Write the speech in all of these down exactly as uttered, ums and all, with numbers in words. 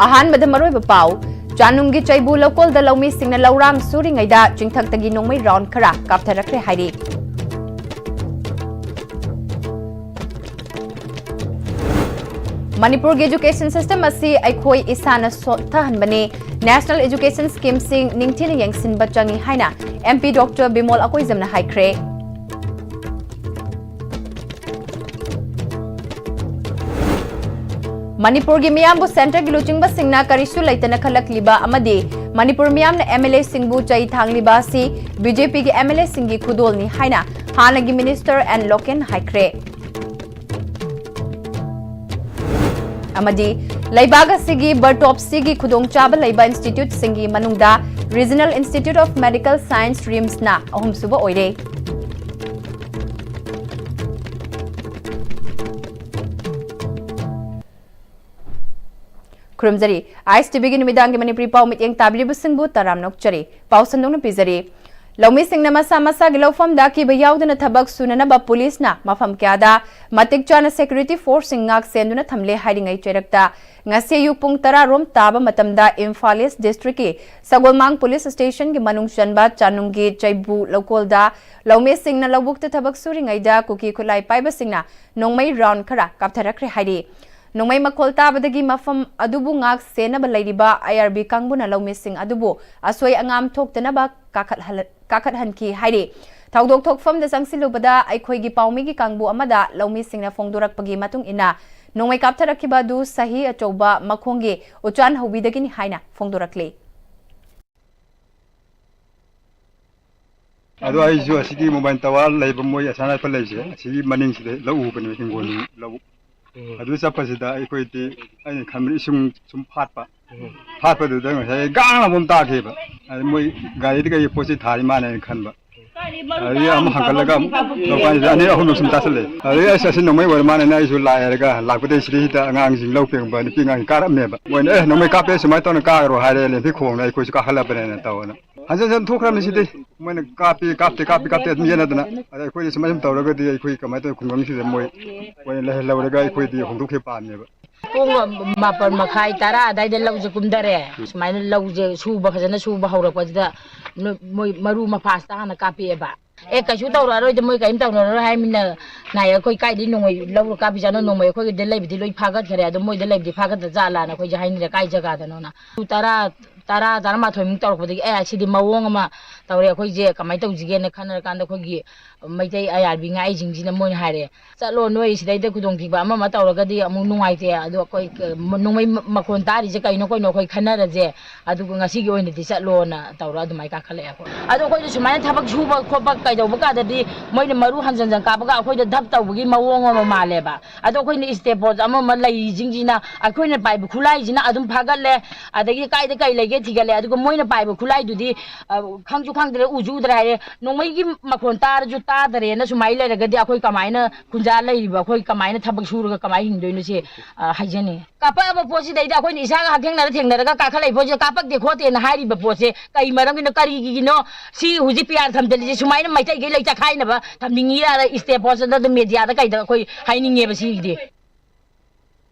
ꯑꯍꯥꯟꯕꯗ ꯃꯔꯨꯑꯣꯏꯕ ꯄꯥꯎ, ꯆꯥꯅꯨꯡꯒꯤ ꯆꯩꯕꯨ ꯂꯧꯀꯣꯜꯗ ꯂꯧꯃꯤꯁꯤꯡꯅ ꯂꯧꯔꯥꯡ ꯁꯨꯔꯤꯉꯩꯗ ꯆꯤꯡꯊꯛꯇꯒꯤ ꯅꯣꯡꯃꯩ ꯔꯥꯎꯟ ꯈꯔ ꯀꯥꯞꯊꯔꯛꯈ꯭ꯔꯦ ꯍꯥꯏꯔꯤ꯫ ꯃꯅꯤꯄꯨꯔꯒꯤ education system ꯑꯁꯤ ꯑꯩꯈꯣꯏ ꯏꯁꯥꯅ ꯁꯣꯠꯊꯍꯟꯕꯅꯤ꯫ National education schemeꯁꯤꯡ ꯅꯤꯡꯊꯤꯅ ꯌꯦꯡꯁꯤꯟꯕ ꯆꯪꯏ ꯍꯥꯏꯅ M P Doctor ꯕꯤꯃꯣꯜ ꯑꯀꯣꯏꯖꯝꯅ ꯍꯥꯏꯈ꯭ꯔꯦ꯫ ꯃꯅꯤꯄꯨꯔꯒꯤ ꯃꯤꯌꯥꯝꯕꯨ centreꯒꯤ ꯂꯨꯆꯤꯡꯕꯁꯤꯡꯅ ꯀꯔꯤꯁꯨ ꯂꯩꯇꯅ ꯈꯜꯂꯛꯂꯤꯕ ꯑꯃꯗꯤ ꯃꯅꯤꯄꯨꯔ ꯃꯤꯌꯥꯝꯅ M L Aꯁꯤꯡꯕꯨ ꯆꯩ ꯊꯥꯡꯂꯤꯕ ꯑꯁꯤ B J Pꯒꯤ M L Aꯁꯤꯡꯒꯤ ꯈꯨꯗꯣꯜꯅꯤ ꯍꯥꯏꯅ ꯍꯥꯟꯅꯒꯤ minister N Loken ꯍꯥꯏꯈ꯭ꯔꯦ꯫ ꯑꯃꯗꯤ ꯂꯩꯕꯥꯛ ꯑꯁꯤꯒꯤ ꯕꯔ ꯇꯣꯞ ꯁꯤꯒꯤ ꯈꯨꯗꯣꯡꯆꯥꯕ ꯂꯩꯕ instituteꯁꯤꯡꯒꯤ ꯃꯅꯨꯡꯗ Regional Institute of Medical Science, RIMSꯅ ꯑꯍꯨꯝꯁꯨꯕ ꯑꯣꯏꯔꯦ꯫ ꯈꯨꯔꯨꯝꯖꯔꯤ꯫ ꯑꯥꯏ ꯑꯦꯁ ꯇꯤ ꯚꯤꯒꯤ ꯅꯨꯃꯤꯗꯥꯡꯒꯤ ꯃꯅꯤꯄꯨꯔꯤ ꯄꯥꯎ ꯃꯤꯠꯌꯦꯡ ꯇꯥꯕꯤꯔꯤꯕꯁꯤꯡꯕꯨ ꯇꯔꯥꯝꯅ ꯑꯣꯛꯆꯔꯤ꯫ ꯄꯥꯎ ꯁꯟꯗꯣꯛꯅ ꯄꯤꯖꯔꯤ꯫ ꯂꯧꯃꯤꯁꯤꯡꯅ ꯃꯁꯥ ꯃꯁꯥꯒꯤ ꯂꯧꯐꯝꯗ ꯑꯀꯤꯕ ꯌꯥꯎꯗꯅ ꯊꯕꯛ ꯁꯨꯅꯅꯕ ꯄꯨꯂꯤꯁꯅ ꯃꯐꯝ ꯀꯌꯥꯗ ꯃꯇꯤꯛ ꯆꯥꯅ security forceꯁꯤꯡ ꯉꯥꯛ ꯁꯦꯟꯗꯨꯅ ꯊꯝꯂꯦ ꯍꯥꯏꯔꯤꯉꯩ ꯆꯩꯔꯛꯇ, ꯉꯁꯤ ꯑꯌꯨꯛ ꯄꯨꯡ ꯇꯔꯥ ꯔꯣꯝ ꯇꯥꯕ ꯃꯇꯝꯗ ꯏꯝꯐꯥꯜ ꯏꯁ districtꯀꯤ ꯁꯒꯣꯜꯃꯥꯡ police stationꯒꯤ ꯃꯅꯨꯡ ꯆꯟꯕ ꯆꯥꯅꯨꯡꯒꯤ ꯆꯩꯕꯨ ꯂꯧꯀꯣꯜꯗ ꯂꯧꯃꯤꯁꯤꯡꯅ ꯂꯧꯕꯨꯛꯇ ꯊꯕꯛ ꯁꯨꯔꯤꯉꯩꯗ ꯀꯨꯀꯤ ꯈꯨꯠꯂꯥꯏ ꯄꯥꯏꯕꯁꯤꯡꯅ ꯅꯣꯡꯃꯩ ꯔꯥꯎꯟ ꯈꯔ ꯀꯥꯞꯊꯔꯛꯈ꯭ꯔꯦ ꯍꯥꯏꯔꯤ꯫ ꯅꯣꯡꯃꯩ ꯃꯈꯣꯜ ꯇꯥꯕꯗꯒꯤ ꯃꯐꯝ ꯑꯗꯨꯕꯨ ꯉꯥꯛ ꯁꯦꯟꯅꯕ ꯂꯩꯔꯤꯕ I R B ꯀꯥꯡꯕꯨꯅ ꯂꯧꯃꯤꯁꯤꯡ ꯑꯗꯨꯕꯨ ꯑꯁꯣꯏ ꯑꯉꯥꯝ ꯊꯣꯛꯇꯅꯕ ꯀꯥꯈꯠꯍꯜ-, ꯀꯥꯈꯠꯍꯟꯈꯤ ꯍꯥꯏꯔꯤ꯫ ꯊꯧꯗꯣꯛ ꯊꯣꯛꯐꯝꯗ ꯆꯪꯁꯤꯜꯂꯨꯕꯗ ꯑꯩꯈꯣꯏꯒꯤ ꯄꯥꯎꯃꯤꯒꯤ ꯀꯥꯡꯕꯨ ꯑꯃꯗ ꯂꯧꯃꯤꯁꯤꯡꯅ ꯐꯣꯡꯗꯣꯔꯛꯄꯒꯤ ꯃꯇꯨꯡ ꯏꯟꯅ, ꯅꯣꯡꯃꯩ ꯀꯥꯞꯊꯔꯛꯈꯤꯕ ꯑꯗꯨ ꯁꯍꯤ ꯑꯆꯧꯕ ꯃꯈꯣꯡꯒꯤ ꯎꯆꯥꯟ ꯍꯧꯕꯤꯗꯒꯤꯅꯤ ꯍꯥꯏꯅ ꯐꯣꯡꯗꯣꯔꯛꯂꯤ꯫ ꯑꯗꯣ ꯑꯩꯁꯨ ꯑꯁꯤꯒꯤ mobile tower ꯂꯩꯕ, ꯃꯣꯏ ꯑꯁꯥ ꯔꯥꯏꯐꯜ ꯂꯩꯕꯁꯦ, ꯑꯁꯤꯒꯤ ꯃꯅꯤꯡꯁꯤꯗ ꯂꯧ ꯎꯕꯅꯦꯕ, ꯍꯤꯡꯒꯣꯜ ꯂꯧ꯫ ꯎꯝ꯫ ꯑꯗꯨ ꯆꯠꯄꯁꯤꯗ ꯑꯩꯈꯣꯏꯗꯤ, ꯑꯩꯅ ꯈꯟꯕꯗ ꯏꯁꯤꯡ ꯁꯨꯝ ꯐꯥꯠꯄ꯫ ꯎꯝ꯫ ꯐꯥꯠꯄꯗꯨꯗ ꯉꯁꯥꯏ ꯒꯥꯡ ꯑꯃ ꯇꯥꯈꯤꯕ꯫ ꯑꯗꯨ ꯃꯣꯏ ꯒꯥꯔꯤꯗ ꯀꯩ ꯄꯣꯠ ꯆꯩ ꯊꯥꯔꯤ ꯃꯥꯜꯂꯦꯅ ꯈꯟꯕ꯫ ꯑꯗꯒꯤ ꯑꯃꯨꯛ ꯍꯪꯒꯠꯂꯒ ꯑꯃꯨꯛ ꯂꯧꯀꯥꯟꯁꯤꯗ ꯑꯅꯤꯔꯛ ꯑꯍꯨꯝꯂꯛ ꯁꯨꯝ ꯇꯥꯁꯜꯂꯛꯑꯦ꯫ ꯑꯗꯒꯤ ꯑꯁ, ꯑꯁꯤ ꯅꯣꯡꯃꯩ ꯑꯣꯏꯔ ꯃꯥꯜꯂꯦꯅ ꯑꯩꯁꯨ ꯂꯥꯛꯑꯦ ꯍꯥꯏꯔꯒ ꯂꯥꯛꯄꯗꯩ ꯁꯤꯗꯩꯁꯤꯗ ꯑꯉꯥꯡꯁꯤꯡ ꯂꯧ ꯄꯦꯡꯕ ꯅꯨꯄꯤ ꯑꯉꯥꯡꯁꯤꯡ ꯀꯥꯔꯛꯑꯝꯃꯦꯕ꯫ ꯃꯣꯏꯅ, "ꯑꯦ, ꯅꯣꯡꯃꯩ ꯀꯥꯞꯄꯦ, ꯁꯨꯃꯥꯏꯅ ꯇꯧꯅ ꯀꯥꯈ꯭ꯔꯣ" ꯍꯥꯏꯔꯦ, ꯂꯦꯝꯐꯤ ꯈꯣꯡꯅ ꯑꯩꯈꯣꯏꯁꯨ ꯀꯥꯈꯠꯂꯕꯅꯦꯅ ꯇꯧꯗꯅ꯫ ꯍꯟꯖꯟ ꯍꯟꯖꯟ ꯊꯣꯛꯈ꯭ꯔꯕꯅꯤ ꯁꯤꯗꯤ꯫ ꯃꯣꯏꯅ ꯀꯥꯞꯄꯤ, ꯀꯥꯞꯇꯦ, ꯀꯥꯞꯄꯤ, ꯀꯥꯞꯇꯦ ꯑꯗꯨꯝ ꯌꯦꯠꯅꯗꯅ꯫ ꯑꯗ ꯑꯩꯈꯣꯏꯗꯤ ꯁꯨꯃꯥꯏꯅ ꯁꯨꯝ ꯇꯧꯔꯒꯗꯤ ꯑꯩꯈꯣꯏ ꯀꯃꯥꯏꯅ ꯇꯧꯋꯤ, ꯈꯨꯡꯒꯪꯁꯤꯗ ꯃꯣꯏ ꯑꯣꯏꯅ ꯂꯩꯍꯜꯂꯧꯔꯒ ꯑꯩꯈꯣꯏꯗꯤ ꯍꯣꯡꯗꯣꯛꯈꯤꯕ ꯄꯥꯝꯃꯦꯕ꯫ ꯄꯨꯡ ꯃꯥꯄꯜ ꯃꯈꯥꯏ, ꯇꯔꯥ ꯑꯗꯥꯏꯗ ꯂꯧꯁꯦ ꯀꯨꯝꯊꯔꯦ꯫ ꯁꯨꯃꯥꯏꯅ ꯂꯧꯁꯦ ꯁꯨꯕ, ꯐꯖꯅ ꯁꯨꯕ ꯍꯧꯔꯛꯄꯁꯤꯗ ꯅꯣ-, ꯃꯣꯏ ꯃꯔꯨ ꯃꯄꯥꯁꯤꯗ ꯍꯥꯟꯅ ꯀꯥꯞꯄꯛꯑꯦꯕ꯫ "ꯑꯦ, ꯀꯩꯁꯨ ꯇꯧꯔꯛꯑꯔꯣꯏꯗ, ꯃꯣꯏ ꯀꯔꯤꯝ ꯇꯧꯅꯔꯔꯣꯏ" ꯍꯥꯏꯃꯤꯅ ꯉꯥꯏ꯫ ꯑꯩꯈꯣꯏ ꯀꯥꯏꯗꯩ ꯅꯣꯡꯃꯩ ꯂꯧꯔ ꯀꯥꯞꯄꯤꯖꯥꯠꯅꯣ? ꯅꯣꯡꯃꯩ ꯑꯩꯈꯣꯏꯒꯤꯗ ꯂꯩꯕꯗꯤ ꯂꯣꯏ ꯐꯥꯒꯠꯈ꯭ꯔꯦ, ꯑꯗꯣ ꯃꯣꯏꯗ ꯂꯩꯕꯗꯤ ꯐꯥꯒꯠꯇ ꯖꯥꯠꯂꯥꯅ ꯑꯩꯈꯣꯏꯁꯦ ꯍꯥꯏꯅꯔꯦ, ꯀꯥꯏ ꯖꯒꯥꯗꯅꯣꯅ꯫ ꯄꯨꯡ ꯇꯔꯥ, ꯇꯔꯥ, ꯇꯔꯥꯃꯥꯊꯣꯏꯃꯨꯛ ꯇꯧꯔꯛꯄꯗꯒꯤ, "ꯑꯦ, ꯁꯤꯗꯤ ꯃꯑꯣꯡ ꯑꯃ ꯇꯧꯔꯦ, ꯑꯩꯈꯣꯏꯁꯦ ꯀꯃꯥꯏꯅ ꯇꯧꯁꯤꯒꯦꯅ" ꯈꯟꯅꯔꯀꯥꯟꯗ ꯑꯩꯈꯣꯏꯒꯤ ꯃꯩꯇꯩ ꯑꯥꯏ ꯑꯥꯔ ꯕꯤ ꯉꯥꯛꯏꯁꯤꯡꯁꯤꯅ ꯃꯣꯏꯅ ꯍꯥꯏꯔꯦ, "ꯆꯠꯂꯣ, ꯅꯣꯏ ꯁꯤꯗꯩꯗ ꯈꯨꯗꯣꯡꯊꯤꯕ ꯑꯃ ꯑꯃ ꯇꯧꯔꯒꯗꯤ ꯑꯃꯨꯛ ꯅꯨꯡꯉꯥꯏꯇꯦ, ꯑꯗꯣ ꯑꯩꯈꯣꯏ ꯀ-, ꯃ-, ꯅꯣꯡꯃꯩ ꯃ-, ꯃꯈꯣꯟ ꯇꯥꯔꯤꯁꯦ ꯀꯩꯅꯣ ꯀꯩꯅꯣ ꯑꯩꯈꯣꯏ ꯈꯟꯅꯔꯁꯦ, ꯑꯗꯨꯒ ꯉꯁꯤꯒꯤ ꯑꯣꯏꯅꯗꯤ ꯆꯠꯂꯣꯅ" ꯇꯧꯔ ꯑꯗꯨꯃꯥꯏꯅ ꯀꯥꯈꯠꯂꯛꯑꯦ ꯑꯩꯈꯣꯏ꯫ ꯑꯗꯣ ꯑꯩꯈꯣꯏꯅ ꯁꯨꯃꯥꯏꯅ ꯊꯕꯛ ꯁꯨꯕ ꯈꯣꯠꯄ ꯀꯩꯗꯧꯕ ꯀꯥꯟꯗꯗꯤ ꯃꯣꯏꯅ ꯃꯔꯨ ꯍꯟꯖꯟ ꯍꯟꯖꯟ ꯀꯥꯞꯄꯒ ꯑꯩꯈꯣꯏꯗ ꯙꯞ ꯇꯧꯕꯒꯤ ꯃꯑꯣꯡ ꯑꯃ ꯃꯥꯜꯂꯦꯕ꯫ ꯑꯗꯣ ꯑꯩꯈꯣꯏꯅ ꯏꯁꯇꯦꯞ ꯄꯣꯁ ꯑꯃ ꯑꯃ ꯂꯩꯔꯤꯁꯤꯡꯁꯤꯅ ꯑꯩꯈꯣꯏꯅ ꯄꯥꯏꯕ ꯈꯨꯠꯂꯥꯏꯁꯤꯅ ꯑꯗꯨꯝ ꯐꯥꯒꯠꯂꯦ, ꯑꯗꯒꯤ ꯀꯥꯏꯗ ꯀꯩ ꯂꯩꯒꯦ ꯊꯤꯒꯠꯂꯦ, ꯑꯗꯨꯒ ꯃꯣꯏꯅ ꯄꯥꯏꯕ ꯈꯨꯠꯂꯥꯏꯗꯨꯗꯤ, ꯑ, ꯈꯪꯁꯨ ꯈꯪꯗ꯭ꯔꯦ, ꯎꯁꯨ ꯎꯗ꯭ꯔꯦ ꯍꯥꯏꯔꯦ꯫ ꯅꯣꯡꯃꯩꯒꯤ ꯃꯈꯣꯟ ꯇꯥꯔꯁꯨ ꯇꯥꯗꯔꯦꯅ ꯁꯨꯃꯥꯏꯅ ꯂꯩꯔꯒꯗꯤ ꯑꯩꯈꯣꯏ ꯀꯃꯥꯏꯅ, ꯈꯨꯟꯖꯥ ꯂꯩꯔꯤꯕ ꯑꯩꯈꯣꯏ ꯀꯃꯥꯏꯅ ꯊꯕꯛ ꯁꯨꯔꯒ ꯀꯃꯥꯏꯅ ꯍꯤꯡꯗꯣꯏꯅꯣ ꯁꯤ, ꯑ, ꯍꯥꯏꯖꯅꯤꯡꯉꯤ꯫ ꯀꯥꯞꯄꯛꯑꯕ ꯄꯣꯠꯁꯤꯗꯩꯗ ꯑꯩꯈꯣꯏꯅ ꯏꯁꯥꯒ ꯍꯛꯊꯦꯡꯅꯔ ꯊꯦꯡꯅꯔꯒ ꯀꯥꯈꯠꯂꯛꯏ ꯄꯣꯠꯁꯦ ꯀꯥꯞꯄꯛꯇꯦ ꯈꯣꯠꯇꯦꯅ ꯍꯥꯏꯔꯤꯕ ꯄꯣꯠꯁꯦ ꯀꯩ ꯃꯔꯝꯒꯤꯅꯣ, ꯀꯔꯤꯒꯤꯅꯣ? ꯁꯤ ꯍꯧꯖꯤꯛ ꯄꯤ ꯑꯥꯔ ꯊꯝꯖꯤꯜꯂꯤꯁꯦ ꯁꯨꯃꯥꯏꯅ ꯃꯩꯇꯩꯈꯩ ꯂꯩ ꯆꯈꯥꯏꯅꯕ ꯊꯝꯅꯤꯡꯉꯤꯔꯥ? ꯏꯁꯇꯦꯞ ꯄꯣꯁꯇ ꯃꯦꯗꯤꯌꯥꯗ ꯀꯩꯗ ꯑꯩꯈꯣꯏ ꯍꯥꯏꯅꯤꯡꯉꯦꯕ ꯁꯤꯒꯤꯗꯤ꯫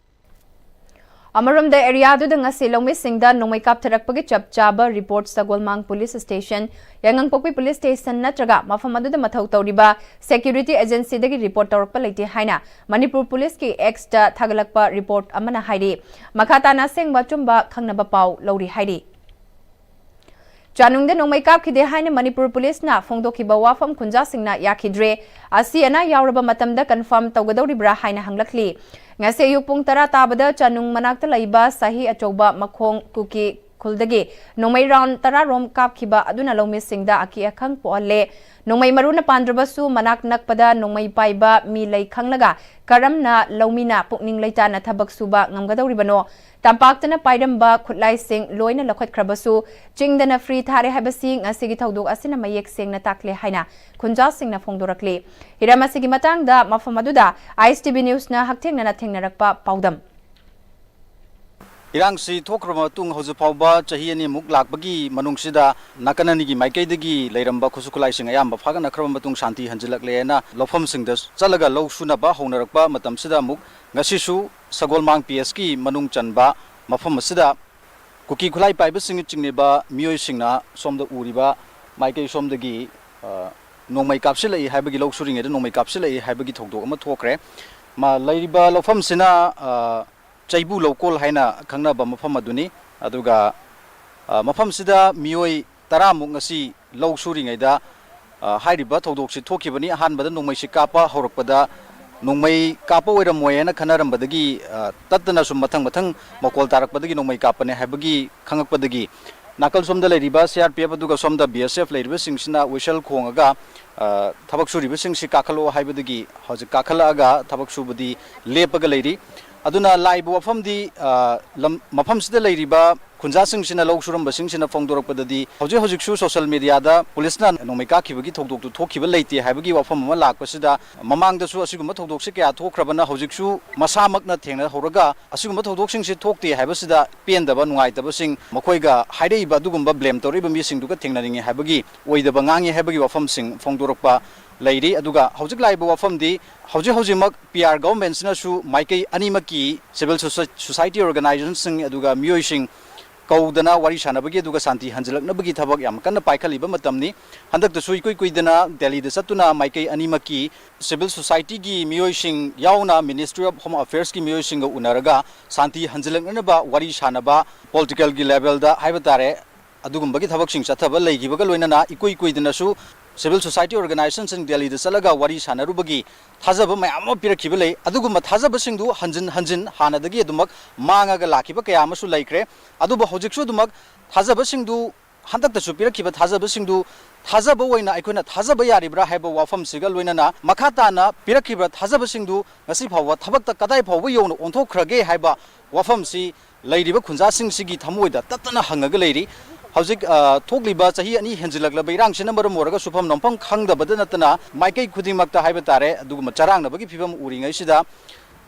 ꯑꯃꯔꯣꯝꯗ, ꯑꯦꯔꯤꯌꯥꯗꯨꯗ ꯉꯁꯤ ꯂꯧꯃꯤꯁꯤꯡꯗ ꯅꯣꯡꯃꯩ ꯀꯥꯞꯊꯔꯛꯄꯒꯤ ꯆꯞ ꯆꯥꯕ ꯔꯤꯄꯣꯔꯠ ꯁꯒꯣꯜꯃꯥꯡ ꯄꯨꯂꯤꯁ ꯁ꯭ꯇꯦꯁꯟ, ꯌꯥꯏꯉꯪꯄꯣꯛꯄꯤ ꯄꯨꯂꯤꯁ ꯁ꯭ꯇꯦꯁꯟ ꯅꯠꯇ꯭ꯔꯒ ꯃꯐꯝ ꯑꯗꯨꯗ ꯃꯊꯧ ꯇꯧꯔꯤꯕ ꯁꯦꯀ꯭ꯌꯨꯔꯤꯇꯤ ꯑꯦꯖꯦꯟꯁꯤꯗꯒꯤ ꯔꯤꯄꯣꯔꯠ ꯇꯧꯔꯛꯄ ꯂꯩꯇꯦ ꯍꯥꯏꯅ ꯃꯅꯤꯄꯨꯔ ꯄꯨꯂꯤꯁꯀꯤ ꯑꯦꯛꯁꯇ ꯊꯥꯒꯠꯂꯛꯄ ꯔꯤꯄꯣꯔꯠ ꯑꯃꯅ ꯍꯥꯏꯔꯤ꯫ ꯃꯈꯥ ꯇꯥꯅ ꯑꯁꯦꯡꯕ ꯑꯆꯨꯝꯕ ꯈꯪꯅꯕ ꯄꯥꯎ ꯂꯧꯔꯤ ꯍꯥꯏꯔꯤ꯫ ꯆꯥꯅꯨꯡꯗ ꯅꯣꯡꯃꯩ ꯀꯥꯞꯈꯤꯗꯦ ꯍꯥꯏꯅ ꯃꯅꯤꯄꯨꯔ ꯄꯨꯂꯤꯁꯅ ꯐꯣꯡꯗꯣꯛꯈꯤꯕ ꯋꯥꯐꯝ ꯈꯨꯟꯖꯥꯁꯤꯡꯅ ꯌꯥꯈꯤꯗ꯭ꯔꯦ꯫ ꯑꯁꯤ ꯑꯅꯥ ꯌꯥꯎꯔꯕ ꯃꯇꯝꯗ ꯀꯟꯐꯥꯔꯝ ꯇꯧꯒꯗꯧꯔꯤꯕ꯭ꯔꯥ ꯍꯥꯏꯅ ꯍꯪꯂꯛꯂꯤ꯫ ꯉꯁꯤ ꯑꯌꯨꯛ ꯄꯨꯡ ꯇꯔꯥ ꯇꯥꯕꯗ ꯆꯥꯅꯨꯡ ꯃꯅꯥꯛꯇ ꯂꯩꯕ ꯁꯍꯤ ꯑꯆꯧꯕ ꯃꯈꯣꯡ ꯀꯨꯀꯤ ꯈꯨꯜꯗꯒꯤ ꯅꯣꯡꯃꯩ ꯔꯥꯎꯟ ꯇꯔꯥ ꯔꯣꯝ ꯀꯥꯞꯈꯤꯕ ꯑꯗꯨꯅ ꯂꯧꯃꯤꯁꯤꯡꯗ ꯑꯀꯤ ꯑꯈꯪ ꯄꯣꯛꯍꯜꯂꯦ꯫ ꯅꯣꯡꯃꯩ ꯃꯔꯨꯅ ꯄꯥꯟꯗ꯭ꯔꯕꯁꯨ ꯃꯅꯥꯛ ꯅꯛꯄꯗ ꯅꯣꯡꯃꯩ ꯄꯥꯏꯕ ꯃꯤ ꯂꯩ ꯈꯪꯂꯒ ꯀꯔꯝꯅ ꯂꯧꯃꯤꯅ ꯄꯨꯛꯅꯤꯡ ꯂꯩꯇꯥꯅ ꯊꯕꯛ ꯁꯨꯕ ꯉꯝꯒꯗꯧꯔꯤꯕꯅꯣ? ꯇꯝꯄꯥꯛꯇꯅ ꯄꯥꯏꯔꯝꯕ ꯈꯨꯠꯂꯥꯏꯁꯤꯡ ꯂꯣꯏꯅ ꯂꯧꯈꯠꯈ꯭ꯔꯕꯁꯨ ꯆꯤꯡꯗꯅ ꯐ꯭ꯔꯤ ꯊꯥꯔꯦ ꯍꯥꯏꯕꯁꯤ ꯉꯁꯤꯒꯤ ꯊꯧꯗꯣꯛ ꯑꯁꯤꯅ ꯃꯌꯦꯛ ꯁꯦꯡꯅ ꯇꯥꯛꯂꯦ ꯍꯥꯏꯅ ꯈꯨꯟꯖꯥꯁꯤꯡꯅ ꯐꯣꯡꯗꯣꯔꯛꯂꯤ꯫ ꯍꯤꯔꯝ ꯑꯁꯤꯒꯤ ꯃꯇꯥꯡꯗ ꯃꯐꯝ ꯑꯗꯨꯗ ꯑꯥꯏ ꯑꯦꯁ ꯇꯤ ꯚꯤ ꯅ꯭ꯌꯨꯁꯅ ꯍꯛꯊꯦꯡꯅꯅ ꯊꯦꯡꯅꯔꯛꯄ ꯄꯥꯎꯗꯝ꯫ ꯏꯔꯥꯡꯁꯤ ꯊꯣꯛꯈ꯭ꯔꯕ ꯃꯇꯨꯡ ꯍꯧꯖꯤꯛ ꯐꯥꯎꯕ ꯆꯍꯤ ꯑꯅꯤꯃꯨꯛ ꯂꯥꯛꯄꯒꯤ ꯃꯅꯨꯡꯁꯤꯗ ꯅꯥꯀꯟ ꯑꯅꯤꯒꯤ ꯃꯥꯏꯀꯩꯗꯒꯤ ꯂꯩꯔꯝꯕ ꯈꯨꯠꯁꯨ ꯈꯨꯠꯂꯥꯏꯁꯤꯡ ꯑꯌꯥꯝꯕ ꯐꯥꯒꯠꯅꯈ꯭ꯔꯕ ꯃꯇꯨꯡ ꯁꯥꯟꯇꯤ ꯍꯟꯖꯤꯜꯂꯛꯂꯦꯅ ꯂꯧꯐꯝꯁꯤꯡꯗ ꯆꯠꯂꯒ ꯂꯧ ꯁꯨꯅꯕ ꯍꯧꯅꯔꯛꯄ ꯃꯇꯝꯁꯤꯗ ꯑꯃꯨꯛ ꯉꯁꯤꯁꯨ ꯁꯒꯣꯜꯃꯥꯡ ꯄꯤ ꯑꯦꯁꯀꯤ ꯃꯅꯨꯡ ꯆꯟꯕ ꯃꯐꯝ ꯑꯁꯤꯗ ꯀꯨꯀꯤ ꯈꯨꯠꯂꯥꯏ ꯄꯥꯏꯕꯁꯤꯡꯅ ꯆꯤꯡꯂꯤꯕ ꯃꯤꯑꯣꯏꯁꯤꯡꯅ ꯁꯣꯝꯗ ꯎꯔꯤꯕ ꯃꯥꯏꯀꯩ ꯁꯣꯝꯗꯒꯤ, ꯑ, ꯅꯣꯡꯃꯩ ꯀꯥꯞꯁꯤꯜꯂꯛꯏ ꯍꯥꯏꯕꯒꯤ, ꯂꯧ ꯁꯨꯔꯤꯉꯩꯗ ꯅꯣꯡꯃꯩ ꯀꯥꯞꯁꯤꯜꯂꯛꯏ ꯍꯥꯏꯕꯒꯤ ꯊꯧꯗꯣꯛ ꯑꯃ ꯊꯣꯛꯈ꯭ꯔꯦ꯫ ꯃꯥ-, ꯂꯩꯔꯤꯕ ꯂꯧꯐꯝꯁꯤꯅ, ꯑ, ꯆꯩꯕꯨ ꯂꯧꯀꯣꯜ ꯍꯥꯏꯅ ꯈꯪꯅꯕ ꯃꯐꯝ ꯑꯗꯨꯅꯤ꯫ ꯑꯗꯨꯒ, ꯑ, ꯃꯐꯝꯁꯤꯗ ꯃꯤꯑꯣꯏ ꯇꯔꯥꯃꯨꯛ ꯉꯁꯤ ꯂꯧ ꯁꯨꯔꯤꯉꯩꯗ, ꯑ, ꯍꯥꯏꯔꯤꯕ ꯊꯧꯗꯣꯛꯁꯤ ꯊꯣꯛꯈꯤꯕꯅꯤ꯫ ꯑꯍꯥꯟꯕꯗ ꯅꯣꯡꯃꯩꯁꯤ ꯀꯥꯞꯄ ꯍꯧꯔꯛꯄꯗ ꯅꯣꯡꯃꯩ ꯀꯥꯞꯄ ꯑꯣꯏꯔꯝꯃꯣꯏ ꯍꯥꯏꯅ ꯈꯟꯅꯔꯝꯕꯗꯒꯤ, ꯑ, ꯇꯠꯇꯅ ꯁꯨꯝ ꯃꯊꯪ ꯃꯊꯪ ꯃꯈꯣꯜ ꯇꯥꯔꯛꯄꯗꯒꯤ ꯅꯣꯡꯃꯩ ꯀꯥꯞꯄꯅꯦ ꯍꯥꯏꯕꯒꯤ ꯈꯪꯉꯛꯄꯗꯒꯤ ꯅꯥꯀꯜ ꯁꯣꯝꯗ ꯂꯩꯔꯤꯕ ꯁꯤ ꯑꯥꯔ ꯄꯤ ꯑꯦꯐ ꯑꯗꯨꯒ ꯁꯣꯝꯗ ꯕꯤ ꯑꯦꯁ ꯑꯦꯐ ꯂꯩꯔꯤꯕꯁꯤꯡꯁꯤꯅ ꯋꯤꯁꯜ ꯈꯣꯡꯉꯒ, ꯑ, ꯊꯕꯛ ꯁꯨꯔꯤꯕꯁꯤꯡꯁꯤ ꯀꯥꯈꯠꯂꯛꯑꯣ ꯍꯥꯏꯕꯗꯒꯤ ꯍꯧꯖꯤꯛ ꯀꯥꯈꯠꯂꯛꯑꯒ ꯊꯕꯛ ꯁꯨꯕꯗꯤ ꯂꯦꯞꯄꯒ ꯂꯩꯔꯤ꯫ ꯑꯗꯨꯅ ꯂꯥꯛꯏꯕ ꯋꯥꯐꯝꯗꯤ, ꯑ, ꯂꯝ, ꯃꯐꯝꯁꯤꯗ ꯂꯩꯔꯤꯕ ꯈꯨꯟꯖꯥꯁꯤꯡꯁꯤꯅ, ꯂꯧ ꯁꯨꯔꯝꯕꯁꯤꯡꯁꯤꯅ ꯐꯣꯡꯗꯣꯔꯛꯄꯗꯗꯤ ꯍꯧꯖꯤꯛ ꯍꯧꯖꯤꯛꯁꯨ ꯁꯣꯁꯤꯌꯦꯜ ꯃꯦꯗꯤꯌꯥꯗ ꯄꯨꯂꯤꯁꯅ ꯅꯣꯡꯃꯩ ꯀꯥꯞꯈꯤꯕꯒꯤ ꯊꯧꯗꯣꯛꯇꯨ ꯊꯣꯛꯈꯤꯕ ꯂꯩꯇꯦ ꯍꯥꯏꯕꯒꯤ ꯋꯥꯐꯝ ꯑꯃ ꯂꯥꯛꯄꯁꯤꯗ, ꯃꯃꯥꯡꯗꯁꯨ ꯑꯁꯤꯒꯨꯝꯕ ꯊꯧꯗꯣꯛꯁꯤ ꯀꯌꯥ ꯊꯣꯛꯈ꯭ꯔꯕꯅ ꯍꯧꯖꯤꯛꯁꯨ ꯃꯁꯥꯃꯛꯅ ꯊꯦꯡꯅꯍꯧꯔꯒ ꯑꯁꯤꯒꯨꯝꯕ ꯊꯧꯗꯣꯛꯁꯤꯡꯁꯤ ꯊꯣꯛꯇꯦ ꯍꯥꯏꯕꯁꯤꯗ ꯄꯦꯟꯗꯕ, ꯅꯨꯡꯉꯥꯏꯇꯕꯁꯤꯡ ꯃꯈꯣꯏꯒ ꯍꯥꯏꯔꯛꯏꯕ ꯑꯗꯨꯒꯨꯝꯕ ꯕ꯭ꯂꯦꯝ ꯇꯧꯔꯛꯏꯕ ꯃꯤꯁꯤꯡꯗꯨꯒ ꯊꯦꯡꯅꯅꯤꯡꯉꯤ ꯍꯥꯏꯕꯒꯤ ꯑꯣꯏꯗꯕ ꯉꯥꯡꯉꯤ ꯍꯥꯏꯕꯒꯤ ꯋꯥꯐꯝꯁꯤꯡ ꯐꯣꯡꯗꯣꯔꯛꯄ ꯂꯩꯔꯤ꯫ ꯑꯗꯨꯒ ꯍꯧꯖꯤꯛ ꯂꯥꯛꯏꯕ ꯋꯥꯐꯝꯗꯤ ꯍꯧꯖꯤꯛ ꯍꯧꯖꯤꯛꯃꯛ ꯄꯤ ꯑꯥꯔ ꯒꯚꯔꯟꯃꯦꯟꯠꯁꯤꯅꯁꯨ ꯃꯥꯏꯀꯩ ꯑꯅꯤꯃꯛꯀꯤ ꯁꯤꯚꯤꯜ ꯁꯣꯁꯥꯏ-, ꯁꯣꯁꯥꯏꯇꯤ ꯑꯣꯔꯒꯅꯥꯏꯖꯦꯁꯟꯁꯤꯡ ꯑꯗꯨꯒ ꯃꯤꯑꯣꯏꯁꯤꯡ ꯀꯧꯗꯅ ꯋꯥꯔꯤ ꯁꯥꯟꯅꯕꯒꯤ ꯑꯗꯨꯒ ꯁꯥꯟꯇꯤ ꯍꯟꯖꯤꯜꯂꯛꯅꯕꯒꯤ ꯊꯕꯛ ꯌꯥꯝ ꯀꯟꯅ ꯄꯥꯏꯈꯠꯂꯤꯕ ꯃꯇꯝꯅꯤ꯫ ꯍꯟꯗꯛꯇꯁꯨ ꯏꯀꯨꯏ ꯀꯨꯏꯗꯅ ꯗꯦꯜꯂꯤꯗ ꯆꯠꯇꯨꯅ ꯃꯥꯏꯀꯩ ꯑꯅꯤꯃꯛꯀꯤ ꯁꯤꯚꯤꯜ ꯁꯣꯁꯥꯏꯇꯤꯒꯤ ꯃꯤꯑꯣꯏꯁꯤꯡ ꯌꯥꯎꯅ ꯃꯤꯅꯤꯁꯇ꯭ꯔꯤ ꯑꯣꯐ ꯍꯣꯝ ꯑꯐꯦꯌꯔꯁꯀꯤ ꯃꯤꯑꯣꯏꯁꯤꯡꯒ ꯎꯅꯔꯒ ꯁꯥꯟꯇꯤ ꯍꯟꯖꯤꯜꯂꯛꯅꯅꯕ ꯋꯥꯔꯤ ꯁꯥꯟꯅꯕ, ꯄꯣꯂꯤꯇꯤꯀꯦꯜꯒꯤ ꯂꯦꯚꯦꯜꯗ ꯍꯥꯏꯕ ꯇꯥꯔꯦ, ꯑꯗꯨꯒꯨꯝꯕꯒꯤ ꯊꯕꯛꯁꯤꯡ ꯆꯠꯊꯕ ꯂꯩꯈꯤꯕꯒ ꯂꯣꯏꯅꯅ ꯏꯀꯨꯏ ꯀꯨꯏꯗꯅꯁꯨ ꯁꯤꯚꯤꯜ ꯁꯣꯁꯥꯏꯇꯤ ꯑꯣꯔꯒꯅꯥꯏꯖꯦꯁꯟꯁꯤꯡ ꯗꯦꯜꯂꯤꯗ ꯆꯠꯂꯒ ꯋꯥꯔꯤ ꯁꯥꯟꯅꯔꯨꯕꯒꯤ ꯊꯥꯖꯕ ꯃꯌꯥꯝ ꯑꯃ ꯄꯤꯔꯛꯈꯤꯕ ꯂꯩ꯫ ꯑꯗꯨꯒꯨꯝꯕ ꯊꯥꯖꯕꯁꯤꯡꯗꯨ ꯍꯟꯖꯤꯟ ꯍꯟꯖꯤꯟ ꯍꯥꯟꯅꯗꯒꯤ ꯑꯗꯨꯃꯛ ꯃꯥꯡꯉꯒ ꯂꯥꯛꯈꯤꯕ ꯀꯌꯥ ꯑꯃꯁꯨ ꯂꯩꯈ꯭ꯔꯦ꯫ ꯑꯗꯨꯕꯨ ꯍꯧꯖꯤꯛꯁꯨ ꯑꯗꯨꯃꯛ ꯊꯥꯖꯕꯁꯤꯡꯗꯨ, ꯍꯟꯗꯛꯇꯁꯨ ꯄꯤꯔꯛꯈꯤꯕ ꯊꯥꯖꯕꯁꯤꯡꯗꯨ ꯊꯥꯖꯕ ꯑꯣꯏꯅ ꯑꯩꯈꯣꯏꯅ ꯊꯥꯖꯕ ꯌꯥꯔꯤꯕ꯭ꯔꯥ ꯍꯥꯏꯕ ꯋꯥꯐꯝꯁꯤꯒ ꯂꯣꯏꯅꯅ ꯃꯈꯥ ꯇꯥꯅ ꯄꯤꯔꯛꯈꯤꯕ ꯊꯥꯖꯕꯁꯤꯡꯗꯨ ꯉꯁꯤ ꯐꯥꯎꯕ ꯊꯕꯛꯇ ꯀꯗꯥꯏ ꯐꯥꯎꯕ ꯌꯧꯅ ꯑꯣꯟꯊꯣꯛꯈ꯭ꯔꯒꯦ ꯍꯥꯏꯕ ꯋꯥꯐꯝꯁꯤ ꯂꯩꯔꯤꯕ ꯈꯨꯟꯖꯥꯁꯤꯡꯁꯤꯒꯤ ꯊꯃꯣꯏꯗ ꯇꯠꯇꯅ ꯍꯪꯉꯒ ꯂꯩꯔꯤ꯫ ꯍꯧꯖꯤꯛ, ꯑ, ꯊꯣꯛꯂꯤꯕ ꯆꯍꯤ ꯑꯅꯤ ꯍꯦꯟꯖꯤꯜꯂꯛꯂꯕ ꯏꯔꯥꯡꯁꯤꯅ ꯃꯔꯝ ꯑꯣꯏꯔꯒ ꯁꯨꯐꯝ ꯅꯣꯝꯐꯝ ꯈꯪꯗꯕꯗ ꯅꯠꯇꯅ ꯃꯥꯏꯀꯩ ꯈꯨꯗꯤꯡꯃꯛꯇ ꯍꯥꯏꯕ ꯇꯥꯔꯦ, ꯑꯗꯨꯒꯨꯝꯕ ꯆꯔꯥꯡꯅꯕꯒꯤ ꯐꯤꯕꯝ ꯎꯔꯤꯉꯩꯁꯤꯗ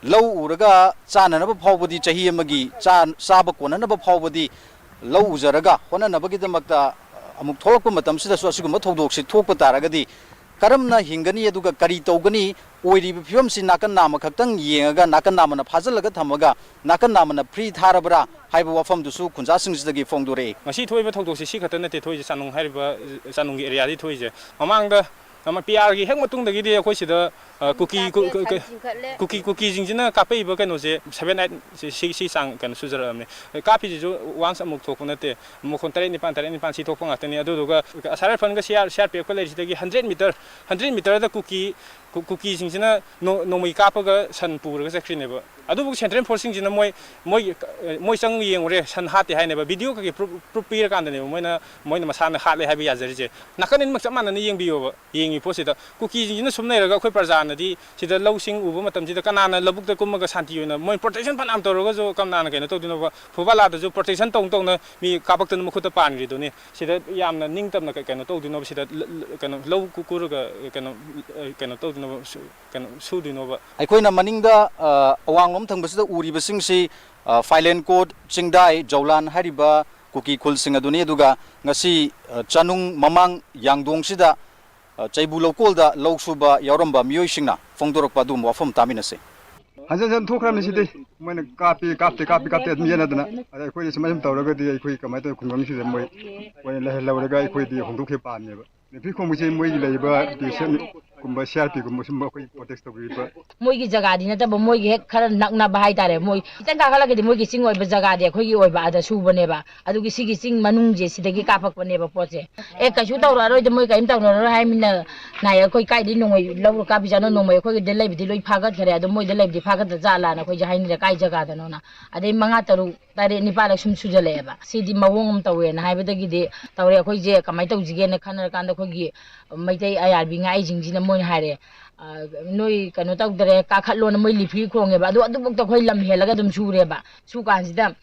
ꯂꯧ ꯎꯔꯒ ꯆꯥꯅꯅꯕ ꯐꯥꯎꯕꯗꯤ, ꯆꯍꯤ ꯑꯃꯒꯤ ꯆꯥ-, ꯆꯥꯕ ꯀꯣꯟꯅꯅꯕ ꯐꯥꯎꯕꯗꯤ ꯂꯧ ꯎꯖꯔꯒ ꯍꯣꯠꯅꯅꯕꯒꯤꯗꯃꯛꯇ ꯑꯃꯨꯛ ꯊꯣꯛꯂꯛꯄ ꯃꯇꯝꯁꯤꯗꯁꯨ ꯑꯁꯤꯒꯨꯝꯕ ꯊꯧꯗꯣꯛꯁꯤ ꯊꯣꯛꯄ ꯇꯥꯔꯒꯗꯤ ꯀꯔꯝꯅ ꯍꯤꯡꯒꯅꯤ ꯑꯗꯨꯒ ꯀꯔꯤ ꯇꯧꯒꯅꯤ? ꯑꯣꯏꯔꯤꯕ ꯐꯤꯕꯝꯁꯤ ꯅꯥꯀꯟ ꯅꯥꯝꯃ ꯈꯛꯇꯪ ꯌꯦꯡꯉꯒ, ꯅꯥꯀꯟ ꯅꯥꯝꯃꯅ ꯐꯥꯖꯤꯜꯂꯒ ꯊꯝꯃꯒ ꯅꯥꯀꯟ ꯅꯥꯝꯃꯅ ꯐ꯭ꯔꯤ ꯊꯥꯔꯕ꯭ꯔꯥ ꯍꯥꯏꯕ ꯋꯥꯐꯝꯗꯨꯁꯨ ꯈꯨꯟꯖꯥꯁꯤꯡꯁꯤꯗꯒꯤ ꯐꯣꯡꯗꯣꯔꯛꯏ꯫ ꯉꯁꯤ ꯊꯣꯛꯏꯕ ꯊꯧꯗꯣꯛꯁꯤ ꯁꯤ ꯈꯛꯇ ꯅꯠꯇꯦ ꯊꯣꯛꯏꯁꯦ, ꯆꯥꯅꯨꯡ ꯍꯥꯏꯔꯤꯕ, ꯆꯥꯅꯨꯡꯒꯤ ꯑꯦꯔꯤꯌꯥꯗꯤ ꯊꯣꯛꯏꯁꯦ꯫ ꯃꯃꯥꯡꯗ ꯑꯃ ꯄꯤ ꯑꯥꯔꯒꯤ ꯍꯦꯛ ꯃꯇꯨꯡꯗꯒꯤꯗꯤ ꯑꯩꯈꯣꯏ ꯁꯤꯗ, ꯑ, ꯀꯨꯀꯤ, ꯀꯨ-, ꯀꯨ-, ꯀꯨ-, ꯀꯨꯀꯤ, ꯀꯨꯀꯤꯁꯤꯡꯁꯤꯅ ꯀꯥꯞꯄꯛꯏꯕ ꯀꯩꯅꯣꯁꯦ ꯁꯚꯦꯟ ꯑꯩꯠ ꯁꯤ, ꯁꯤ, ꯁꯤ ꯆꯥꯡ ꯀꯩꯅꯣ ꯁꯨꯖꯔꯛꯑꯕꯅꯤ꯫ ꯀꯥꯞꯄꯤꯁꯤꯁꯨ ꯋꯥꯟꯁ ꯑꯃꯨꯛ ꯊꯣꯛꯄ ꯅꯠꯇꯦ, ꯃꯈꯣꯟ ꯇꯔꯦꯠ ꯅꯤꯄꯥꯟ, ꯇꯔꯦꯠ ꯅꯤꯄꯥꯟ ꯁꯤ ꯊꯣꯛꯄ ꯉꯥꯛꯇꯅꯤ꯫ ꯑꯗꯨꯗꯨꯒ Assam ꯔꯥꯏꯐꯜꯒ C R, C R P ꯑꯦꯐꯀ ꯂꯩꯔꯤꯁꯤꯗꯒꯤ ꯍꯟꯗ꯭ꯔꯦꯠ ꯃꯤꯇꯔ, ꯍꯟꯗ꯭ꯔꯦꯠ ꯃꯤꯇꯔꯗ ꯀꯨꯀꯤ, ꯀꯨ-, ꯀꯨꯀꯤꯁꯤꯡꯁꯤꯅ ꯅꯣ-, ꯅꯣꯡꯃꯩ ꯀꯥꯞꯄꯒ ꯁꯟ ꯄꯨꯔꯒ ꯆꯠꯈ꯭ꯔꯤꯅꯦꯕ꯫ ꯑꯗꯨꯕꯨ ꯁꯦꯟꯇ꯭ꯔꯦꯜ ꯐꯣꯔꯁꯁꯤꯡꯁꯤꯅ ꯃꯣꯏ, ꯃꯣꯏ, ꯃꯣꯏ ꯆꯪꯉ ꯌꯦꯡꯉꯨꯔꯦ, ꯁꯟ ꯍꯥꯠꯇꯦ ꯍꯥꯏꯅꯦꯕ꯫ ꯚꯤꯗꯤꯑꯣ ꯀꯩꯀꯩ ꯄ꯭ꯔꯨꯞ, ꯄ꯭ꯔꯨꯞ ꯄꯤꯔꯀꯥꯟꯗꯅꯦꯕ ꯃꯣꯏꯅ, ꯃꯣꯏꯅ ꯃꯁꯥꯅ ꯍꯥꯠꯂꯦ ꯍꯥꯏꯕ ꯌꯥꯖꯔꯤꯁꯦ꯫ ꯅꯥꯀꯟ ꯑꯅꯤꯃꯛ ꯆꯞ ꯃꯥꯟꯅꯅ ꯌꯦꯡꯕꯤꯌꯣꯕ꯫ ꯌꯦꯡꯉꯤ ꯄꯣꯠꯁꯤꯗ ꯀꯨꯀꯤꯁꯤꯡꯁꯤꯅ ꯁꯨꯝ ꯂꯩꯔꯒ ꯑꯩꯈꯣꯏ ꯄ꯭ꯔꯖꯥꯅꯗꯤ ꯁꯤꯗ ꯂꯧꯁꯤꯡ ꯎꯕ ꯃꯇꯝꯁꯤꯗ ꯀꯅꯥꯅ ꯂꯧꯕꯨꯛꯇ ꯀꯨꯝꯃꯒ ꯁꯥꯟꯇꯤ ꯑꯣꯏꯅ ꯃꯣꯏ ꯄ꯭ꯔꯣꯇꯦꯛꯁꯟ ꯐꯅꯌꯥꯝ ꯇꯧꯔꯒꯁꯨ ꯀꯅꯥꯅ ꯀꯩꯅꯣ ꯇꯧꯗꯣꯏꯅꯣꯕ? ꯐꯨꯕꯥꯂꯥꯗꯁꯨ ꯄ꯭ꯔꯣꯇꯦꯛꯁꯟ ꯇꯧꯅ ꯇꯧꯅ ꯃꯤ ꯀꯥꯄꯛꯇꯅ ꯃꯈꯨꯠꯇ ꯄꯥꯟꯈ꯭ꯔꯤꯗꯨꯅꯤ꯫ ꯁꯤꯗ ꯌꯥꯝꯅ ꯅꯤꯡꯇꯝꯅ ꯀꯩ-, ꯀꯩꯅꯣ ꯇꯧꯗꯣꯏꯅꯣꯕ? ꯁꯤꯗ ꯂ-, ꯂ-, ꯀꯩꯅꯣ ꯂꯧ ꯀꯨ-, ꯀꯨꯔꯒ ꯀꯩꯅꯣ, ꯀꯩꯅꯣ ꯇꯧꯗꯣꯏꯅꯣꯕ? ꯁꯨ-, ꯀꯩꯅꯣ ꯁꯨꯗꯣꯏꯅꯣꯕ? ꯑꯩꯈꯣꯏꯅ ꯃꯅꯤꯡꯗ, ꯑ, ꯑꯋꯥꯡꯂꯣꯝ ꯊꯪꯕꯁꯤꯗ ꯎꯔꯤꯕꯁꯤꯡꯁꯤ, ꯑ, ꯐꯥꯏꯂꯦꯟꯀꯣꯠ, ꯆꯤꯡꯗꯥꯏ, ꯖꯧꯂꯥꯟ ꯍꯥꯏꯔꯤꯕ ꯀꯨꯀꯤ ꯈꯨꯜꯁꯤꯡ ꯑꯗꯨꯅꯤ꯫ ꯑꯗꯨꯒ ꯉꯁꯤ, ꯑ, ꯆꯅꯨꯡ ꯃꯃꯥꯡ ꯌꯥꯡꯗꯣꯡꯁꯤꯗ, ꯑ, ꯆꯩꯕꯨ ꯂꯧꯀꯣꯜꯗ ꯂꯧ ꯁꯨꯕ ꯌꯥꯎꯔꯝꯕ ꯃꯤꯑꯣꯏꯁꯤꯡꯅ ꯐꯣꯡꯗꯣꯔꯛꯄ ꯑꯗꯨꯒꯨꯝꯕ ꯋꯥꯐꯝ ꯇꯥꯃꯤꯟꯅꯁꯤ꯫ ꯍꯟꯖꯟ ꯍꯟꯖꯟ ꯊꯣꯛꯈ꯭ꯔꯕꯅꯤ ꯁꯤꯗꯤ꯫ ꯃꯣꯏꯅ ꯀꯥꯞꯄꯤ, ꯀꯥꯞꯇꯦ, ꯀꯥꯞꯄꯤ, ꯀꯥꯞꯇꯦ ꯑꯗꯨꯝ ꯌꯦꯠꯅꯗꯅ꯫ ꯑꯗ ꯑꯩꯈꯣꯏꯗꯤ ꯁꯨꯃꯥꯏꯅ ꯁꯨꯝ ꯇꯧꯔꯒꯗꯤ ꯑꯩꯈꯣꯏ ꯀꯃꯥꯏꯅ ꯇꯧꯋꯤ? ꯈꯨꯡꯒꯪꯁꯤꯗ ꯃꯣꯏ, ꯃꯣꯏꯅ ꯂꯩꯍꯜꯍꯧꯔꯒ ꯑꯩꯈꯣꯏꯗꯤ ꯍꯣꯡꯗꯣꯛꯈꯤꯕ ꯄꯥꯝꯃꯦꯕ꯫ ꯅꯨꯄꯤ ꯈꯣꯡꯕꯁꯦ ꯃꯣꯏꯒꯤ ꯂꯩꯔꯤꯕ ꯕꯤ ꯑꯦꯁ ꯑꯦꯐ ꯀꯨꯝꯕ, ꯁꯤ ꯑꯥꯔ ꯄꯤ ꯒꯨꯝꯕ ꯁꯨꯝꯕ ꯑꯩꯈꯣꯏ ꯄ꯭ꯔꯣꯇꯦꯛ ꯇꯧꯕꯤꯕ꯫ ꯃꯣꯏꯒꯤ ꯖꯒꯥꯗꯤ ꯅꯠꯇꯕ, ꯃꯣꯏꯒꯤ ꯍꯦꯛ ꯈꯔ ꯅꯛꯅꯕ ꯍꯥꯏꯇꯥꯔꯦ꯫ ꯃꯣꯏ ꯈꯤꯇꯪ ꯀꯥꯈꯠꯂꯒꯗꯤ ꯃꯣꯏꯒꯤ ꯆꯤꯡ ꯑꯣꯏꯕ ꯖꯒꯥꯗꯤ ꯑꯩꯈꯣꯏꯒꯤ ꯑꯣꯏꯕ, ꯑꯗ ꯁꯨꯕꯅꯦꯕ꯫ ꯑꯗꯨꯒꯤ ꯁꯤꯒꯤ ꯆꯤꯡ ꯃꯅꯨꯡꯁꯦ ꯁꯤꯗꯒꯤ ꯀꯥꯞꯄꯛꯄꯅꯦꯕ ꯄꯣꯠꯁꯦ꯫ ꯑꯦ, ꯀꯩꯁꯨ ꯇꯧꯔꯛꯑꯔꯣꯏꯗ, ꯃꯣꯏ ꯀꯔꯤꯝ ꯇꯧꯅꯔꯔꯣꯏ ꯍꯥꯏꯃꯤꯅ ꯅꯥꯏ꯫ ꯑꯩꯈꯣꯏ ꯀꯥꯏꯗꯩ ꯅꯣꯡꯃꯩ ꯂꯧꯔ ꯀꯥꯞꯄꯤꯖꯥꯠꯅꯣ? ꯅꯣꯡꯃꯩ ꯑꯩꯈꯣꯏꯒꯤꯗ ꯂꯩꯕꯗꯤ ꯂꯣꯏ ꯐꯥꯒꯠꯈ꯭ꯔꯦ, ꯑꯗꯣ ꯃꯣꯏꯗ ꯂꯩꯕꯗꯤ ꯐꯥꯒꯠꯇ ꯖꯥꯠꯂꯥꯅ ꯑꯩꯈꯣꯏꯁꯦ ꯍꯥꯏꯅꯔꯦ, ꯀꯥꯏ ꯖꯒꯥꯗꯅꯣꯅ꯫ ꯑꯗꯩ ꯃꯉꯥ, ꯇꯔꯨꯛ, ꯇꯔꯦꯠ, ꯅꯤꯄꯥꯜꯂꯛ ꯁꯨꯝ ꯁꯨꯖꯜꯂꯛꯑꯦꯕ꯫ ꯁꯤꯗꯤ ꯃꯑꯣꯡ ꯑꯃ ꯇꯧꯋꯦꯅ ꯍꯥꯏꯕꯗꯒꯤꯗꯤ ꯇꯧꯔꯦ꯫ ꯑꯩꯈꯣꯏꯁꯦ ꯀꯃꯥꯏꯅ ꯇꯧꯁꯤꯒꯦꯅ ꯈꯟꯅꯔꯀꯥꯟꯗ ꯑꯩꯈꯣꯏꯒꯤ ꯃꯩꯇꯩ ꯑꯥꯔ ꯑꯥꯔ ꯕꯤ ꯉꯥꯛꯏꯁꯤꯡꯁꯤꯅ ꯃꯣꯏꯅ ꯍꯥꯏꯔꯦ, "ꯑ, ꯅꯣꯏ ꯀꯩꯅꯣ ꯇꯧꯗ꯭ꯔꯦ, ꯀꯥꯈꯠꯂꯣꯅ" ꯃꯣꯏ ꯂꯤꯐ꯭ꯔꯤ ꯈꯣꯡꯉꯦꯕ꯫ ꯑꯗꯣ ꯑꯗꯨꯐꯥꯎꯗ ꯑꯩꯈꯣꯏ ꯂꯝ ꯍꯦꯜꯂꯒ ꯑꯗꯨꯝ ꯁꯨꯔꯦꯕ꯫ ꯁꯨ ꯀꯥꯟꯁꯤꯗ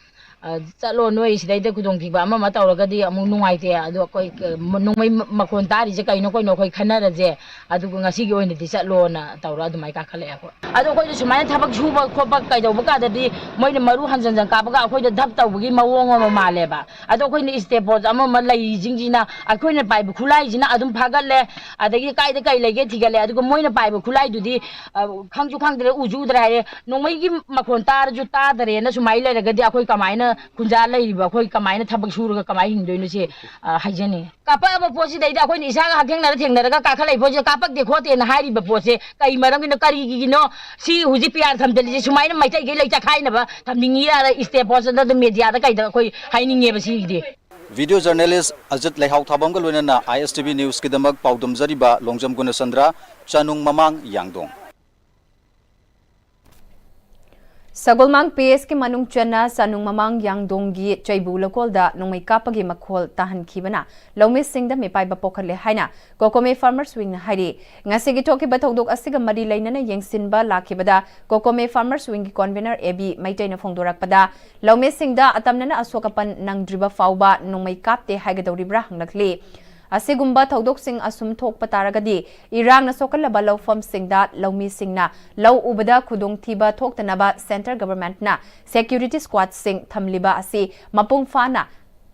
"ꯑ, ꯆꯠꯂꯣ, ꯅꯣꯏ ꯁꯤꯗꯩꯗ ꯈꯨꯗꯣꯡꯊꯤꯕ ꯑꯃ ꯑꯃ ꯇꯧꯔꯒꯗꯤ ꯑꯃꯨꯛ ꯅꯨꯡꯉꯥꯏꯇꯦ, ꯑꯗꯣ ꯑꯩꯈꯣꯏ ꯀ-, ꯃ-, ꯅꯣꯡꯃꯩ ꯃ-, ꯃꯈꯣꯟ ꯇꯥꯔꯤꯁꯦ ꯀꯩꯅꯣ ꯀꯩꯅꯣ ꯑꯩꯈꯣꯏ ꯈꯟꯅꯔꯁꯦ, ꯑꯗꯨꯒ ꯉꯁꯤꯒꯤ ꯑꯣꯏꯅꯗꯤ ꯆꯠꯂꯣꯅ" ꯇꯧꯔ ꯑꯗꯨꯃꯥꯏꯅ ꯀꯥꯈꯠꯂꯛꯑꯦ ꯑꯩꯈꯣꯏ꯫ ꯑꯗꯣ ꯑꯩꯈꯣꯏꯗ ꯁꯨꯃꯥꯏꯅ ꯊꯕꯛ ꯁꯨꯕ ꯈꯣꯠꯄ ꯀꯩꯗꯧꯕ ꯀꯥꯟꯗꯗꯤ ꯃꯣꯏꯅ ꯃꯔꯨ ꯍꯟꯖꯟ ꯍꯟꯖꯟ ꯀꯥꯞꯄꯒ ꯑꯩꯈꯣꯏꯗ ꯙꯞ ꯇꯧꯕꯒꯤ ꯃꯑꯣꯡ ꯑꯃ ꯃꯥꯜꯂꯦꯕ꯫ ꯑꯗꯣ ꯑꯩꯈꯣꯏꯅ step post ꯑꯃ ꯑꯃ ꯂꯩꯔꯤꯁꯤꯡꯁꯤꯅ ꯑꯩꯈꯣꯏꯅ ꯄꯥꯏꯕ ꯈꯨꯠꯂꯥꯏꯁꯤꯅ ꯑꯗꯨꯝ ꯐꯥꯒꯠꯂꯦ, ꯑꯗꯒꯤ ꯀꯥꯏꯗ ꯀꯩ ꯂꯩꯒꯦ ꯊꯤꯒꯠꯂꯦ, ꯑꯗꯨꯒ ꯃꯣꯏꯅ ꯄꯥꯏꯕ ꯈꯨꯠꯂꯥꯏꯗꯨꯗꯤ, ꯑ, ꯈꯪꯁꯨ ꯈꯪꯗ꯭ꯔꯦ, ꯎꯁꯨ ꯎꯗ꯭ꯔꯦ ꯍꯥꯏꯔꯦ꯫ ꯅꯣꯡꯃꯩꯒꯤ ꯃꯈꯣꯟ ꯇꯥꯔꯁꯨ ꯇꯥꯗꯔꯦꯅ ꯁꯨꯃꯥꯏꯅ ꯂꯩꯔꯒꯗꯤ ꯑꯩꯈꯣꯏ ꯀꯃꯥꯏꯅ ꯈꯨꯟꯖꯥ ꯂꯩꯔꯤꯕ, ꯑꯩꯈꯣꯏ ꯀꯃꯥꯏꯅ ꯊꯕꯛ ꯁꯨꯔꯒ ꯀꯃꯥꯏꯅ ꯍꯤꯡꯗꯣꯏꯅꯣ ꯁꯤ, ꯑ, ꯍꯥꯏꯖꯅꯤꯡꯉꯤ꯫ ꯀꯥꯞꯄꯛꯑꯕ ꯄꯣꯠꯁꯤꯗꯩꯗ ꯑꯩꯈꯣꯏꯅ ꯏꯁꯥꯒ ꯍꯛꯊꯦꯡꯅꯔ ꯊꯦꯡꯅꯔꯒ ꯀꯥꯈꯠꯂꯛꯏ ꯄꯣꯠꯁꯦ ꯀꯥꯞꯄꯛꯇꯦ ꯈꯣꯠꯇꯦꯅ ꯍꯥꯏꯔꯤꯕ ꯄꯣꯠꯁꯦ ꯀꯩ ꯃꯔꯝꯒꯤꯅꯣ, ꯀꯔꯤꯒꯤꯅꯣ? ꯁꯤ ꯍꯧꯖꯤꯛ ꯄꯤꯌꯥꯔ ꯊꯝꯖꯤꯜꯂꯤꯁꯦ ꯁꯨꯃꯥꯏꯅ ꯃꯩꯇꯩꯈꯩ ꯂꯩ ꯆꯈꯥꯏꯅꯕ ꯊꯝꯅꯤꯡꯉꯤꯔꯥ? Step post ꯑꯗꯨ media ꯗ ꯀꯩꯗ ꯑꯩꯈꯣꯏ ꯍꯥꯏꯅꯤꯡꯉꯦꯕ ꯁꯤꯒꯤꯗꯤ꯫ Video journalist ꯑꯖꯤꯠ ꯂꯩꯍꯥꯎꯊꯥꯕꯝꯒ ꯂꯣꯏꯅꯅ I S T V News ꯀꯤꯗꯃꯛ ꯄꯥꯎꯗꯝꯖꯔꯤꯕ ꯂꯣꯡꯖꯝ ꯒꯨꯅꯆꯟꯗ꯭ꯔ, ꯆꯥꯅꯨꯡ ꯃꯃꯥꯡ, ꯌꯥꯡꯗꯣꯡ꯫ ꯁꯒꯣꯜꯃꯥꯡ P S ꯀꯤ ꯃꯅꯨꯡ ꯆꯟꯅ ꯆꯥꯅꯨꯡ ꯃꯃꯥꯡ ꯌꯥꯡꯗꯣꯡꯒꯤ ꯆꯩꯕꯨ ꯂꯧꯀꯣꯜꯗ ꯅꯣꯡꯃꯩ ꯀꯥꯞꯄꯒꯤ ꯃꯈꯣꯜ ꯇꯥꯍꯟꯈꯤꯕꯅ ꯂꯧꯃꯤꯁꯤꯡꯗ ꯃꯤꯄꯥꯏꯕ ꯄꯣꯛꯍꯜꯂꯦ ꯍꯥꯏꯅ COCOMI farmers wing ꯅ ꯍꯥꯏꯔꯤ꯫ ꯉꯁꯤꯒꯤ ꯊꯣꯛꯈꯤꯕ ꯊꯧꯗꯣꯛ ꯑꯁꯤꯒ ꯃꯔꯤ ꯂꯩꯅꯅ ꯌꯦꯡꯁꯤꯟꯕ ꯂꯥꯛꯈꯤꯕꯗ COCOMI farmers wing ꯒꯤ convener A B ꯃꯩꯇꯩꯅ ꯐꯣꯡꯗꯣꯔꯛꯄꯗ, ꯂꯧꯃꯤꯁꯤꯡꯗ ꯑꯇꯝꯅꯅ ꯑꯁꯣꯛ ꯑꯄꯟ ꯅꯪꯗ꯭ꯔꯤꯕ ꯐꯥꯎꯕ ꯅꯣꯡꯃꯩ ꯀꯥꯞꯇꯦ ꯍꯥꯏꯒꯗꯧꯔꯤꯕ꯭ꯔꯥ ꯍꯪꯂꯛꯂꯤ꯫ ꯑꯁꯤꯒꯨꯝꯕ ꯊꯧꯗꯣꯛꯁꯤꯡ ꯑꯁꯨꯝ ꯊꯣꯛꯄ ꯇꯥꯔꯒꯗꯤ, ꯏꯔꯥꯡꯅ ꯁꯣꯛꯍꯜꯂꯕ ꯂꯧꯐꯝꯁꯤꯡꯗ ꯂꯧꯃꯤꯁꯤꯡꯅ ꯂꯧ ꯎꯕꯗ ꯈꯨꯗꯣꯡꯊꯤꯕ ꯊꯣꯛꯇꯅꯕ central government ꯅ security squad ꯁꯤꯡ ꯊꯝꯂꯤꯕ ꯑꯁꯤ ꯃꯄꯨꯡ ꯐꯥꯅ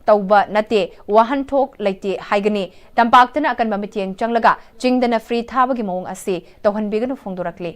ꯇꯧꯕ ꯅꯠꯇꯦ, ꯋꯥꯍꯟꯊꯣꯛ ꯂꯩꯇꯦ ꯍꯥꯏꯒꯅꯤ꯫ ꯇꯝꯄꯥꯛꯇꯅ ꯑꯀꯟꯕ ꯃꯤꯠꯌꯦꯡ ꯆꯪꯂꯒ ꯆꯤꯡꯗꯅ free ꯊꯥꯕꯒꯤ ꯃꯑꯣꯡ ꯑꯁꯤ ꯇꯧꯍꯟꯕꯤꯒꯅꯨ ꯐꯣꯡꯗꯣꯔꯛꯂꯤ꯫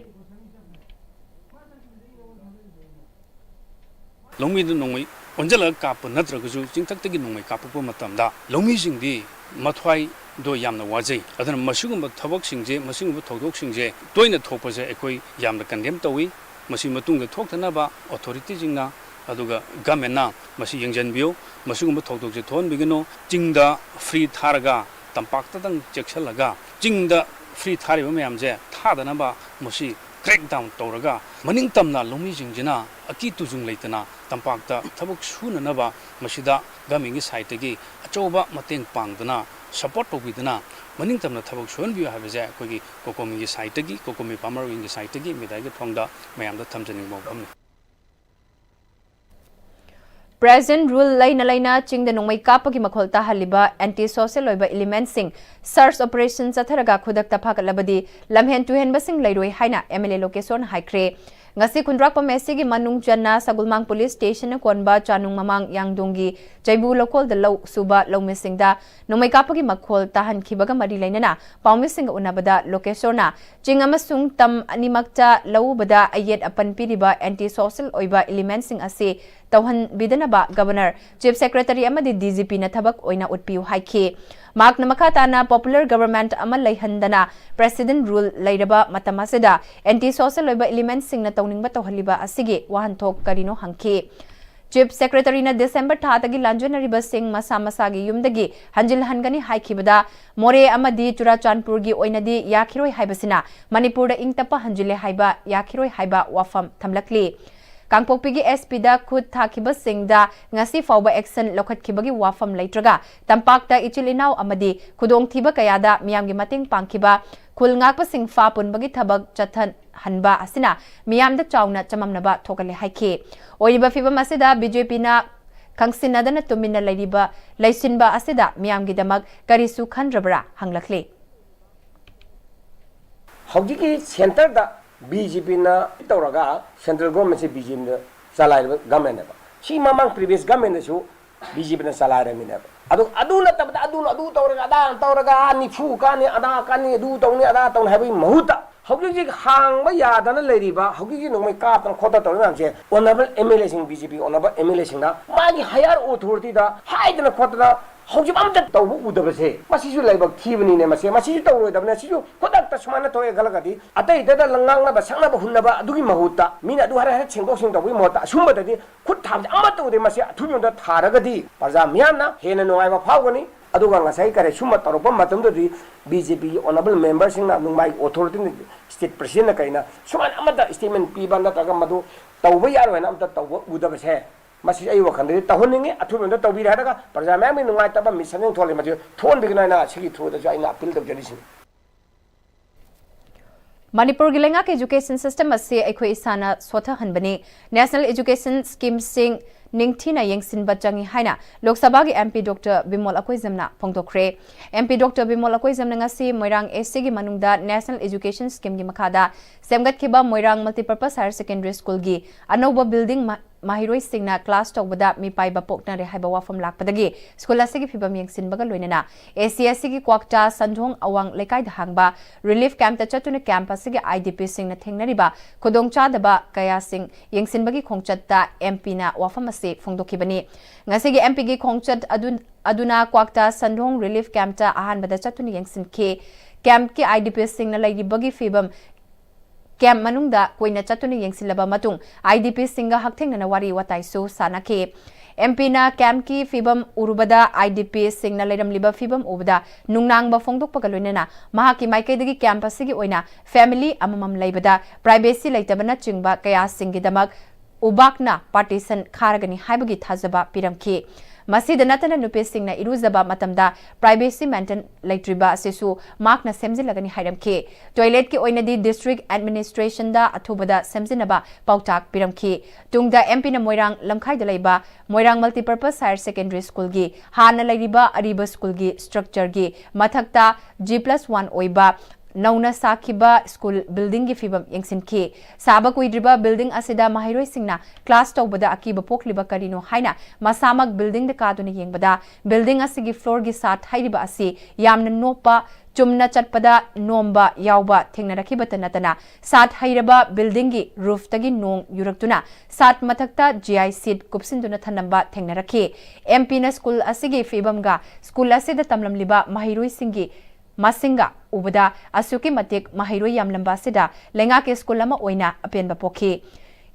ꯂꯧꯃꯤꯗ ꯅꯣꯡꯃꯩ ꯑꯣꯟꯁꯤꯜꯂꯒ ꯀꯥꯞꯄ ꯅꯠꯇ꯭ꯔꯒꯁꯨ ꯆꯤꯡꯊꯛꯇꯒꯤ ꯅꯣꯡꯃꯩ ꯀꯥꯞꯄꯛꯄ ꯃꯇꯝꯗ ꯂꯧꯃꯤꯁꯤꯡꯗꯤ ꯃꯊ꯭ꯋꯥꯏꯗꯣ ꯌꯥꯝꯅ ꯋꯥꯖꯩ꯫ ꯑꯗꯨꯅ ꯃꯁꯤꯒꯨꯝꯕ ꯊꯕꯛꯁꯤꯡꯁꯦ, ꯃꯁꯤꯒꯨꯝꯕ ꯊꯧꯗꯣꯛꯁꯤꯡꯁꯦ ꯇꯣꯏꯅ ꯊꯣꯛꯄꯁꯦ ꯑꯩꯈꯣꯏ ꯌꯥꯝꯅ condemn ꯇꯧꯏ꯫ ꯃꯁꯤ ꯃꯇꯨꯡꯗ ꯊꯣꯛꯇꯅꯕ authority ꯁꯤꯡꯅ ꯑꯗꯨꯒ government ꯅ ꯃꯁꯤ ꯌꯦꯡꯁꯤꯟꯕꯤꯌꯨ꯫ ꯃꯁꯤꯒꯨꯝꯕ ꯊꯧꯗꯣꯛꯁꯦ ꯊꯣꯛꯍꯟꯕꯤꯒꯅꯨ꯫ ꯆꯤꯡꯗ free ꯊꯥꯔꯒ ꯇꯝꯄꯥꯛꯇꯗꯪ ꯆꯦꯛꯁꯤꯜꯂꯒ ꯆꯤꯡꯗ free ꯊꯥꯔꯤꯕ ꯃꯌꯥꯝꯁꯦ ꯊꯥꯗꯅꯕ ꯃꯁꯤ crack down ꯇꯧꯔꯒ ꯃꯅꯤꯡ ꯇꯝꯅ ꯂꯧꯃꯤꯁꯤꯡꯁꯤꯅ ꯑꯀꯤ ꯇꯨꯖꯨꯡ ꯂꯩꯇꯅ ꯇꯝꯄꯥꯛꯇ ꯊꯕꯛ ꯁꯨꯅꯅꯕ ꯃꯁꯤꯗ government ꯀꯤ side ꯇꯒꯤ ꯑꯆꯧꯕ ꯃꯇꯦꯡ ꯄꯥꯡꯗꯅ, support ꯇꯧꯕꯤꯗꯅ ꯃꯅꯤꯡ ꯇꯝꯅ ꯊꯕꯛ ꯁꯨꯍꯟꯕꯤꯌꯨ ꯍꯥꯏꯕꯁꯦ ꯑꯩꯈꯣꯏꯒꯤ COCOMI ꯒꯤ side ꯇꯒꯤ, COCOMI farmer wing ꯒꯤ side ꯇꯒꯤ media ꯒꯤ ꯊꯣꯡꯗ ꯃꯌꯥꯝꯗ ꯊꯝꯖꯅꯤꯡꯕ ꯋꯥꯐꯝꯅꯤ꯫ Present rule ꯂꯩꯅ ꯂꯩꯅ ꯆꯤꯡꯗ ꯅꯣꯡꯃꯩ ꯀꯥꯞꯄꯒꯤ ꯃꯈꯣꯜ ꯇꯥꯍꯜꯂꯤꯕ anti social ꯑꯣꯏꯕ elementꯁꯤꯡ search operation ꯆꯠꯊꯔꯒ ꯈꯨꯗꯛꯇ ꯐꯥꯒꯠꯂꯕꯗꯤ ꯂꯝꯍꯦꯟ ꯇꯨꯍꯦꯟꯕꯁꯤꯡ ꯂꯩꯔꯣꯏ ꯍꯥꯏꯅ M L A ꯂꯣꯀꯦꯁꯣꯔꯅ ꯍꯥꯏꯈ꯭ꯔꯦ꯫ ꯉꯁꯤ ꯈꯨꯟꯗ꯭ꯔꯥꯛꯄꯝ S Cꯒꯤ ꯃꯅꯨꯡ ꯆꯟꯅ ꯁꯒꯨꯜꯃꯥꯡ police stationꯅ ꯀꯣꯟꯕ ꯆꯥꯅꯨꯡ ꯃꯃꯥꯡ ꯌꯥꯡꯗꯣꯡꯒꯤ ꯆꯩꯕꯨ ꯂꯧꯀꯣꯜꯗ ꯂꯧ ꯁꯨꯕ ꯂꯧꯃꯤꯁꯤꯡꯗ ꯅꯣꯡꯃꯩ ꯀꯥꯞꯄꯒꯤ ꯃꯈꯣꯜ ꯇꯥꯍꯟꯈꯤꯕꯒ ꯃꯔꯤ ꯂꯩꯅꯅ ꯄꯥꯎꯃꯤꯁꯤꯡꯒ ꯎꯅꯕꯗ ꯂꯣꯀꯦꯁꯣꯔꯅ ꯆꯤꯡ ꯑꯃꯁꯨꯡ ꯇꯝ ꯑꯅꯤꯃꯛꯇ ꯂꯧ ꯎꯕꯗ ꯑꯌꯦꯠ ꯑꯄꯟ ꯄꯤꯔꯤꯕ anti social ꯑꯣꯏꯕ elementꯁꯤꯡ ꯑꯁꯤ ꯇꯧꯍꯟꯕꯤꯗꯅꯕ Governor, Chief Secretary ꯑꯃꯗꯤ D G Pꯅ ꯊꯕꯛ ꯑꯣꯏꯅ ꯎꯠꯄꯤꯌꯨ ꯍꯥꯏꯈꯤ꯫ ꯃꯍꯥꯛꯅ ꯃꯈꯥ ꯇꯥꯅ popular government ꯑꯃ ꯂꯩꯍꯟꯗꯅ President rule ꯂꯩꯔꯕ ꯃꯇꯝ ꯑꯁꯤꯗ anti social ꯑꯣꯏꯕ elementꯁꯤꯡꯅ ꯇꯧꯅꯤꯡꯕ ꯇꯧꯍꯜꯂꯤꯕ ꯑꯁꯤꯒꯤ ꯋꯥꯍꯟꯊꯣꯛ ꯀꯔꯤꯅꯣ ꯍꯪꯈꯤ꯫ Chief Secretaryꯅ December ꯊꯥꯗꯒꯤ ꯂꯥꯟꯖꯦꯟꯅꯔꯤꯕꯁꯤꯡ ꯃꯁꯥ ꯃꯁꯥꯒꯤ ꯌꯨꯝꯗꯒꯤ ꯍꯟꯖꯤꯜꯍꯟꯒꯅꯤ ꯍꯥꯏꯈꯤꯕꯗ ꯃꯣꯔꯦ ꯑꯃꯗꯤ ꯆꯨꯔꯥꯆꯥꯟꯄꯨꯔꯒꯤ ꯑꯣꯏꯅꯗꯤ ꯌꯥꯈꯤꯔꯣꯏ ꯍꯥꯏꯕꯁꯤꯅ ꯃꯅꯤꯄꯨꯔꯗ ꯏꯪ ꯇꯞꯄ ꯍꯟꯖꯤꯜꯂꯦ ꯍꯥꯏꯕ ꯌꯥꯈꯤꯔꯣꯏ ꯍꯥꯏꯕ ꯋꯥꯐꯝ ꯊꯝꯂꯛꯂꯤ꯫ ꯀꯥꯡꯄꯣꯛꯄꯤꯒꯤ S Pꯗ ꯈꯨꯠ ꯊꯥꯈꯤꯕꯁꯤꯡꯗ ꯉꯁꯤ ꯐꯥꯎꯕ action ꯂꯧꯈꯠꯈꯤꯕꯒꯤ ꯋꯥꯐꯝ ꯂꯩꯇ꯭ꯔꯒ ꯇꯝꯄꯥꯛꯇ ꯏꯆꯤꯜ ꯏꯅꯥꯎ ꯑꯃꯗꯤ ꯈꯨꯗꯣꯡꯊꯤꯕ ꯀꯌꯥꯗ ꯃꯤꯌꯥꯝꯒꯤ ꯃꯇꯦꯡ ꯄꯥꯡꯈꯤꯕ ꯈꯨꯜ ꯉꯥꯛꯄꯁꯤꯡ ꯐꯥ ꯄꯨꯟꯕꯒꯤ ꯊꯕꯛ ꯆꯠꯊꯍꯟꯕ ꯑꯁꯤꯅ ꯃꯤꯌꯥꯝꯗ ꯆꯥꯎꯅ ꯆꯃꯝꯅꯕ ꯊꯣꯛꯍꯜꯂꯦ ꯍꯥꯏꯈꯤ꯫ ꯑꯣꯏꯔꯤꯕ ꯐꯤꯕꯝ ꯑꯁꯤꯗ B J Pꯅ ꯈꯪꯁꯤꯟꯅꯗꯅ ꯇꯨꯃꯤꯟꯅ ꯂꯩꯔꯤꯕ, ꯂꯩꯁꯤꯟꯕ ꯑꯁꯤꯗ ꯃꯤꯌꯥꯝꯒꯤꯗꯃꯛ ꯀꯔꯤꯁꯨ ꯈꯟꯗ꯭ꯔꯕ꯭ꯔꯥ ꯍꯪꯂꯛꯂꯤ꯫ ꯍꯧꯖꯤꯛꯀꯤ centreꯗ B J Pꯅ ꯇꯧꯔꯒ central governmentꯁꯦ B J Pꯅ ꯆꯂꯥꯏꯔꯤꯕ governmentꯅꯦꯕ꯫ ꯁꯤ ꯃꯃꯥꯡ previous governmentꯗꯁꯨ B J Pꯅ ꯆꯂꯥꯏꯔꯝꯃꯤꯅꯦꯕ꯫ ꯑꯗꯨ, ꯑꯗꯨ ꯅꯠꯇꯕꯗ ꯑꯗꯨꯅ ꯑꯗꯨ ꯇꯧꯔꯒ, ꯑꯗꯥ ꯇꯧꯔꯒ, ꯑꯥ ꯅꯤꯐꯨ ꯀꯥꯅꯤ, ꯑꯗꯥ ꯀꯥꯅꯤ, ꯑꯗꯨ ꯇꯧꯅꯤ, ꯑꯗꯥ ꯇꯧꯅꯤ ꯍꯥꯏꯕꯒꯤ ꯃꯍꯨꯠꯇ ꯍꯧꯖꯤꯛ ꯍꯧꯖꯤꯛ ꯍꯥꯡꯕ ꯌꯥꯗꯅ ꯂꯩꯔꯤꯕ, ꯍꯧꯖꯤꯛ ꯍꯧꯖꯤꯛ ꯅꯣꯡꯃꯩ ꯀꯥꯞꯇꯅ ꯈꯣꯠꯇꯅ ꯇꯧꯔꯤꯕ ꯃꯌꯥꯝꯁꯦ honourable M L Aꯁꯤꯡ, B J P honourable M L Aꯁꯤꯡꯅ ꯃꯥꯒꯤ higher authorityꯗ ꯍꯥꯏꯗꯅ ꯈꯣꯠꯇꯅ ꯍꯧꯖꯤꯛ ꯑꯝꯇ ꯇꯧꯕ ꯎꯗꯕꯁꯦ, ꯃꯁꯤꯁꯨ ꯂꯥꯏꯕꯛ ꯊꯤꯕꯅꯤꯅꯦ꯫ ꯃꯁꯦ, ꯃꯁꯤꯁꯨ ꯇꯧꯔꯣꯏꯗꯕꯅꯦ꯫ ꯁꯤꯁꯨ ꯈꯨꯗꯛꯇ ꯁꯨꯃꯥꯏꯅ ꯊꯣꯛꯑꯦ ꯈꯜꯂꯒꯗꯤ ꯑꯇꯩꯗꯗ ꯉꯥꯡꯅꯕ ꯁꯛꯅꯕ ꯍꯨꯟꯅꯕ ꯑꯗꯨꯒꯤ ꯃꯍꯨꯠꯇ ꯃꯤꯅ ꯑꯗꯨ ꯍꯥꯏꯔ ꯍꯥꯏꯔ ꯁꯦꯡꯗꯣꯛ ꯁꯦꯡꯗꯣꯛꯄꯒꯤ ꯃꯍꯨꯠꯇ ꯑꯁꯨꯝꯕꯗꯗꯤ ꯈꯨꯠ ꯊꯥꯕꯁꯦ ꯑꯃꯠꯇ ꯎꯗꯦ꯫ ꯃꯁꯤ ꯑꯊꯨꯕ ꯃꯇꯝꯗ ꯊꯥꯔꯒꯗꯤ ꯄ꯭ꯔꯖꯥ ꯃꯤꯌꯥꯝꯅ ꯍꯦꯟꯅ ꯅꯨꯡꯉꯥꯏꯕ ꯐꯥꯎꯒꯅꯤ꯫ ꯑꯗꯨꯒ ꯉꯁꯥꯏ ꯀꯔꯤ ꯁꯨꯝꯕ ꯇꯧꯔꯛꯄ ꯃꯇꯝꯗꯗꯤ B J Pꯒꯤ honourable memberꯁꯤꯡꯅ, ꯅꯨꯡꯃꯥꯏꯒꯤ authorityꯅ, state presidentꯅ ꯀꯩꯅ ꯁꯨꯃꯥꯏꯅ ꯑꯃꯠꯇ statement ꯄꯤꯕ ꯅꯠꯇ꯭ꯔꯒ ꯃꯗꯨ ꯇꯧꯕ ꯌꯥꯔꯣꯏ ꯍꯥꯏꯅ ꯑꯝꯇ ꯇꯧꯕ ꯎꯗꯕꯁꯦ, ꯃꯁꯤ ꯑꯩ ꯋꯥꯈꯜꯗꯗꯤ ꯇꯧꯍꯟꯅꯤꯡꯉꯤ꯫ ꯑꯊꯨꯕ ꯃꯇꯝꯗ ꯇꯧꯕꯤꯔꯦ ꯍꯥꯏꯔꯒ ꯄ꯭ꯔꯖꯥ ꯃꯌꯥꯝꯒꯤ ꯅꯨꯡꯉꯥꯏꯇꯕ misunderstanding ꯊꯣꯛꯍꯜꯂꯤ, ꯃꯁꯤ ꯊꯣꯛꯍꯟꯕꯤꯒꯅꯨ ꯍꯥꯏꯅ ꯁꯤꯒꯤ throughꯗꯁꯨ ꯑꯩꯅ appeal ꯇꯧꯖꯔꯤꯁꯤꯅꯤ꯫ ꯃꯅꯤꯄꯨꯔꯒꯤ ꯂꯩꯉꯥꯛꯀꯤ education system ꯑꯁꯤ ꯑꯩꯈꯣꯏ ꯏꯁꯥꯅ ꯁꯣꯊꯍꯟꯕꯅꯤ꯫ National education schemeꯁꯤꯡ ꯅꯤꯡꯊꯤꯅ ꯌꯦꯡꯁꯤꯟꯕ ꯆꯪꯏ ꯍꯥꯏꯅ ꯂꯣꯛ ꯁꯚꯥꯒꯤ MP Doctor Bimol ꯑꯀꯣꯏꯖꯝꯅ ꯐꯣꯡꯗꯣꯛꯈ꯭ꯔꯦ꯫ MP Doctor Bimol ꯑꯀꯣꯏꯖꯝꯅ ꯉꯁꯤ ꯃꯣꯏꯔꯥꯡ ACꯒꯤ ꯃꯅꯨꯡꯗ National Education Schemeꯒꯤ ꯃꯈꯥꯗ ꯁꯦꯝꯒꯠꯈꯤꯕ ꯃꯣꯏꯔꯥꯡ Multipurpose Higher Secondary Schoolꯒꯤ ꯑꯅꯧꯕ building ꯃ-, ꯃꯍꯩꯔꯣꯏꯁꯤꯡꯅ class ꯇꯧꯕꯗ ꯃꯤꯄꯥꯏꯕ ꯄꯣꯛꯅꯔꯦ ꯍꯥꯏꯕ ꯋꯥꯐꯝ ꯂꯥꯛꯄꯗꯒꯤ school ꯑꯁꯤꯒꯤ ꯐꯤꯕꯝ ꯌꯦꯡꯁꯤꯟꯕꯒ ꯂꯣꯏꯅꯅ AC ꯑꯁꯤꯒꯤ ꯀ꯭ꯋꯥꯛꯇꯥ ꯁꯟꯗꯣꯡ ꯑꯋꯥꯡ ꯂꯩꯀꯥꯏꯗ ꯍꯥꯡꯕ relief campꯇ ꯆꯠꯇꯨꯅ camp ꯑꯁꯤꯒꯤ IDPꯁꯤꯡꯅ ꯊꯦꯡꯅꯔꯤꯕ ꯈꯨꯗꯣꯡꯆꯥꯗꯕ ꯀꯌꯥꯁꯤꯡ ꯌꯦꯡꯁꯤꯟꯕꯒꯤ ꯈꯣꯡꯆꯠꯇ MPꯅ ꯋꯥꯐꯝ ꯑꯁꯤ ꯐꯣꯡꯗꯣꯛꯈꯤꯕꯅꯤ꯫ ꯉꯁꯤꯒꯤ MPꯒꯤ ꯈꯣꯡꯆꯠ ꯑꯗꯨ, ꯑꯗꯨꯅ ꯀ꯭ꯋꯥꯛꯇꯥ ꯁꯟꯗꯣꯡ relief campꯇ ꯑꯍꯥꯟꯕꯗ ꯆꯠꯇꯨꯅ ꯌꯦꯡꯁꯤꯟꯈꯤ꯫ Campꯀꯤ IDPꯁꯤꯡꯅ ꯂꯩꯔꯤꯕꯒꯤ ꯐꯤꯕꯝ, camp ꯃꯅꯨꯡꯗ ꯀꯨꯏꯅ ꯆꯠꯇꯨꯅ ꯌꯦꯡꯁꯤꯜꯂꯕ ꯃꯇꯨꯡ IDPꯁꯤꯡꯒ ꯍꯛꯊꯦꯡꯅꯅ ꯋꯥꯔꯤ ꯋꯥꯇꯥꯏꯁꯨ ꯁꯥꯟꯅꯈꯤ꯫ MPꯅ campꯀꯤ ꯐꯤꯕꯝ ꯎꯔꯨꯕꯗ, IDPꯁꯤꯡꯅ ꯂꯩꯔꯝꯂꯤꯕ ꯐꯤꯕꯝ ꯎꯕꯗ ꯅꯨꯡꯅꯥꯡꯕ ꯐꯣꯡꯗꯣꯛꯄꯒ ꯂꯣꯏꯅꯅ ꯃꯍꯥꯛꯀꯤ ꯃꯥꯏꯀꯩꯗꯒꯤ camp ꯑꯁꯤꯒꯤ ꯑꯣꯏꯅ family ꯑꯃꯃꯝ ꯂꯩꯕꯗ privacy ꯂꯩꯇꯕꯅꯆꯤꯡꯕ ꯀꯌꯥꯁꯤꯡꯒꯤꯗꯃꯛ ꯎꯕꯥꯛꯅ partition ꯈꯥꯔꯒꯅꯤ ꯍꯥꯏꯕꯒꯤ ꯊꯥꯖꯕ ꯄꯤꯔꯝꯈꯤ꯫ ꯃꯁꯤꯗ ꯅꯠꯇꯅ ꯅꯨꯄꯤꯁꯤꯡꯅ ꯏꯔꯨꯖꯕ ꯃꯇꯝꯗ privacy maintain ꯂꯩꯇ꯭ꯔꯤꯕ ꯑꯁꯤꯁꯨ ꯃꯍꯥꯛꯅ ꯁꯦꯝꯖꯤꯜꯂꯒꯅꯤ ꯍꯥꯏꯔꯝꯈꯤ꯫ Toiletꯀꯤ ꯑꯣꯏꯅꯗꯤ district administrationꯗ ꯑꯊꯨꯕꯗ ꯁꯦꯝꯖꯤꯟꯅꯕ ꯄꯥꯎꯇꯥꯛ ꯄꯤꯔꯝꯈꯤ꯫ ꯇꯨꯡꯗ MPꯅ ꯃꯣꯏꯔꯥꯡ ꯂꯝꯈꯥꯏꯗ ꯂꯩꯕ ꯃꯣꯏꯔꯥꯡ Multipurpose Higher Secondary Schoolꯒꯤ ꯍꯥꯟꯅ ꯂꯩꯔꯤꯕ ꯑꯔꯤꯕ schoolꯒꯤ structureꯒꯤ ꯃꯊꯛꯇ G plus one ꯑꯣꯏꯕ ꯅꯧꯅ ꯁꯥꯈꯤꯕ school buildingꯒꯤ ꯐꯤꯕꯝ ꯌꯦꯡꯁꯤꯟꯈꯤ꯫ ꯁꯥꯕ ꯀꯨꯏꯗ꯭ꯔꯤꯕ building ꯑꯁꯤꯗ ꯃꯍꯩꯔꯣꯏꯁꯤꯡꯅ class ꯇꯧꯕꯗ ꯑꯀꯤꯕ ꯄꯣꯛꯂꯤꯕ ꯀꯔꯤꯅꯣ ꯍꯥꯏꯅ ꯃꯁꯥꯃꯛ buildingꯗ ꯀꯥꯗꯨꯅ ꯌꯦꯡꯕꯗ, building ꯑꯁꯤꯒꯤ floorꯒꯤ ꯁꯥꯠ ꯍꯩꯔꯤꯕ ꯑꯁꯤ ꯌꯥꯝꯅ ꯅꯣꯞꯄ, ꯆꯨꯝꯅ ꯆꯠꯄꯗ ꯅꯣꯝꯕ ꯌꯥꯎꯕ ꯊꯦꯡꯅꯔꯛꯈꯤꯕꯇ ꯅꯠꯇꯅ, ꯁꯥꯠ ꯍꯩꯔꯕ buildingꯒꯤ roofꯇꯒꯤ ꯅꯣꯡ ꯌꯨꯔꯛꯇꯨꯅ ꯁꯥꯠ ꯃꯊꯛꯇ G I sheet ꯀꯨꯞꯁꯤꯟꯗꯨꯅ ꯊꯅꯝꯕ ꯊꯦꯡꯅꯔꯛꯈꯤ꯫ MPꯅ school ꯑꯁꯤꯒꯤ ꯐꯤꯕꯝꯒ school ꯑꯁꯤꯗ ꯇꯝꯂꯝꯂꯤꯕ ꯃꯍꯩꯔꯣꯏꯁꯤꯡꯒꯤ ꯃꯁꯤꯡꯒ ꯎꯕꯗ ꯑꯁꯨꯛꯀꯤ ꯃꯇꯤꯛ ꯃꯍꯩꯔꯣꯏ ꯌꯥꯝꯂꯝꯕ ꯑꯁꯤꯗ ꯂꯩꯉꯥꯛꯀꯤ school ꯑꯃ ꯑꯣꯏꯅ ꯑꯄꯦꯟꯕ ꯄꯣꯛꯈꯤ꯫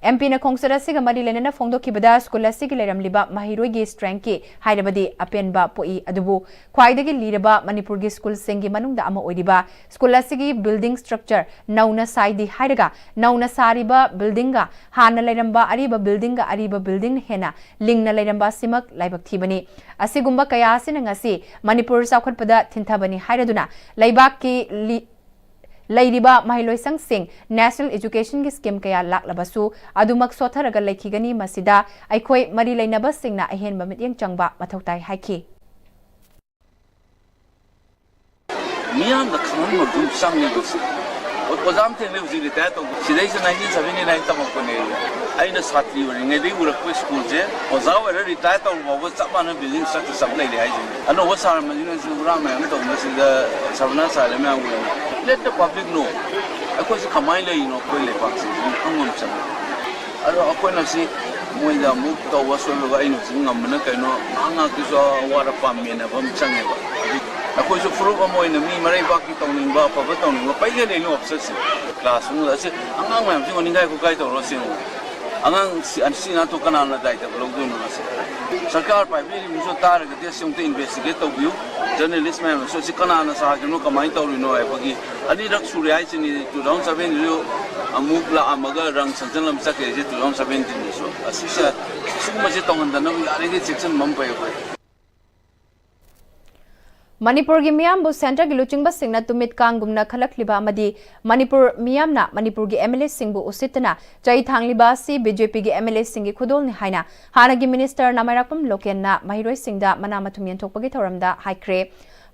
MPꯅ ꯈꯣꯡꯆꯠ ꯑꯁꯤꯒ ꯃꯔꯤ ꯂꯩꯅꯅ ꯐꯣꯡꯗꯣꯛꯈꯤꯕꯗ, school ꯑꯁꯤꯒꯤ ꯂꯩꯔꯝꯂꯤꯕ ꯃꯍꯩꯔꯣꯏꯒꯤ strengthꯀꯤ ꯍꯥꯏꯔꯕꯗꯤ ꯑꯄꯦꯟꯕ ꯄꯣꯛꯏ, ꯑꯗꯨꯕꯨ ꯈ꯭ꯋꯥꯏꯗꯒꯤ ꯂꯤꯔꯕ ꯃꯅꯤꯄꯨꯔꯒꯤ schoolꯁꯤꯡꯒꯤ ꯃꯅꯨꯡꯗ ꯑꯃ ꯑꯣꯏꯔꯤꯕ school ꯑꯁꯤꯒꯤ building structure ꯅꯧꯅ ꯁꯥꯏꯗꯤ ꯍꯥꯏꯔꯒ, ꯅꯧꯅ ꯁꯥꯔꯤꯕ buildingꯒ ꯍꯥꯟꯅ ꯂꯩꯔꯝꯕ ꯑꯔꯤꯕ buildingꯒ ꯑꯔꯤꯕ buildingꯅ ꯍꯦꯟꯅ ꯂꯤꯡꯅ ꯂꯩꯔꯝꯕ ꯑꯁꯤꯃꯛ ꯂꯥꯏꯕꯛ ꯊꯤꯕꯅꯤ꯫ ꯑꯁꯤꯒꯨꯝꯕ ꯀꯌꯥ ꯑꯁꯤꯅ ꯉꯁꯤ ꯃꯅꯤꯄꯨꯔ ꯆꯥꯎꯈꯠꯄꯗ ꯊꯤꯟꯊꯕꯅꯤ ꯍꯥꯏꯔꯗꯨꯅ ꯂꯩꯕꯥꯛꯀꯤ ꯂꯤ-, ꯂꯩꯔꯤꯕ ꯃꯍꯩꯂꯣꯏꯁꯪꯁꯤꯡ National Educationꯒꯤ scheme ꯀꯌꯥ ꯂꯥꯛꯂꯕꯁꯨ ꯑꯗꯨꯃꯛ ꯁꯣꯠꯊꯔꯒ ꯂꯩꯈꯤꯒꯅꯤ꯫ ꯃꯁꯤꯗ ꯑꯩꯈꯣꯏ ꯃꯔꯤ ꯂꯩꯅꯕꯁꯤꯡꯅ ꯑꯍꯦꯟꯕ ꯃꯤꯠꯌꯦꯡ ꯆꯪꯕ ꯃꯊꯧ ꯇꯥꯏ ꯍꯥꯏꯈꯤ꯫ ꯃꯤꯌꯥꯝꯗ ꯈꯪꯍꯟꯕ ꯑꯗꯨꯝ ꯆꯪꯉꯦꯕ ꯁꯤ꯫ ꯑꯣ-, ꯑꯣꯖꯥ ꯑꯃ ꯊꯦꯡꯅꯩ ꯍꯧꯖꯤꯛ retire ꯇꯧꯕ꯫ ꯁꯤꯗꯩꯁꯤꯗ nineteen seventy nine ꯇꯝꯃꯛꯄꯅꯦ꯫ ꯑꯩꯅ ꯁꯥꯇ꯭ꯔꯤ ꯑꯣꯏꯔꯤꯉꯩꯗꯒꯤ ꯎꯔꯛꯄ ꯁ꯭ꯀꯨꯜꯁꯦ ꯑꯣꯖꯥ ꯑꯣꯏꯔ retire ꯇꯧꯕ ꯐꯥꯎꯕ ꯆꯞ ꯃꯥꯟꯅ building structure ꯆꯞ ꯂꯩꯔꯤ ꯍꯥꯏꯁꯤꯅꯤ꯫ ꯑꯅꯧꯕ ꯁꯥꯔ ꯑꯃꯁꯤꯅꯁꯨ ꯍꯨꯔꯥꯟ ꯃꯌꯥꯝ ꯇꯧꯕꯁꯤꯗ ꯁꯔꯕꯅꯥꯁ ꯁꯥꯍꯜꯂꯦ ꯃꯌꯥꯝ ꯎꯔꯦ꯫ Let the public know꯫ ꯑꯩꯈꯣꯏꯁꯤ ꯀꯃꯥꯏꯅ ꯂꯩꯔꯤꯅꯣ ꯑꯩꯈꯣꯏ ꯂꯩꯕꯥꯛꯁꯤ ꯈꯪꯕ ꯑꯃ ꯆꯪꯉꯤ꯫ ꯑꯗꯣ ꯑꯩꯈꯣꯏꯅ ꯁꯤ ꯃꯣꯏꯗ ꯑꯃꯨꯛ ꯇꯧꯕ ꯁꯣꯏꯕꯒ ꯑꯩꯅ ꯍꯧꯖꯤꯛ ꯉꯝꯕꯅ ꯀꯩꯅꯣ ꯉꯥꯏꯍꯥꯛ ꯉꯥꯏꯍꯥꯛꯀꯤꯁꯨ ꯑꯋꯥꯠ ꯑꯄꯥ ꯃꯦꯟꯅꯕ ꯑꯃ ꯆꯪꯉꯦꯕ꯫ ꯑꯗꯨ ꯑꯩꯈꯣꯏꯁꯨ ꯐꯨꯔꯨꯞ ꯑꯃ ꯑꯣꯏꯅ ꯃꯤ ꯃꯔꯩꯕꯥꯛꯀꯤ ꯇꯧꯅꯤꯡꯕ ꯑꯐꯕ ꯇꯧꯅꯤꯡꯕ ꯄꯩꯒꯅꯤ ꯑꯩꯅ officerꯁꯤꯡ꯫ Class ꯁꯤꯡꯗ ꯑꯁꯤ ꯑꯉꯥꯡ ꯃꯌꯥꯝꯁꯤꯡꯕꯨ ꯅꯤꯡꯈꯥꯏ ꯈꯣꯠꯀꯥꯏ ꯇꯧꯔꯣ ꯁꯦꯡꯉꯨ꯫ ꯑꯉꯥꯡ ꯁꯤ-, ꯁꯤ ꯅꯥꯟꯊꯣꯛ ꯀꯅꯥꯅ ꯗꯥꯏꯇꯕ ꯂꯧꯗꯣꯏꯅꯣ ꯃꯁꯤ? ꯁꯔꯀꯥꯔ ꯄꯥꯏꯕꯤꯔꯤꯕꯁꯨ ꯇꯥꯔꯒꯗꯤ ꯑꯁꯤ ꯑꯃꯨꯛꯇ investigate ꯇꯧꯕꯤꯌꯨ꯫ Journalist ꯃꯌꯥꯝꯅꯁꯨ ꯑꯁꯤ ꯀꯅꯥꯅ ꯁꯥꯈꯤꯕꯅꯣ ꯀꯃꯥꯏꯅ ꯇꯧꯔꯤꯅꯣ ꯍꯥꯏꯕꯒꯤ ꯑꯅꯤꯔꯛ ꯁꯨꯔꯦ ꯍꯥꯏꯁꯤꯅꯤ꯫ Two thousand seven ꯑꯃꯨꯛ ꯂꯥꯛꯑꯝꯃꯒ ꯔꯪ ꯁꯪꯖꯜ ꯑꯃ ꯆꯠꯈ꯭ꯔꯤꯁꯦ two thousand seventeen ꯗꯁꯨ꯫ ꯑꯁꯤꯁꯦ, ꯁꯤꯒꯨꯝꯕꯁꯦ ꯇꯧꯍꯟꯗꯅꯕ ꯌꯥꯔꯤꯈꯩ ꯆꯦꯛꯁꯤꯟꯕ ꯑꯃ ꯐꯩ ꯑꯩꯈꯣꯏ꯫ ꯃꯅꯤꯄꯨꯔꯒꯤ ꯃꯤꯌꯥꯝꯕꯨ centreꯒꯤ ꯂꯨꯆꯤꯡꯕꯁꯤꯡꯅ ꯇꯨꯃꯤꯠ ꯀꯥꯡꯒꯨꯝꯅ ꯈꯜꯂꯛꯂꯤꯕ ꯑꯃꯗꯤ ꯃꯅꯤꯄꯨꯔ ꯃꯤꯌꯥꯝꯅ ꯃꯅꯤꯄꯨꯔꯒꯤ MLAꯁꯤꯡꯕꯨ ꯎꯁꯤꯠꯇꯅ ꯆꯩ ꯊꯥꯡꯂꯤꯕ ꯑꯁꯤ BJPꯒꯤ MLAꯁꯤꯡꯒꯤ ꯈꯨꯗꯣꯜꯅꯤ ꯍꯥꯏꯅ ꯍꯥꯟꯅꯒꯤ minister ꯅꯥꯃꯥꯏꯔꯥꯛꯄꯝ ꯂꯣꯀꯦꯟꯅ ꯃꯍꯩꯔꯣꯏꯁꯤꯡꯗ ꯃꯅꯥ ꯃꯊꯨꯝ ꯌꯦꯟꯊꯣꯛꯄꯒꯤ ꯊꯧꯔꯝꯗ ꯍꯥꯏꯈ꯭ꯔꯦ꯫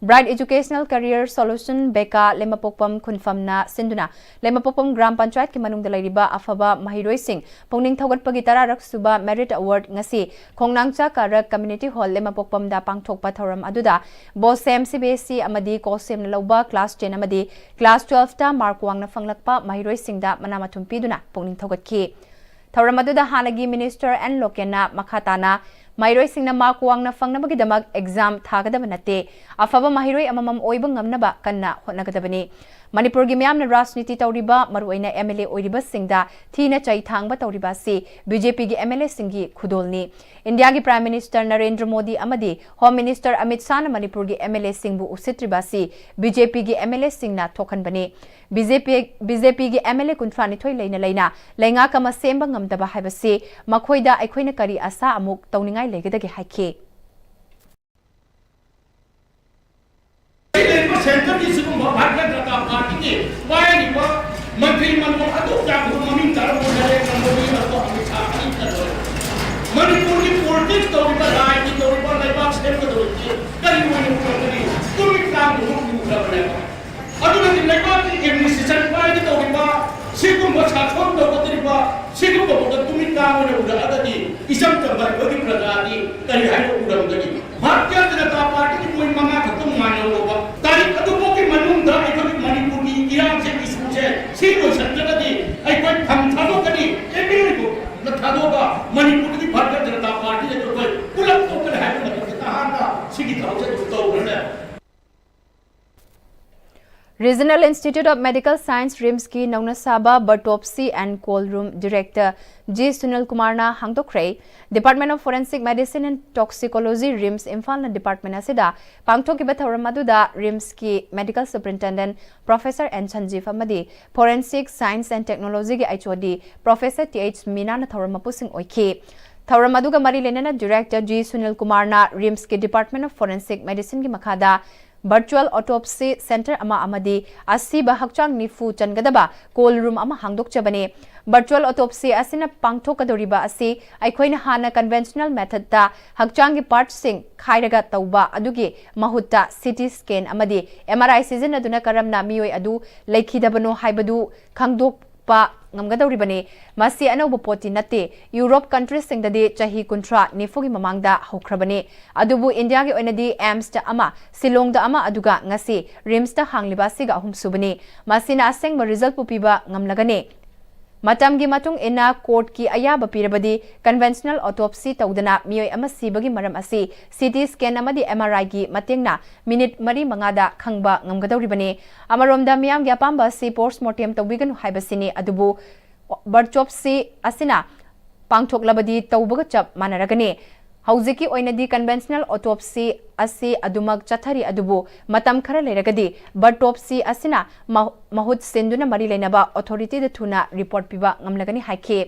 Bright Educational Career Solution, ꯕꯦꯀꯥ, ꯂꯩꯃꯄꯣꯛꯄꯝ ꯈꯨꯟꯐꯝꯅ ꯁꯤꯟꯗꯨꯅ ꯂꯩꯃꯄꯣꯛꯄꯝ ꯒ꯭ꯔꯥꯝ ꯄꯟꯆꯥꯌꯠꯀꯤ ꯃꯅꯨꯡꯗ ꯂꯩꯔꯤꯕ ꯑꯐꯕ ꯃꯍꯩꯔꯣꯏꯁꯤꯡ ꯄꯨꯛꯅꯤꯡ ꯊꯧꯒꯠꯄꯒꯤ ꯇꯔꯥꯔꯛ ꯁꯨꯕ Merit Award ꯉꯁꯤ ꯈꯣꯡꯅꯥꯡꯆꯥ ꯀꯥꯔꯛ Community Hall ꯂꯩꯃꯄꯣꯛꯄꯝꯗ ꯄꯥꯡꯊꯣꯛꯄ ꯊꯧꯔꯝ ꯑꯗꯨꯗ BOSEM, CBSE ꯑꯃꯗꯤ COHSEMꯅ ꯂꯧꯕ class ten ꯑꯃꯗꯤ class twelveꯇ mark ꯋꯥꯡꯅ ꯐꯪꯂꯛꯄ ꯃꯍꯩꯔꯣꯏꯁꯤꯡꯗ ꯃꯅꯥ ꯃꯊꯨꯝ ꯄꯤꯗꯨꯅ ꯄꯨꯛꯅꯤꯡ ꯊꯧꯒꯠꯈꯤ꯫ ꯊꯧꯔꯝ ꯑꯗꯨꯗ ꯍꯥꯟꯅꯒꯤ minister ꯑꯦꯟ ꯂꯣꯀꯦꯟꯅ ꯃꯈꯥ ꯇꯥꯅ ꯃꯍꯩꯔꯣꯏꯁꯤꯡꯅ mark ꯋꯥꯡꯅ ꯐꯪꯅꯕꯒꯤꯗꯃꯛ exam ꯊꯥꯒꯗꯕ ꯅꯠꯇꯦ, ꯑꯐꯕ ꯃꯍꯩꯔꯣꯏ ꯑꯃꯃꯝ ꯑꯣꯏꯕ ꯉꯝꯅꯕ ꯀꯟꯅ ꯍꯣꯠꯅꯒꯗꯕꯅꯤ꯫ ꯃꯅꯤꯄꯨꯔꯒꯤ ꯃꯤꯌꯥꯝꯅ ꯔꯥꯖꯅꯤꯇꯤ ꯇꯧꯔꯤꯕ, ꯃꯔꯨꯑꯣꯏꯅ MLA ꯑꯣꯏꯔꯤꯕꯁꯤꯡꯗ ꯊꯤꯅ ꯆꯩ ꯊꯥꯡꯕ ꯇꯧꯔꯤꯕ ꯑꯁꯤ BJPꯒꯤ MLAꯁꯤꯡꯒꯤ ꯈꯨꯗꯣꯜꯅꯤ꯫ ꯏꯟꯗꯤꯌꯥꯒꯤ Prime Minister ꯅꯔꯦꯟꯗ꯭ꯔ ꯃꯣꯗꯤ ꯑꯃꯗꯤ Home Minister ꯑꯃꯤꯠ ꯁꯥꯍꯅ ꯃꯅꯤꯄꯨꯔꯒꯤ MLAꯁꯤꯡꯕꯨ ꯎꯁꯤꯠꯇ꯭ꯔꯤꯕ ꯑꯁꯤ BJPꯒꯤ MLAꯁꯤꯡꯅ ꯊꯣꯛꯍꯟꯕꯅꯤ꯫ BJP, BJPꯒꯤ MLA ꯀꯨꯟꯊ꯭ꯔꯥ ꯅꯤꯊꯣꯏ ꯂꯩꯅ ꯂꯩꯅ ꯂꯩꯉꯥꯛ ꯑꯃ ꯁꯦꯝꯕ ꯉꯝꯗꯕ ꯍꯥꯏꯕꯁꯤ ꯃꯈꯣꯏꯗ ꯑꯩꯈꯣꯏꯅ ꯀꯔꯤ ꯑꯁꯥ ꯑꯃꯨꯛ ꯇꯧꯅꯤꯡꯉꯥꯏ ꯂꯩꯒꯗꯒꯦ ꯍꯥꯏꯈꯤ꯫ ꯂꯩꯔꯤꯕ centreꯒꯤ ꯁꯤꯒꯨꯝꯕ ꯚꯥꯔꯠꯀꯤ ꯗꯔꯀꯥꯔ ꯄꯥꯔꯇꯤꯒꯤ ꯄꯥꯏꯔꯤꯕ ꯃꯟꯇ꯭ꯔꯤ ꯃꯟꯗꯜ ꯑꯗꯨꯛ ꯌꯥꯝꯕ ꯃꯃꯤꯡ ꯆꯥꯔꯕ ꯅꯔꯦꯟꯗ꯭ꯔ ꯃꯣꯗꯤ ꯑꯃꯁꯨꯡ ꯑꯃꯤꯠ ꯁꯥꯍ ꯑꯅꯤꯇ ꯂꯣꯏꯔꯦ꯫ ꯃꯅꯤꯄꯨꯔꯒꯤ ꯄꯣꯂꯤꯇꯤꯛꯁ ꯇꯧꯔꯤꯕ, ꯔꯥꯖꯅꯤꯇꯤ ꯇꯧꯔꯤꯕ, ꯂꯩꯕꯥꯛ ꯁꯦꯝꯒꯗꯧꯔꯤꯕꯁꯤ ꯀꯔꯤ ꯑꯣꯏꯅ ꯎꯔꯝꯒꯅꯤ? ꯇꯨꯃꯤꯠ ꯇꯥꯡꯕ ꯎꯔꯕꯅꯦꯕ꯫ ꯑꯗꯨꯅꯗꯤ ꯂꯩꯕꯥꯛꯀꯤ ꯑꯦꯗꯃꯤꯅꯤꯁꯇ꯭ꯔꯦꯁꯟ ꯄꯥꯏꯒꯗꯧꯔꯤꯕ, ꯁꯤꯒꯨꯝꯕ ꯁꯥꯁꯣꯟ ꯇꯧꯒꯗꯧꯔꯤꯕ, ꯁꯤꯒꯨꯝꯕ ꯃꯈꯜ ꯇꯨꯃꯤꯠ ꯇꯥꯡ ꯑꯣꯏꯅ ꯎꯔꯛꯑꯒꯗꯤ ꯏꯆꯝ ꯆꯝꯕ ꯑꯩꯈꯣꯏꯒꯤ ꯄ꯭ꯔꯖꯥꯗꯤ ꯀꯔꯤ ꯍꯥꯏꯅ ꯎꯔꯝꯒꯅꯤ? ꯚꯥꯔꯇꯤꯌ ꯖꯅꯇꯥ ꯄꯥꯔꯇꯤꯒꯤ ꯃꯣꯏ ꯃꯉꯥ ꯈꯛꯇ ꯉꯥꯏꯍꯧꯔꯕ ꯇꯥꯔꯤꯛ ꯑꯗꯨꯐꯥꯎꯒꯤ ꯃꯅꯨꯡꯗ ꯑꯩꯈꯣꯏꯒꯤ ꯃꯅꯤꯄꯨꯔꯒꯤ ꯏꯔꯥꯡꯁꯦ, ꯏꯁꯨꯁꯦ ꯁꯤ ꯂꯣꯏꯁꯤꯟꯗ꯭ꯔꯒꯗꯤ ꯑꯩꯈꯣꯏ ꯐꯝ ꯊꯥꯗꯣꯛꯀꯅꯤ, ꯑꯦꯝ ꯑꯦꯜ ꯑꯦꯕꯨ ꯊꯥꯗꯣꯛꯑꯒ ꯃꯅꯤꯄꯨꯔꯗꯒꯤ ꯚꯥꯔꯇꯤꯌ ꯖꯅꯇꯥ ꯄꯥꯔꯇꯤꯗꯒꯤ ꯑꯩꯈꯣꯏ ꯄꯨꯂꯞ ꯇꯣꯛꯀꯅꯤ ꯍꯥꯏꯕ ꯃꯇꯝꯗ ꯅꯍꯥꯟꯅ ꯁꯤꯒꯤ ꯊꯕꯛꯁꯦ ꯑꯗꯨꯝ ꯇꯧꯈ꯭ꯔꯅꯦ꯫ Regional Institute of Medical Science, ꯔꯤꯝꯁꯀꯤ ꯅꯧꯅ ꯁꯥꯕ Biopsy and Cold Room Director G Sunil ꯀꯨꯃꯥꯔꯅ ꯍꯥꯡꯗꯣꯛꯈ꯭ꯔꯦ꯫ Department of Forensic Medicine and Toxicology, RIMS ꯏꯝꯐꯥꯜꯅ department ꯑꯁꯤꯗ ꯄꯥꯡꯊꯣꯛꯈꯤꯕ ꯊꯧꯔꯝ ꯑꯗꯨꯗ ꯔꯤꯝꯁꯀꯤ Medical Superintendent Professor N Sanjeev ꯑꯃꯗꯤ Forensic Science and Technologyꯒꯤ H O D Professor T H ꯃꯤꯅꯥꯅ ꯊꯧꯔꯝ ꯃꯄꯨꯁꯤꯡ ꯑꯣꯏꯈꯤ꯫ ꯊꯧꯔꯝ ꯑꯗꯨꯒ ꯃꯔꯤ ꯂꯩꯅꯅ Director ꯖꯤ ꯁꯨꯅꯤꯜ ꯀꯨꯃꯥꯔꯅ ꯔꯤꯝꯁꯀꯤ Department of Forensic Medicineꯒꯤ ꯃꯈꯥꯗ Virtual Autopsy Center ꯑꯃ ꯑꯃꯗꯤ ꯑꯁꯤꯕ ꯍꯛꯆꯥꯡ ꯅꯤꯐꯨ ꯆꯟꯒꯗꯕ cold room ꯑꯃ ꯍꯥꯡꯗꯣꯛꯆꯕꯅꯤ꯫ Virtual autopsy ꯑꯁꯤꯅ ꯄꯥꯡꯊꯣꯛꯀꯗꯧꯔꯤꯕ ꯑꯁꯤ ꯑꯩꯈꯣꯏꯅ ꯍꯥꯟꯅ conventional methodꯇ ꯍꯛꯆꯥꯡꯒꯤ partꯁꯤꯡ ꯈꯥꯏꯔꯒ ꯇꯧꯕ ꯑꯗꯨꯒꯤ ꯃꯍꯨꯠꯇ ꯁꯤ ꯇꯤ scan ꯑꯃꯗꯤ ꯑꯦꯝ ꯑꯥꯔ ꯑꯥꯏ ꯁꯤꯖꯤꯟꯅꯗꯨꯅ ꯀꯔꯝꯅ ꯃꯤꯑꯣꯏ ꯑꯗꯨ ꯂꯩꯈꯤꯗꯕꯅꯣ ꯍꯥꯏꯕꯗꯨ ꯈꯪꯗꯣꯛꯄ ꯉꯝꯒꯗꯧꯔꯤꯕꯅꯤ꯫ ꯃꯁꯤ ꯑꯅꯧꯕ ꯄꯣꯠꯇꯤ ꯅꯠꯇꯦ꯫ ꯌꯨꯔꯣꯞ countryꯁꯤꯡꯗꯗꯤ ꯆꯍꯤ ꯀꯨꯟꯊ꯭ꯔꯥ, ꯅꯤꯐꯨꯒꯤ ꯃꯃꯥꯡꯗ ꯍꯧꯈ꯭ꯔꯕꯅꯤ꯫ ꯑꯗꯨꯕꯨ ꯏꯟꯗꯤꯌꯥꯒꯤ ꯑꯣꯏꯅꯗꯤ ꯑꯦꯝꯁꯇ ꯑꯃ, ꯁꯤꯂꯣꯡꯗ ꯑꯃ, ꯑꯗꯨꯒ ꯉꯁꯤ ꯔꯤꯝꯁꯇ ꯍꯥꯡꯂꯤꯕ ꯑꯁꯤꯒ ꯑꯍꯨꯝꯁꯨꯕꯅꯤ꯫ ꯃꯁꯤꯅ ꯑꯁꯦꯡꯕ resultꯄꯨ ꯄꯤꯕ ꯉꯝꯂꯒꯅꯤ꯫ ꯃꯇꯝꯒꯤ ꯃꯇꯨꯡ ꯏꯟꯅ courtꯀꯤ ꯑꯌꯥꯕ ꯄꯤꯔꯕꯗꯤ conventional autopsy ꯇꯧꯗꯅ ꯃꯤꯑꯣꯏ ꯑꯃ ꯁꯤꯕꯒꯤ ꯃꯔꯝ ꯑꯁꯤ ꯁꯤ ꯇꯤ scan ꯑꯃꯗꯤ ꯑꯦꯝ ꯑꯥꯔ ꯑꯥꯏꯒꯤ ꯃꯇꯦꯡꯅ minute ꯃꯔꯤ ꯃꯉꯥꯗ ꯈꯪꯕ ꯉꯝꯒꯗꯧꯔꯤꯕꯅꯤ꯫ ꯑꯃꯔꯣꯝꯗ ꯃꯤꯌꯥꯝꯒꯤ ꯑꯄꯥꯝꯕ ꯑꯁꯤ post mortem ꯇꯧꯕꯤꯒꯅꯨ ꯍꯥꯏꯕꯁꯤꯅꯤ, ꯑꯗꯨꯕꯨ biopsy ꯑꯁꯤꯅ ꯄꯥꯡꯊꯣꯛꯂꯕꯗꯤ ꯇꯧꯕꯒ ꯆꯞ ꯃꯥꯟꯅꯔꯒꯅꯤ꯫ ꯍꯧꯖꯤꯛꯀꯤ ꯑꯣꯏꯅꯗꯤ conventional autopsy ꯑꯁꯤ ꯑꯗꯨꯃꯛ ꯆꯠꯊꯔꯤ, ꯑꯗꯨꯕꯨ ꯃꯇꯝ ꯈꯔ ꯂꯩꯔꯒꯗꯤ biopsy ꯑꯁꯤꯅ ꯃ-, ꯃꯍꯨꯠ ꯁꯤꯟꯗꯨꯅ ꯃꯔꯤ ꯂꯩꯅꯕ authorityꯗ ꯊꯨꯅ report ꯄꯤꯕ ꯉꯝꯂꯒꯅꯤ ꯍꯥꯏꯈꯤ꯫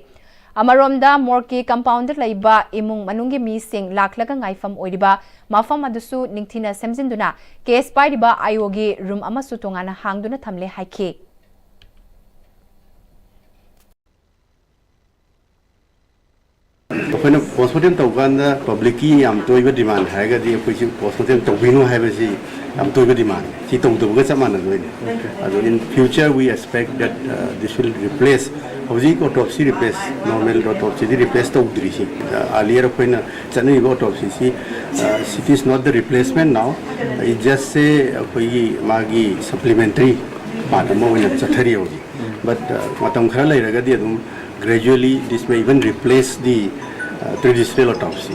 ꯑꯃꯔꯣꯝꯗ, ꯃꯣꯔꯒꯀꯤ ꯀꯝꯄꯥꯎꯟꯗ ꯂꯩꯕ ꯏꯃꯨꯡ ꯃꯅꯨꯡꯒꯤ ꯃꯤꯁꯤꯡ ꯂꯥꯛꯂꯒ ꯉꯥꯏꯐꯝ ꯑꯣꯏꯔꯤꯕ ꯃꯐꯝ ꯑꯗꯨꯁꯨ ꯅꯤꯡꯊꯤꯅ ꯁꯦꯝꯖꯤꯟꯗꯨꯅ, ꯀꯦꯁ ꯄꯥꯏꯔꯤꯕ ꯑꯥꯏ ꯑꯣꯒꯤ ꯔꯨꯝ ꯑꯃꯁꯨ ꯇꯣꯉꯥꯟꯅ ꯍꯥꯡꯗꯨꯅ ꯊꯝꯂꯦ ꯍꯥꯏꯈꯤ꯫ ꯑꯩꯈꯣꯏꯅ ꯄꯣꯁꯃꯣꯔꯇꯦꯝ ꯇꯧꯕ ꯀꯥꯟꯗ ꯄꯕ꯭ꯂꯤꯛꯀꯤ ꯌꯥꯝ ꯇꯣꯏꯕ ꯗꯤꯃꯥꯟ ꯍꯥꯏꯔꯒꯗꯤ ꯑꯩꯈꯣꯏꯁꯤ ꯄꯣꯁꯃꯣꯔꯇꯦꯝ ꯇꯧꯕꯤꯅꯨ ꯍꯥꯏꯕꯁꯤ ꯌꯥꯝ ꯇꯣꯏꯕ ꯗꯤꯃꯥꯟ꯫ ꯁꯤ ꯇꯧꯗꯕꯒ ꯆꯞ ꯃꯥꯟꯅꯗꯣꯏꯅꯤ꯫ ꯑꯗꯣ in future we expect that, uh, this will replace, ꯍꯧꯖꯤꯛ autopsy replace, normal autopsyꯗꯤ replace ꯇꯧꯗ꯭ꯔꯤꯁꯤ꯫ Earlier ꯑꯩꯈꯣꯏꯅ ꯆꯠꯅꯔꯤꯕ autopsyꯁꯤ, uh, it is not the replacement now, it just a ꯑꯩꯈꯣꯏꯒꯤ ꯃꯥꯒꯤ supplementary part ꯑꯃ ꯑꯣꯏꯅ ꯆꯠꯊꯔꯤ ꯍꯧꯖꯤꯛ꯫ But, uh, ꯃꯇꯝ ꯈꯔ ꯂꯩꯔꯒꯗꯤ ꯑꯗꯨꯝ gradually this may even replace the, uh, traditional autopsy.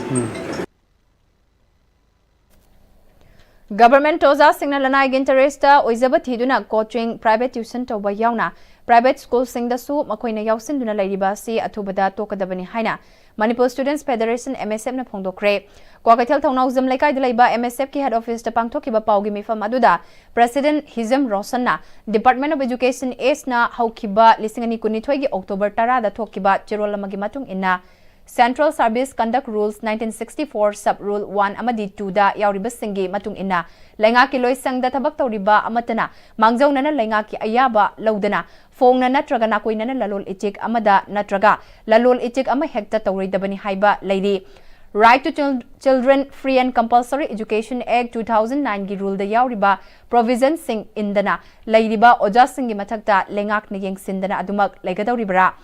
Government ꯑꯣꯖꯥꯁꯤꯡꯅ ꯂꯅꯥꯏꯒꯤ ꯏꯟꯇꯔꯦꯁꯇ ꯑꯣꯏꯖꯕ ꯊꯤꯗꯨꯅ ꯀꯣꯆꯤꯡ, ꯄ꯭ꯔꯥꯏꯚꯦꯠ ꯇ꯭ꯌꯨꯁꯟ ꯇꯧꯕ ꯌꯥꯎꯅ ꯄ꯭ꯔꯥꯏꯚꯦꯠ ꯁ꯭ꯀꯨꯜꯁꯤꯡꯗꯁꯨ ꯃꯈꯣꯏꯅ ꯌꯥꯎꯁꯤꯟꯗꯨꯅ ꯂꯩꯔꯤꯕ ꯑꯁꯤ ꯑꯊꯨꯕꯗ ꯇꯣꯛꯀꯗꯕꯅꯤ ꯍꯥꯏꯅ ꯃꯅꯤꯄꯨꯔ ꯁ꯭ꯇꯨꯗꯦꯟꯠꯁ ꯐꯦꯗꯔꯦꯁꯟ, MSFꯅ ꯐꯣꯡꯗꯣꯛꯈ꯭ꯔꯦ꯫ ꯀ꯭ꯋꯥꯀꯩꯊꯦꯜ ꯊꯧꯅꯥꯎꯖꯝ ꯂꯩꯀꯥꯏꯗ ꯂꯩꯕ MSFꯀꯤ ꯍꯦꯗ ꯑꯣꯐꯤꯁꯇ ꯄꯥꯡꯊꯣꯛꯈꯤꯕ ꯄꯥꯎꯒꯤ ꯃꯤꯐꯝ ꯑꯗꯨꯗ ꯄ꯭ꯔꯦꯁꯤꯗꯦꯟꯠ ꯍꯤꯖꯝ ꯔꯣꯁꯟꯅ Department of Education Ageꯅ ꯍꯧꯈꯤꯕ ꯂꯤꯁꯤꯡ ꯑꯅꯤ ꯀꯨꯟꯅꯤꯊꯣꯏꯒꯤ ꯑꯣꯛꯇꯣꯕꯔ ꯇꯔꯥꯗ ꯊꯣꯛꯈꯤꯕ ꯆꯦꯔꯣꯜ ꯑꯃꯒꯤ ꯃꯇꯨꯡ ꯏꯟꯅ, Central Service Conduct Rules nineteen sixty-four Sub Rule one ꯑꯃꯗꯤ twoꯗ ꯌꯥꯎꯔꯤꯕꯁꯤꯡꯒꯤ ꯃꯇꯨꯡ ꯏꯟꯅ, ꯂꯩꯉꯥꯛꯀꯤ ꯂꯣꯏꯁꯪꯗ ꯊꯕꯛ ꯇꯧꯔꯤꯕ ꯑꯃꯠꯇꯅ ꯃꯥꯡꯖꯧꯅꯅ ꯂꯩꯉꯥꯛꯀꯤ ꯑꯌꯥꯕ ꯂꯧꯗꯅ, ꯐꯣꯡꯅ ꯅꯠꯇ꯭ꯔꯒ ꯅꯥꯀꯣꯏꯅꯅ ꯂꯂꯣꯜ ꯏꯇꯤꯛ ꯑꯃꯗ ꯅꯠꯇ꯭ꯔꯒ ꯂꯂꯣꯜ ꯏꯇꯤꯛ ꯑꯃ ꯍꯦꯛꯇ ꯇꯧꯔꯣꯏꯗꯕꯅꯤ ꯍꯥꯏꯕ ꯂꯩꯔꯤ꯫ Right to Chil-, Children Free and Compulsory Education Act two thousand nineꯒꯤ ꯔꯨꯜꯗ ꯌꯥꯎꯔꯤꯕ ꯄ꯭ꯔꯣꯚꯤꯖꯟꯁꯤꯡ ꯏꯟꯗꯅ ꯂꯩꯔꯤꯕ ꯑꯣꯖꯥꯁꯤꯡꯒꯤ ꯃꯊꯛꯇ ꯂꯩꯉꯥꯛꯅ ꯌꯦꯡꯁꯤꯟꯗꯅ ꯑꯗꯨꯃꯛ ꯂꯩꯒꯗꯧꯔꯤꯕꯔꯥ?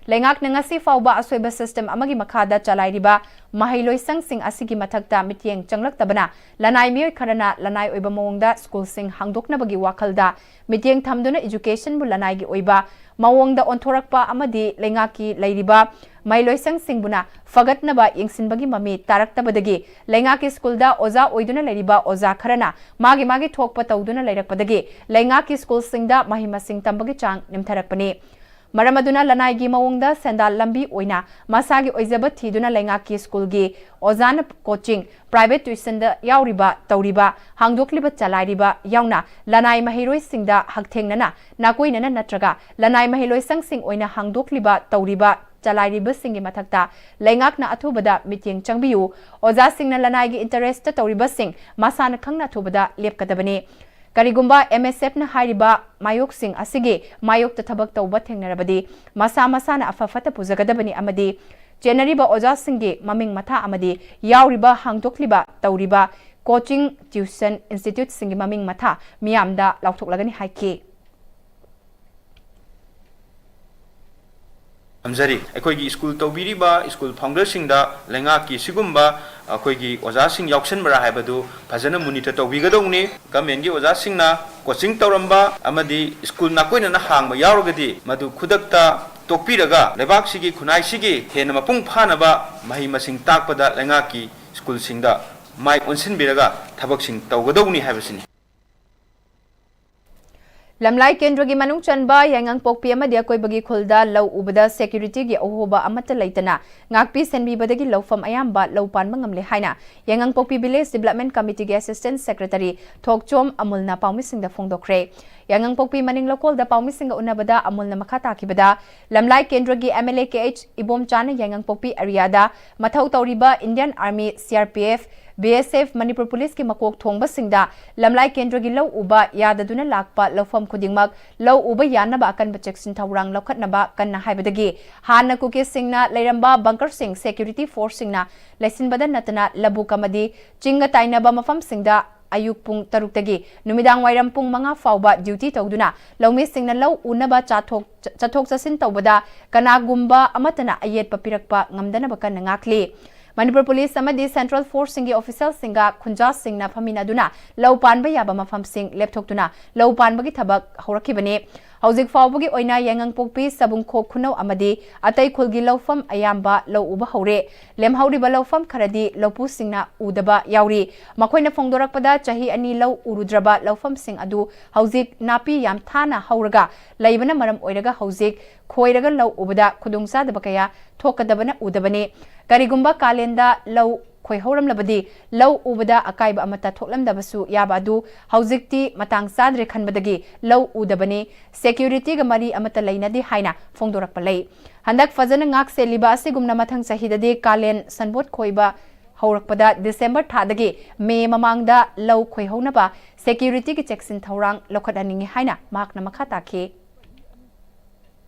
ꯂꯩꯉꯥꯛꯅ ꯉꯁꯤ ꯐꯥꯎꯕ ꯑꯁꯣꯏꯕ ꯁꯤꯁꯇꯦꯝ ꯑꯃꯒꯤ ꯃꯈꯥꯗ ꯆꯂꯥꯏꯔꯤꯕ ꯃꯍꯩꯂꯣꯏꯁꯪꯁꯤꯡ ꯑꯁꯤꯒꯤ ꯃꯊꯛꯇ ꯃꯤꯠꯌꯦꯡ ꯆꯪꯂꯛꯇꯕꯅ, ꯂꯅꯥꯏ ꯃꯤꯑꯣꯏ ꯈꯔꯅ ꯂꯅꯥꯏ ꯑꯣꯏꯕ ꯃꯑꯣꯡꯗ ꯁ꯭ꯀꯨꯜꯁꯤꯡ ꯍꯥꯡꯗꯣꯛꯅꯕꯒꯤ ꯋꯥꯈꯜꯗ ꯃꯤꯠꯌꯦꯡ ꯊꯝꯗꯨꯅ educationꯕꯨ ꯂꯅꯥꯏꯒꯤ ꯑꯣꯏꯕ ꯃꯑꯣꯡꯗ ꯑꯣꯟꯊꯣꯔꯛꯄ ꯑꯃꯗꯤ ꯂꯩꯉꯥꯛꯀꯤ ꯂꯩꯔꯤꯕ ꯃꯍꯩꯂꯣꯏꯁꯪꯁꯤꯡꯕꯨꯅ ꯐꯒꯠꯅꯕ ꯌꯦꯡꯁꯤꯟꯕꯒꯤ ꯃꯃꯤ ꯇꯥꯔꯛꯇꯕꯗꯒꯤ, ꯂꯩꯉꯥꯛꯀꯤ ꯁ꯭ꯀꯨꯜꯗ ꯑꯣꯖꯥ ꯑꯣꯏꯗꯨꯅ ꯂꯩꯔꯤꯕ ꯑꯣꯖꯥ ꯈꯔꯅ ꯃꯥꯒꯤ ꯃꯥꯒꯤ ꯊꯣꯛꯄ ꯇꯧꯗꯨꯅ ꯂꯩꯔꯛꯄꯗꯒꯤ, ꯂꯩꯉꯥꯛꯀꯤ ꯁ꯭ꯀꯨꯜꯁꯤꯡꯗ ꯃꯍꯩ ꯃꯁꯤꯡ ꯇꯝꯕꯒꯤ ꯆꯥꯡ ꯅꯦꯝꯊꯔꯛꯄꯅꯤ꯫ ꯃꯔꯝ ꯑꯗꯨꯅ ꯂꯅꯥꯏꯒꯤ ꯃꯑꯣꯡꯗ ꯁꯦꯟꯗꯥꯜ ꯂꯝꯕꯤ ꯑꯣꯏꯅ ꯃꯁꯥꯒꯤ ꯑꯣꯏꯖꯕ ꯊꯤꯗꯨꯅ ꯂꯩꯉꯥꯛꯀꯤ ꯁ꯭ꯀꯨꯜꯒꯤ ꯑꯣꯖꯥꯅ ꯀꯣꯆꯤꯡ, ꯄ꯭ꯔꯥꯏꯚꯦꯠ ꯇ꯭ꯌꯨꯁꯟꯗ ꯌꯥꯎꯔꯤꯕ, ꯇꯧꯔꯤꯕ, ꯍꯥꯡꯗꯣꯛꯂꯤꯕ, ꯆꯂꯥꯏꯔꯤꯕ ꯌꯥꯎꯅ ꯂꯅꯥꯏ ꯃꯍꯩꯔꯣꯏꯁꯤꯡꯗ ꯍꯛꯊꯦꯡꯅꯅ, ꯅꯥꯀꯣꯏꯅꯅ ꯅꯠꯇ꯭ꯔꯒ ꯂꯅꯥꯏ ꯃꯍꯩꯂꯣꯏꯁꯪꯁꯤꯡ ꯑꯣꯏꯅ ꯍꯥꯡꯗꯣꯛꯂꯤꯕ, ꯇꯧꯔꯤꯕ, ꯆꯂꯥꯏꯔꯤꯕꯁꯤꯡꯒꯤ ꯃꯊꯛꯇ ꯂꯩꯉꯥꯛꯅ ꯑꯊꯨꯕꯗ ꯃꯤꯠꯌꯦꯡ ꯆꯪꯕꯤꯌꯨ꯫ ꯑꯣꯖꯥꯁꯤꯡꯅ ꯂꯅꯥꯏꯒꯤ interest ꯇꯧꯔꯤꯕꯁꯤꯡ ꯃꯁꯥꯅ ꯈꯪꯅ ꯑꯊꯨꯕꯗ ꯂꯦꯞꯀꯗꯕꯅꯤ꯫ ꯀꯔꯤꯒꯨꯝꯕ M S F ꯅ ꯍꯥꯏꯔꯤꯕ ꯃꯥꯌꯣꯛꯁꯤꯡ ꯑꯁꯤꯒꯤ ꯃꯥꯌꯣꯛꯇ ꯊꯕꯛ ꯇꯧꯕ ꯊꯦꯡꯅꯔꯕꯗꯤ ꯃꯁꯥ ꯃꯁꯥꯅ ꯑꯐ ꯐꯠꯇ ꯄꯨꯖꯒꯗꯕꯅꯤ ꯑꯃꯗꯤ ꯆꯦꯟꯅꯔꯤꯕ ꯑꯣꯖꯥꯁꯤꯡꯒꯤ ꯃꯃꯤꯡ ꯃꯊꯥ ꯑꯃꯗꯤ ꯌꯥꯎꯔꯤꯕ ꯍꯥꯡꯗꯣꯛꯂꯤꯕ ꯇꯧꯔꯤꯕ coaching, tuition institute ꯁꯤꯡꯒꯤ ꯃꯃꯤꯡ ꯃꯊꯥ ꯃꯤꯌꯥꯝꯗ ꯂꯥꯎꯊꯣꯛꯂꯒꯅꯤ ꯍꯥꯏꯈꯤ꯫ ꯊꯝꯖꯔꯤ꯫ ꯑꯩꯈꯣꯏꯒꯤ ꯁ꯭ꯀꯨꯜ ꯇꯧꯕꯤꯔꯤꯕ ꯁ꯭ꯀꯨꯜ ꯐꯥꯎꯟꯗꯔꯁꯤꯡꯗ ꯂꯩꯉꯥꯛꯀꯤ ꯁꯤꯒꯨꯝꯕ ꯑꯩꯈꯣꯏꯒꯤ ꯑꯣꯖꯥꯁꯤꯡ ꯌꯥꯎꯁꯟꯕ꯭ꯔꯥ ꯍꯥꯏꯕꯗꯨ ꯐꯖꯅ monitor ꯇꯧꯕꯤꯒꯗꯧꯅꯤ꯫ Government ꯀꯤ ꯑꯣꯖꯥꯁꯤꯡꯅ coaching ꯇꯧꯔꯝꯕ ꯑꯃꯗꯤ ꯁ꯭ꯀꯨꯜ ꯅꯥꯀꯣꯏꯅꯅ ꯍꯥꯡꯕ ꯌꯥꯎꯔꯒꯗꯤ ꯃꯗꯨ ꯈꯨꯗꯛꯇ ꯇꯣꯛꯄꯤꯔꯒ ꯂꯩꯕꯥꯛꯁꯤꯒꯤ ꯈꯨꯟꯅꯥꯏꯁꯤꯒꯤ ꯍꯦꯟꯅ ꯃꯄꯨꯡ ꯐꯥꯅꯕ ꯃꯍꯩ ꯃꯁꯤꯡ ꯇꯥꯛꯄꯗ ꯂꯩꯉꯥꯛꯀꯤ ꯁ꯭ꯀꯨꯜꯁꯤꯡꯗ ꯃꯥꯏ ꯑꯣꯟꯁꯤꯟꯕꯤꯔꯒ ꯊꯕꯛꯁꯤꯡ ꯇꯧꯒꯗꯧꯕꯅꯤ ꯍꯥꯏꯕꯁꯤꯅꯤ꯫ ꯂꯝꯂꯥꯏ ꯀꯦꯟꯗ꯭ꯔꯒꯤ ꯃꯅꯨꯡ ꯆꯟꯕ ꯌꯥꯏꯉꯪꯄꯣꯛꯄꯤ ꯑꯃꯗꯤ ꯑꯀꯣꯏꯕꯒꯤ ꯈꯨꯜꯗ ꯂꯧ ꯎꯕꯗ security ꯒꯤ ꯑꯍꯣꯕ ꯑꯃꯠꯇ ꯂꯩꯇꯅ ꯉꯥꯛꯄꯤ ꯁꯦꯟꯕꯤꯕꯗꯒꯤ ꯂꯧꯐꯝ ꯑꯌꯥꯝꯕ ꯂꯧ ꯄꯥꯟꯕ ꯉꯝꯂꯦ ꯍꯥꯏꯅ ꯌꯥꯏꯉꯪꯄꯣꯛꯄꯤ Village Development Committee ꯒꯤ Assistant Secretary ꯊꯣꯛꯆꯣꯝ ꯑꯃꯨꯜꯅ ꯄꯥꯎꯃꯤꯁꯤꯡꯗ ꯐꯣꯡꯗꯣꯛꯈ꯭ꯔꯦ꯫ ꯌꯥꯏꯉꯪꯄꯣꯛꯄꯤ ꯃꯅꯤꯡ ꯂꯧꯀꯣꯜꯗ ꯄꯥꯎꯃꯤꯁꯤꯡꯒ ꯎꯅꯕꯗ ꯑꯃꯨꯜꯅ ꯃꯈꯥ ꯇꯥꯈꯤꯕꯗ, ꯂꯝꯂꯥꯏ ꯀꯦꯟꯗ꯭ꯔꯒꯤ M L A K H ꯏꯕꯣꯝꯆꯥꯅ Yaingangpokpi area ꯗ ꯃꯊꯧ ꯇꯧꯔꯤꯕ Indian Army, C R P F, B S F, Manipur ꯄꯨꯂꯤꯁꯀꯤ ꯃꯀꯣꯛ ꯊꯣꯡꯕꯁꯤꯡꯗ ꯂꯝꯂꯥꯏ ꯀꯦꯟꯗ꯭ꯔꯒꯤ ꯂꯧ ꯎꯕ ꯌꯥꯗꯗꯨꯅ ꯂꯥꯛꯄ ꯂꯧꯐꯝ ꯈꯨꯗꯤꯡꯃꯛ ꯂꯧ ꯎꯕ ꯌꯥꯅꯕ ꯑꯀꯟꯕ ꯆꯦꯛꯁꯤꯟ ꯊꯧꯔꯥꯡ ꯂꯧꯈꯠꯅꯕ ꯀꯟꯅ ꯍꯥꯏꯕꯗꯒꯤ ꯍꯥꯟꯅ ꯀꯨꯀꯤꯁꯤꯡꯅ ꯂꯩꯔꯝꯕ bunker ꯁꯤꯡ security force ꯁꯤꯡꯅ ꯂꯩꯁꯤꯟꯕꯗ ꯅꯠꯇꯅ ꯂꯧꯕꯨꯛ ꯑꯃꯗꯤ ꯆꯤꯡꯒ ꯇꯥꯏꯅꯕ ꯃꯐꯝꯁꯤꯡꯗ ꯑꯌꯨꯛ ꯄꯨꯡ ꯇꯔꯨꯛꯇꯒꯤ ꯅꯨꯃꯤꯗꯥꯡ ꯋꯥꯏꯔꯝ ꯄꯨꯡ ꯃꯉꯥ ꯐꯥꯎꯕ duty ꯇꯧꯗꯨꯅ ꯂꯧꯃꯤꯁꯤꯡꯅ ꯂꯧ ꯎꯅꯕ ꯆꯥꯊꯣꯛ-, ꯆꯠꯊꯣꯛ ꯆꯠꯁꯤꯟ ꯇꯧꯕꯗ ꯀꯅꯥꯒꯨꯝꯕ ꯑꯃꯠꯇꯅ ꯑꯌꯦꯠꯄ ꯄꯤꯔꯛꯄ ꯉꯝꯗꯅꯕ ꯀꯟꯅ ꯉꯥꯛꯂꯤ꯫ ꯃꯅꯤꯄꯨꯔ ꯄꯨꯂꯤꯁ ꯑꯃꯗꯤ central force ꯁꯤꯡꯒꯤ official ꯁꯤꯡꯒ ꯈꯨꯟꯖꯥꯁꯤꯡꯅ ꯐꯝꯃꯤꯟꯅꯗꯨꯅ ꯂꯧ ꯄꯥꯟꯕ ꯌꯥꯕ ꯃꯐꯝꯁꯤꯡ ꯂꯦꯞꯊꯣꯛꯇꯨꯅ ꯂꯧ ꯄꯥꯟꯕꯒꯤ ꯊꯕꯛ ꯍꯧꯔꯛꯈꯤꯕꯅꯤ꯫ ꯍꯧꯖꯤꯛ ꯐꯥꯎꯕꯒꯤ ꯑꯣꯏꯅ ꯌꯥꯏꯉꯪꯄꯣꯛꯄꯤ, ꯁꯕꯨꯡꯈꯣꯛ ꯈꯨꯅꯧ ꯑꯃꯗꯤ ꯑꯇꯩ ꯈꯨꯜꯒꯤ ꯂꯧꯐꯝ ꯑꯌꯥꯝꯕ ꯂꯧ ꯎꯕ ꯍꯧꯔꯦ꯫ ꯂꯦꯝꯍꯧꯔꯤꯕ ꯂꯧꯐꯝ ꯈꯔꯗꯤ ꯂꯧꯄꯨꯁꯤꯡꯅ ꯎꯗꯕ ꯌꯥꯎꯔꯤ꯫ ꯃꯈꯣꯏꯅ ꯐꯣꯡꯗꯣꯔꯛꯄꯗ, ꯆꯍꯤ ꯑꯅꯤ ꯂꯧ ꯎꯔꯨꯗ꯭ꯔꯕ ꯂꯧꯐꯝꯁꯤꯡ ꯑꯗꯨ ꯍꯧꯖꯤꯛ ꯅꯥꯄꯤ ꯌꯥꯝ ꯊꯥꯅ ꯍꯧꯔꯒ ꯂꯩꯕꯅ ꯃꯔꯝ ꯑꯣꯏꯔꯒ ꯍꯧꯖꯤꯛ ꯈꯣꯏꯔꯒ ꯂꯧ ꯎꯕꯗ ꯈꯨꯗꯣꯡꯆꯥꯗꯕ ꯀꯌꯥ ꯊꯣꯛꯀꯗꯕꯅ ꯎꯗꯕꯅꯤ꯫ ꯀꯔꯤꯒꯨꯝꯕ ꯀꯥꯂꯦꯟꯗ ꯂꯧ ꯈꯣꯏꯍꯧꯔꯝꯂꯕꯗꯤ ꯂꯧ ꯎꯕꯗ ꯑꯀꯥꯏꯕ ꯑꯃꯠꯇ ꯊꯣꯛꯂꯝꯗꯕꯁꯨ ꯌꯥꯕ ꯑꯗꯨ ꯍꯧꯖꯤꯛꯇꯤ ꯃꯇꯥꯡ ꯆꯥꯗ꯭ꯔꯦ ꯈꯟꯕꯗꯒꯤ ꯂꯧ ꯎꯗꯕꯅꯤ, ꯁꯦꯀ꯭ꯌꯨꯔꯤꯇꯤꯒ ꯃꯔꯤ ꯑꯃꯠꯇ ꯂꯩꯅꯗꯦ ꯍꯥꯏꯅ ꯐꯣꯡꯗꯣꯔꯛꯄ ꯂꯩ꯫ ꯍꯟꯗꯛ ꯐꯖꯅ ꯉꯥꯛ ꯁꯦꯜꯂꯤꯕ ꯑꯁꯤꯒꯨꯝꯅ ꯃꯊꯪ ꯆꯍꯤꯗꯗꯤ ꯀꯥꯂꯦꯟ ꯁꯟꯕꯣꯠ ꯈꯣꯏꯕ ꯍꯧꯔꯛꯄꯗ ꯗꯤꯁꯦꯝꯕꯔ ꯊꯥꯗꯒꯤ ꯃꯦ ꯃꯃꯥꯡꯗ ꯂꯧ ꯈꯣꯏꯍꯧꯅꯕ ꯁꯦꯀ꯭ꯌꯨꯔꯤꯇꯤꯒꯤ ꯆꯦꯛꯁꯤꯟ ꯊꯧꯔꯥꯡ ꯂꯧꯈꯠꯍꯟꯅꯤꯡꯏ ꯍꯥꯏꯅ ꯃꯍꯥꯛꯅ ꯃꯈꯥ ꯇꯥꯈꯤ꯫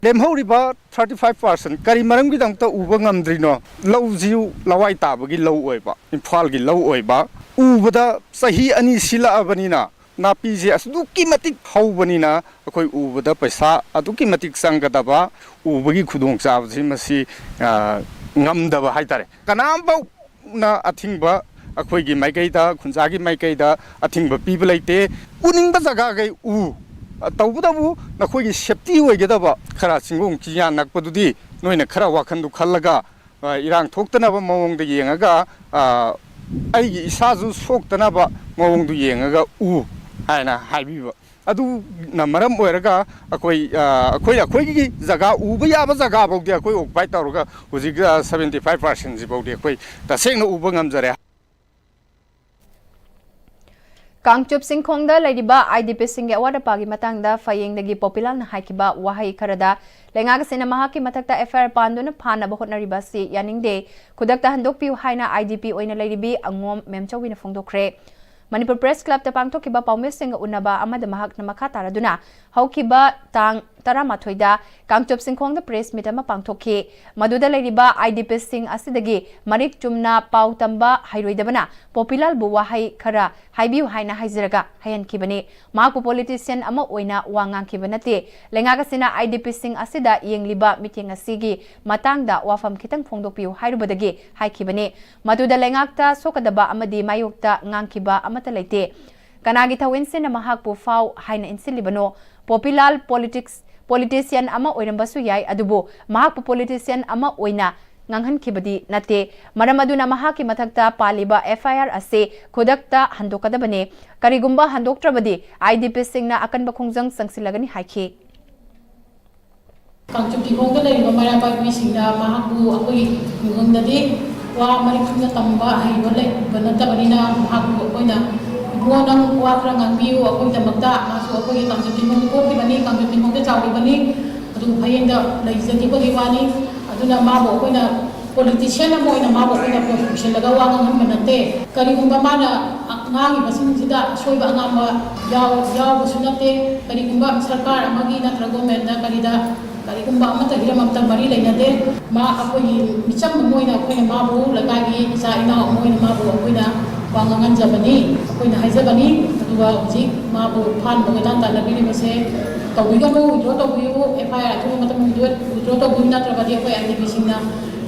ꯂꯦꯝꯍꯧꯔꯤꯕ ꯊꯥꯔꯇꯤ ꯐꯥꯏꯚ ꯄꯥꯔꯁꯦꯟ ꯀꯔꯤ ꯃꯔꯝꯒꯤꯗꯃꯛꯇ ꯎꯕ ꯉꯝꯗ꯭ꯔꯤꯅꯣ? ꯂꯧꯁꯤꯁꯨ ꯂꯋꯥꯏ ꯇꯥꯕꯒꯤ ꯂꯧ ꯑꯣꯏꯕ, ꯏꯝꯐꯥꯜꯒꯤ ꯂꯧ ꯑꯣꯏꯕ, ꯎꯕꯗ ꯆꯍꯤ ꯑꯅꯤ ꯁꯤꯜꯂꯛꯑꯕꯅꯤꯅ ꯅꯥꯄꯤꯁꯦ ꯑꯗꯨꯛꯀꯤ ꯃꯇꯤꯛ ꯍꯧꯕꯅꯤꯅ ꯑꯩꯈꯣꯏ ꯎꯕꯗ ꯄꯩꯁꯥ ꯑꯗꯨꯛꯀꯤ ꯃꯇꯤꯛ ꯆꯪꯒꯗꯕ, ꯎꯕꯒꯤ ꯈꯨꯗꯣꯡꯆꯥꯕꯁꯤ ꯃꯁꯤ, ꯑ, ꯉꯝꯗꯕ ꯍꯥꯏꯇꯥꯔꯦ꯫ ꯀꯅꯥꯝꯐꯥꯎꯅ ꯑꯊꯤꯡꯕ, ꯑꯩꯈꯣꯏꯒꯤ ꯃꯥꯏꯀꯩꯗ, ꯈꯨꯟꯖꯥꯒꯤ ꯃꯥꯏꯀꯩꯗ ꯑꯊꯤꯡꯕ ꯄꯤꯕ ꯂꯩꯇꯦ꯫ ꯎꯅꯤꯡꯕ ꯖꯒꯥꯈꯩ ꯎ, ꯇꯧꯕꯇꯕꯨ ꯅꯈꯣꯏꯒꯤ ꯁꯦꯞꯇꯤ ꯑꯣꯏꯒꯗꯕ ꯈꯔ ꯆꯤꯡꯒꯣꯡ ꯆꯤꯡꯌꯥ ꯅꯛꯄꯗꯨꯗꯤ ꯅꯣꯏꯅ ꯈꯔ ꯋꯥꯈꯟꯗꯨ ꯈꯜꯂꯒ, ꯑ, ꯏꯔꯥꯡ ꯊꯣꯛꯇꯅꯕ ꯃꯑꯣꯡꯗ ꯌꯦꯡꯉꯒ, ꯑ, ꯑꯩꯒꯤ ꯏꯁꯥꯁꯨ ꯁꯣꯛꯇꯅꯕ ꯃꯑꯣꯡꯗꯨ ꯌꯦꯡꯉꯒ ꯎ ꯍꯥꯏꯅ ꯍꯥꯏꯕꯤꯕ꯫ ꯑꯗꯨꯅ ꯃꯔꯝ ꯑꯣꯏꯔꯒ ꯑꯩꯈꯣꯏ, ꯑ, ꯑꯩꯈꯣꯏ, ꯑꯩꯈꯣꯏꯒꯤ ꯖꯒꯥ ꯎꯕ ꯌꯥꯕ ꯖꯒꯥ ꯐꯥꯎꯗꯤ ꯑꯩꯈꯣꯏ ꯑꯣꯀꯨꯄꯥꯏ ꯇꯧꯔꯒ ꯍꯧꯖꯤꯛ, ꯑ, ꯁꯚꯦꯟꯇꯤ ꯐꯥꯏꯚ ꯄꯥꯔꯁꯦꯟꯁꯤ ꯐꯥꯎꯗꯤ ꯑꯩꯈꯣꯏ ꯇꯁꯦꯡꯅ ꯎꯕ ꯉꯝꯖꯔꯦ꯫ ꯀꯥꯡꯆꯨꯞ ꯆꯤꯡꯈꯣꯡꯗ ꯂꯩꯔꯤꯕ ꯑꯥꯏ ꯗꯤ ꯄꯤꯁꯤꯡꯒꯤ ꯑꯋꯥꯠ ꯑꯄꯥꯒꯤ ꯃꯇꯥꯡꯗ ꯐꯌꯦꯡꯗꯒꯤ ꯄꯣꯄꯤꯂꯥꯜꯅ ꯍꯥꯏꯈꯤꯕ ꯋꯥꯍꯩ ꯈꯔꯗ ꯂꯩꯉꯥꯛ ꯑꯁꯤꯅ ꯃꯍꯥꯛꯀꯤ ꯃꯊꯛꯇ ꯑꯦꯐ ꯑꯥꯏ ꯑꯥꯔ ꯄꯥꯟꯗꯨꯅ ꯐꯥꯅꯕ ꯍꯣꯠꯅꯔꯤꯕ ꯑꯁꯤ ꯌꯥꯅꯤꯡꯗꯦ꯫ ꯈꯨꯗꯛꯇ ꯍꯟꯗꯣꯛꯄꯤꯌꯨ ꯍꯥꯏꯅ ꯑꯥꯏ ꯗꯤ ꯄꯤ ꯑꯣꯏꯅ ꯂꯩꯔꯤꯕꯤ ꯑꯉꯣꯝ ꯃꯦꯝꯆꯧꯕꯤꯅ ꯐꯣꯡꯗꯣꯛꯈ꯭ꯔꯦ꯫ ꯃꯅꯤꯄꯨꯔ ꯄ꯭ꯔꯦꯁ ꯀ꯭ꯂꯕꯇ ꯄꯥꯡꯊꯣꯛꯈꯤꯕ ꯄꯥꯎꯃꯤꯁꯤꯡꯒ ꯎꯅꯕ ꯑꯃꯗ ꯃꯍꯥꯛꯅ ꯃꯈꯥ ꯇꯥꯔꯗꯨꯅ ꯍꯧꯈꯤꯕ ꯇꯥꯡ ꯇꯔꯥꯃꯥꯊꯣꯏꯗ ꯀꯥꯡꯆꯨꯞ ꯆꯤꯡꯈꯣꯡꯗ ꯄ꯭ꯔꯦꯁ ꯃꯤꯠ ꯑꯃ ꯄꯥꯡꯊꯣꯛꯈꯤ꯫ ꯃꯗꯨꯗ ꯂꯩꯔꯤꯕ ꯑꯥꯏ ꯗꯤ ꯄꯤꯁꯤꯡ ꯑꯁꯤꯗꯒꯤ ꯃꯔꯤꯛ ꯆꯨꯝꯅ ꯄꯥꯎ ꯇꯝꯕ ꯍꯩꯔꯣꯏꯗꯕꯅ ꯄꯣꯄꯤꯂꯥꯜꯕꯨ ꯋꯥꯍꯩ ꯈꯔ ꯍꯥꯏꯕꯤꯌꯨ ꯍꯥꯏꯅ ꯍꯥꯏꯖꯔꯒ ꯍꯩꯍꯟꯈꯤꯕꯅꯤ꯫ ꯃꯍꯥꯛꯄꯨ ꯄꯣꯂꯤꯇꯤꯁꯤꯌꯥꯟ ꯑꯃ ꯑꯣꯏꯅ ꯋꯥ ꯉꯥꯡꯈꯤꯕ ꯅꯠꯇꯦ꯫ ꯂꯩꯉꯥꯛ ꯑꯁꯤꯅ ꯑꯥꯏ ꯗꯤ ꯄꯤꯁꯤꯡ ꯑꯁꯤꯗ ꯌꯦꯡꯂꯤꯕ ꯃꯤꯠꯌꯦꯡ ꯑꯁꯤꯒꯤ ꯃꯇꯥꯡꯗ ꯋꯥꯐꯝ ꯈꯤꯇꯪ ꯐꯣꯡꯗꯣꯛꯄꯤꯌꯨ ꯍꯥꯏꯔꯨꯕꯗꯒꯤ ꯍꯥꯏꯈꯤꯕꯅꯤ꯫ ꯃꯗꯨꯗ ꯂꯩꯉꯥꯛꯇ ꯁꯣꯛꯀꯗꯕ ꯑꯃꯗꯤ ꯃꯥꯌꯣꯛꯇ ꯉꯥꯡꯈꯤꯕ ꯑꯃꯠꯇ ꯂꯩꯇꯦ꯫ ꯀꯅꯥꯒꯤ ꯊꯧ ꯏꯟꯁꯤꯟꯅ ꯃꯍꯥꯛꯄꯨ ꯐꯥꯎ ꯍꯥꯏꯅ ꯏꯟꯁꯤꯜꯂꯤꯕꯅꯣ? ꯄꯣꯄꯤꯂꯥꯜ ꯄꯣꯂꯤꯇꯤꯛꯁ, ꯄꯣꯂꯤꯇꯤꯁꯤꯌꯥꯟ ꯑꯃ ꯑꯣꯏꯔꯝꯕꯁꯨ ꯌꯥꯏ, ꯑꯗꯨꯕꯨ ꯃꯍꯥꯛꯄꯨ ꯄꯣꯂꯤꯇꯤꯁꯤꯌꯥꯟ ꯑꯃ ꯑꯣꯏꯅ ꯉꯥꯡꯍꯟꯈꯤꯕꯗꯤ ꯅꯠꯇꯦ꯫ ꯃꯔꯝ ꯑꯗꯨꯅ ꯃꯍꯥꯛꯀꯤ ꯃꯊꯛꯇ ꯄꯥꯜꯂꯤꯕ ꯑꯦꯐ ꯑꯥꯏ ꯑꯥꯔ ꯑꯁꯤ ꯈꯨꯗꯛꯇ ꯍꯟꯗꯣꯛꯀꯗꯕꯅꯤ꯫ ꯀꯔꯤꯒꯨꯝꯕ ꯍꯟꯗꯣꯛꯇ꯭ꯔꯕꯗꯤ ꯑꯥꯏ ꯗꯤ ꯄꯤꯁꯤꯡꯅ ꯑꯀꯟꯕ ꯈꯣꯡꯖꯪ ꯆꯪꯁꯤꯜꯂꯒꯅꯤ ꯍꯥꯏꯈꯤ꯫ ꯀꯥꯡꯆꯨꯞ ꯆꯤꯡꯈꯣꯡꯗ ꯂꯩꯔꯤꯕ ꯃꯩꯔꯥ ꯄꯥꯏꯕꯤꯁꯤꯡꯅ ꯃꯍꯥꯛꯄꯨ ꯑꯩꯈꯣꯏꯒꯤ ꯈꯨꯡꯒꯪꯗꯗꯤ ꯋꯥ ꯃꯔꯤꯛ ꯆꯨꯝꯅ ꯇꯝꯕ ꯍꯩꯕ ꯂꯩꯕ ꯅꯠꯇꯕꯅꯤꯅ, ꯃꯍꯥꯛꯄꯨ ꯑꯩꯈꯣꯏꯅ, "ꯏꯕꯨꯡꯉꯣ, ꯅꯪ ꯋꯥ ꯈꯔ ꯉꯥꯡꯕꯤꯌꯨ ꯑꯩꯈꯣꯏꯒꯤꯗꯃꯛꯇ"꯫ ꯃꯥꯁꯨ ꯑꯩꯈꯣꯏꯒꯤ ꯀꯥꯡꯖꯩ ꯆꯤꯡꯈꯣꯡꯗ ꯄꯣꯛꯈꯤꯕꯅꯤ, ꯀꯥꯡꯖꯩ ꯆꯤꯡꯈꯣꯡꯗ ꯆꯥꯎꯈꯤꯕꯅꯤ꯫ ꯑꯗꯨ ꯐꯌꯦꯡꯗ ꯂꯩꯖꯈꯤꯕꯒꯤ ꯋꯥꯅꯤ꯫ ꯑꯗꯨꯅ ꯃꯥꯕꯨ ꯑꯩꯈꯣꯏꯅ ꯄꯣꯂꯤꯇꯤꯁꯤꯌꯥꯟ ꯑꯃ ꯑꯣꯏꯅ ꯃꯥꯕꯨ ꯑꯩꯈꯣꯏꯅ ꯄꯨꯁꯤꯜꯂꯒ ꯋꯥ ꯉꯥꯡꯍꯟꯕ ꯅꯠꯇꯦ꯫ ꯀꯔꯤꯒꯨꯝꯕ ꯃꯥꯅ ꯉꯥꯡꯉꯤꯕꯁꯤꯡꯁꯤꯗ ꯑꯁꯣꯏꯕ ꯑꯉꯥꯝꯕ ꯌꯥꯎ-, ꯌꯥꯎꯕꯁꯨ ꯅꯠꯇꯦ꯫ ꯀꯔꯤꯒꯨꯝꯕ ꯁꯔꯀꯥꯔ ꯑꯃꯒꯤ ꯅꯠꯇ꯭ꯔꯒ ꯒꯣꯔꯃꯦꯟꯗ ꯀꯔꯤꯗ ꯀꯔꯤꯒꯨꯝꯕ ꯑꯃꯠꯇ ꯍꯤꯔꯝ ꯑꯃꯠꯇ ꯃꯔꯤ ꯂꯩꯅꯗꯦ꯫ ꯃꯥ ꯑꯩꯈꯣꯏꯒꯤ ꯃꯤꯆꯝ ꯑꯃ ꯑꯣꯏꯅ ꯑꯩꯈꯣꯏꯅ ꯃꯥꯕꯨ ꯂꯩꯀꯥꯏꯒꯤ ꯏꯆꯥ ꯏꯅꯥꯎ ꯑꯃ ꯑꯣꯏꯅ ꯃꯥꯕꯨ ꯑꯩꯈꯣꯏꯅ ꯋꯥ ꯉꯥꯡꯍꯟꯖꯕꯅꯤ, ꯑꯩꯈꯣꯏꯅ ꯍꯥꯏꯖꯕꯅꯤ꯫ ꯑꯗꯨꯒ ꯍꯧꯖꯤꯛ ꯃꯥꯕꯨ ꯐꯥꯅꯕ ꯀꯣꯏꯇꯥꯟ ꯇꯥꯟꯅꯕꯤꯔꯤꯕꯁꯦ ꯇꯧꯕꯤꯒꯅꯨ, ꯋꯤꯗ꯭ꯔꯣ ꯇꯧꯕꯤꯌꯨ, ꯑꯦꯐ ꯑꯥꯏ ꯑꯥꯔ ꯑꯊꯨꯕ ꯃꯇꯝ ꯋꯤꯗ꯭ꯔꯣ ꯇꯧꯕꯤꯌꯨ, ꯅꯠꯇ꯭ꯔꯕꯗꯤ ꯑꯩꯈꯣꯏ ꯑꯥꯏ ꯗꯤ ꯄꯤꯁꯤꯡꯅ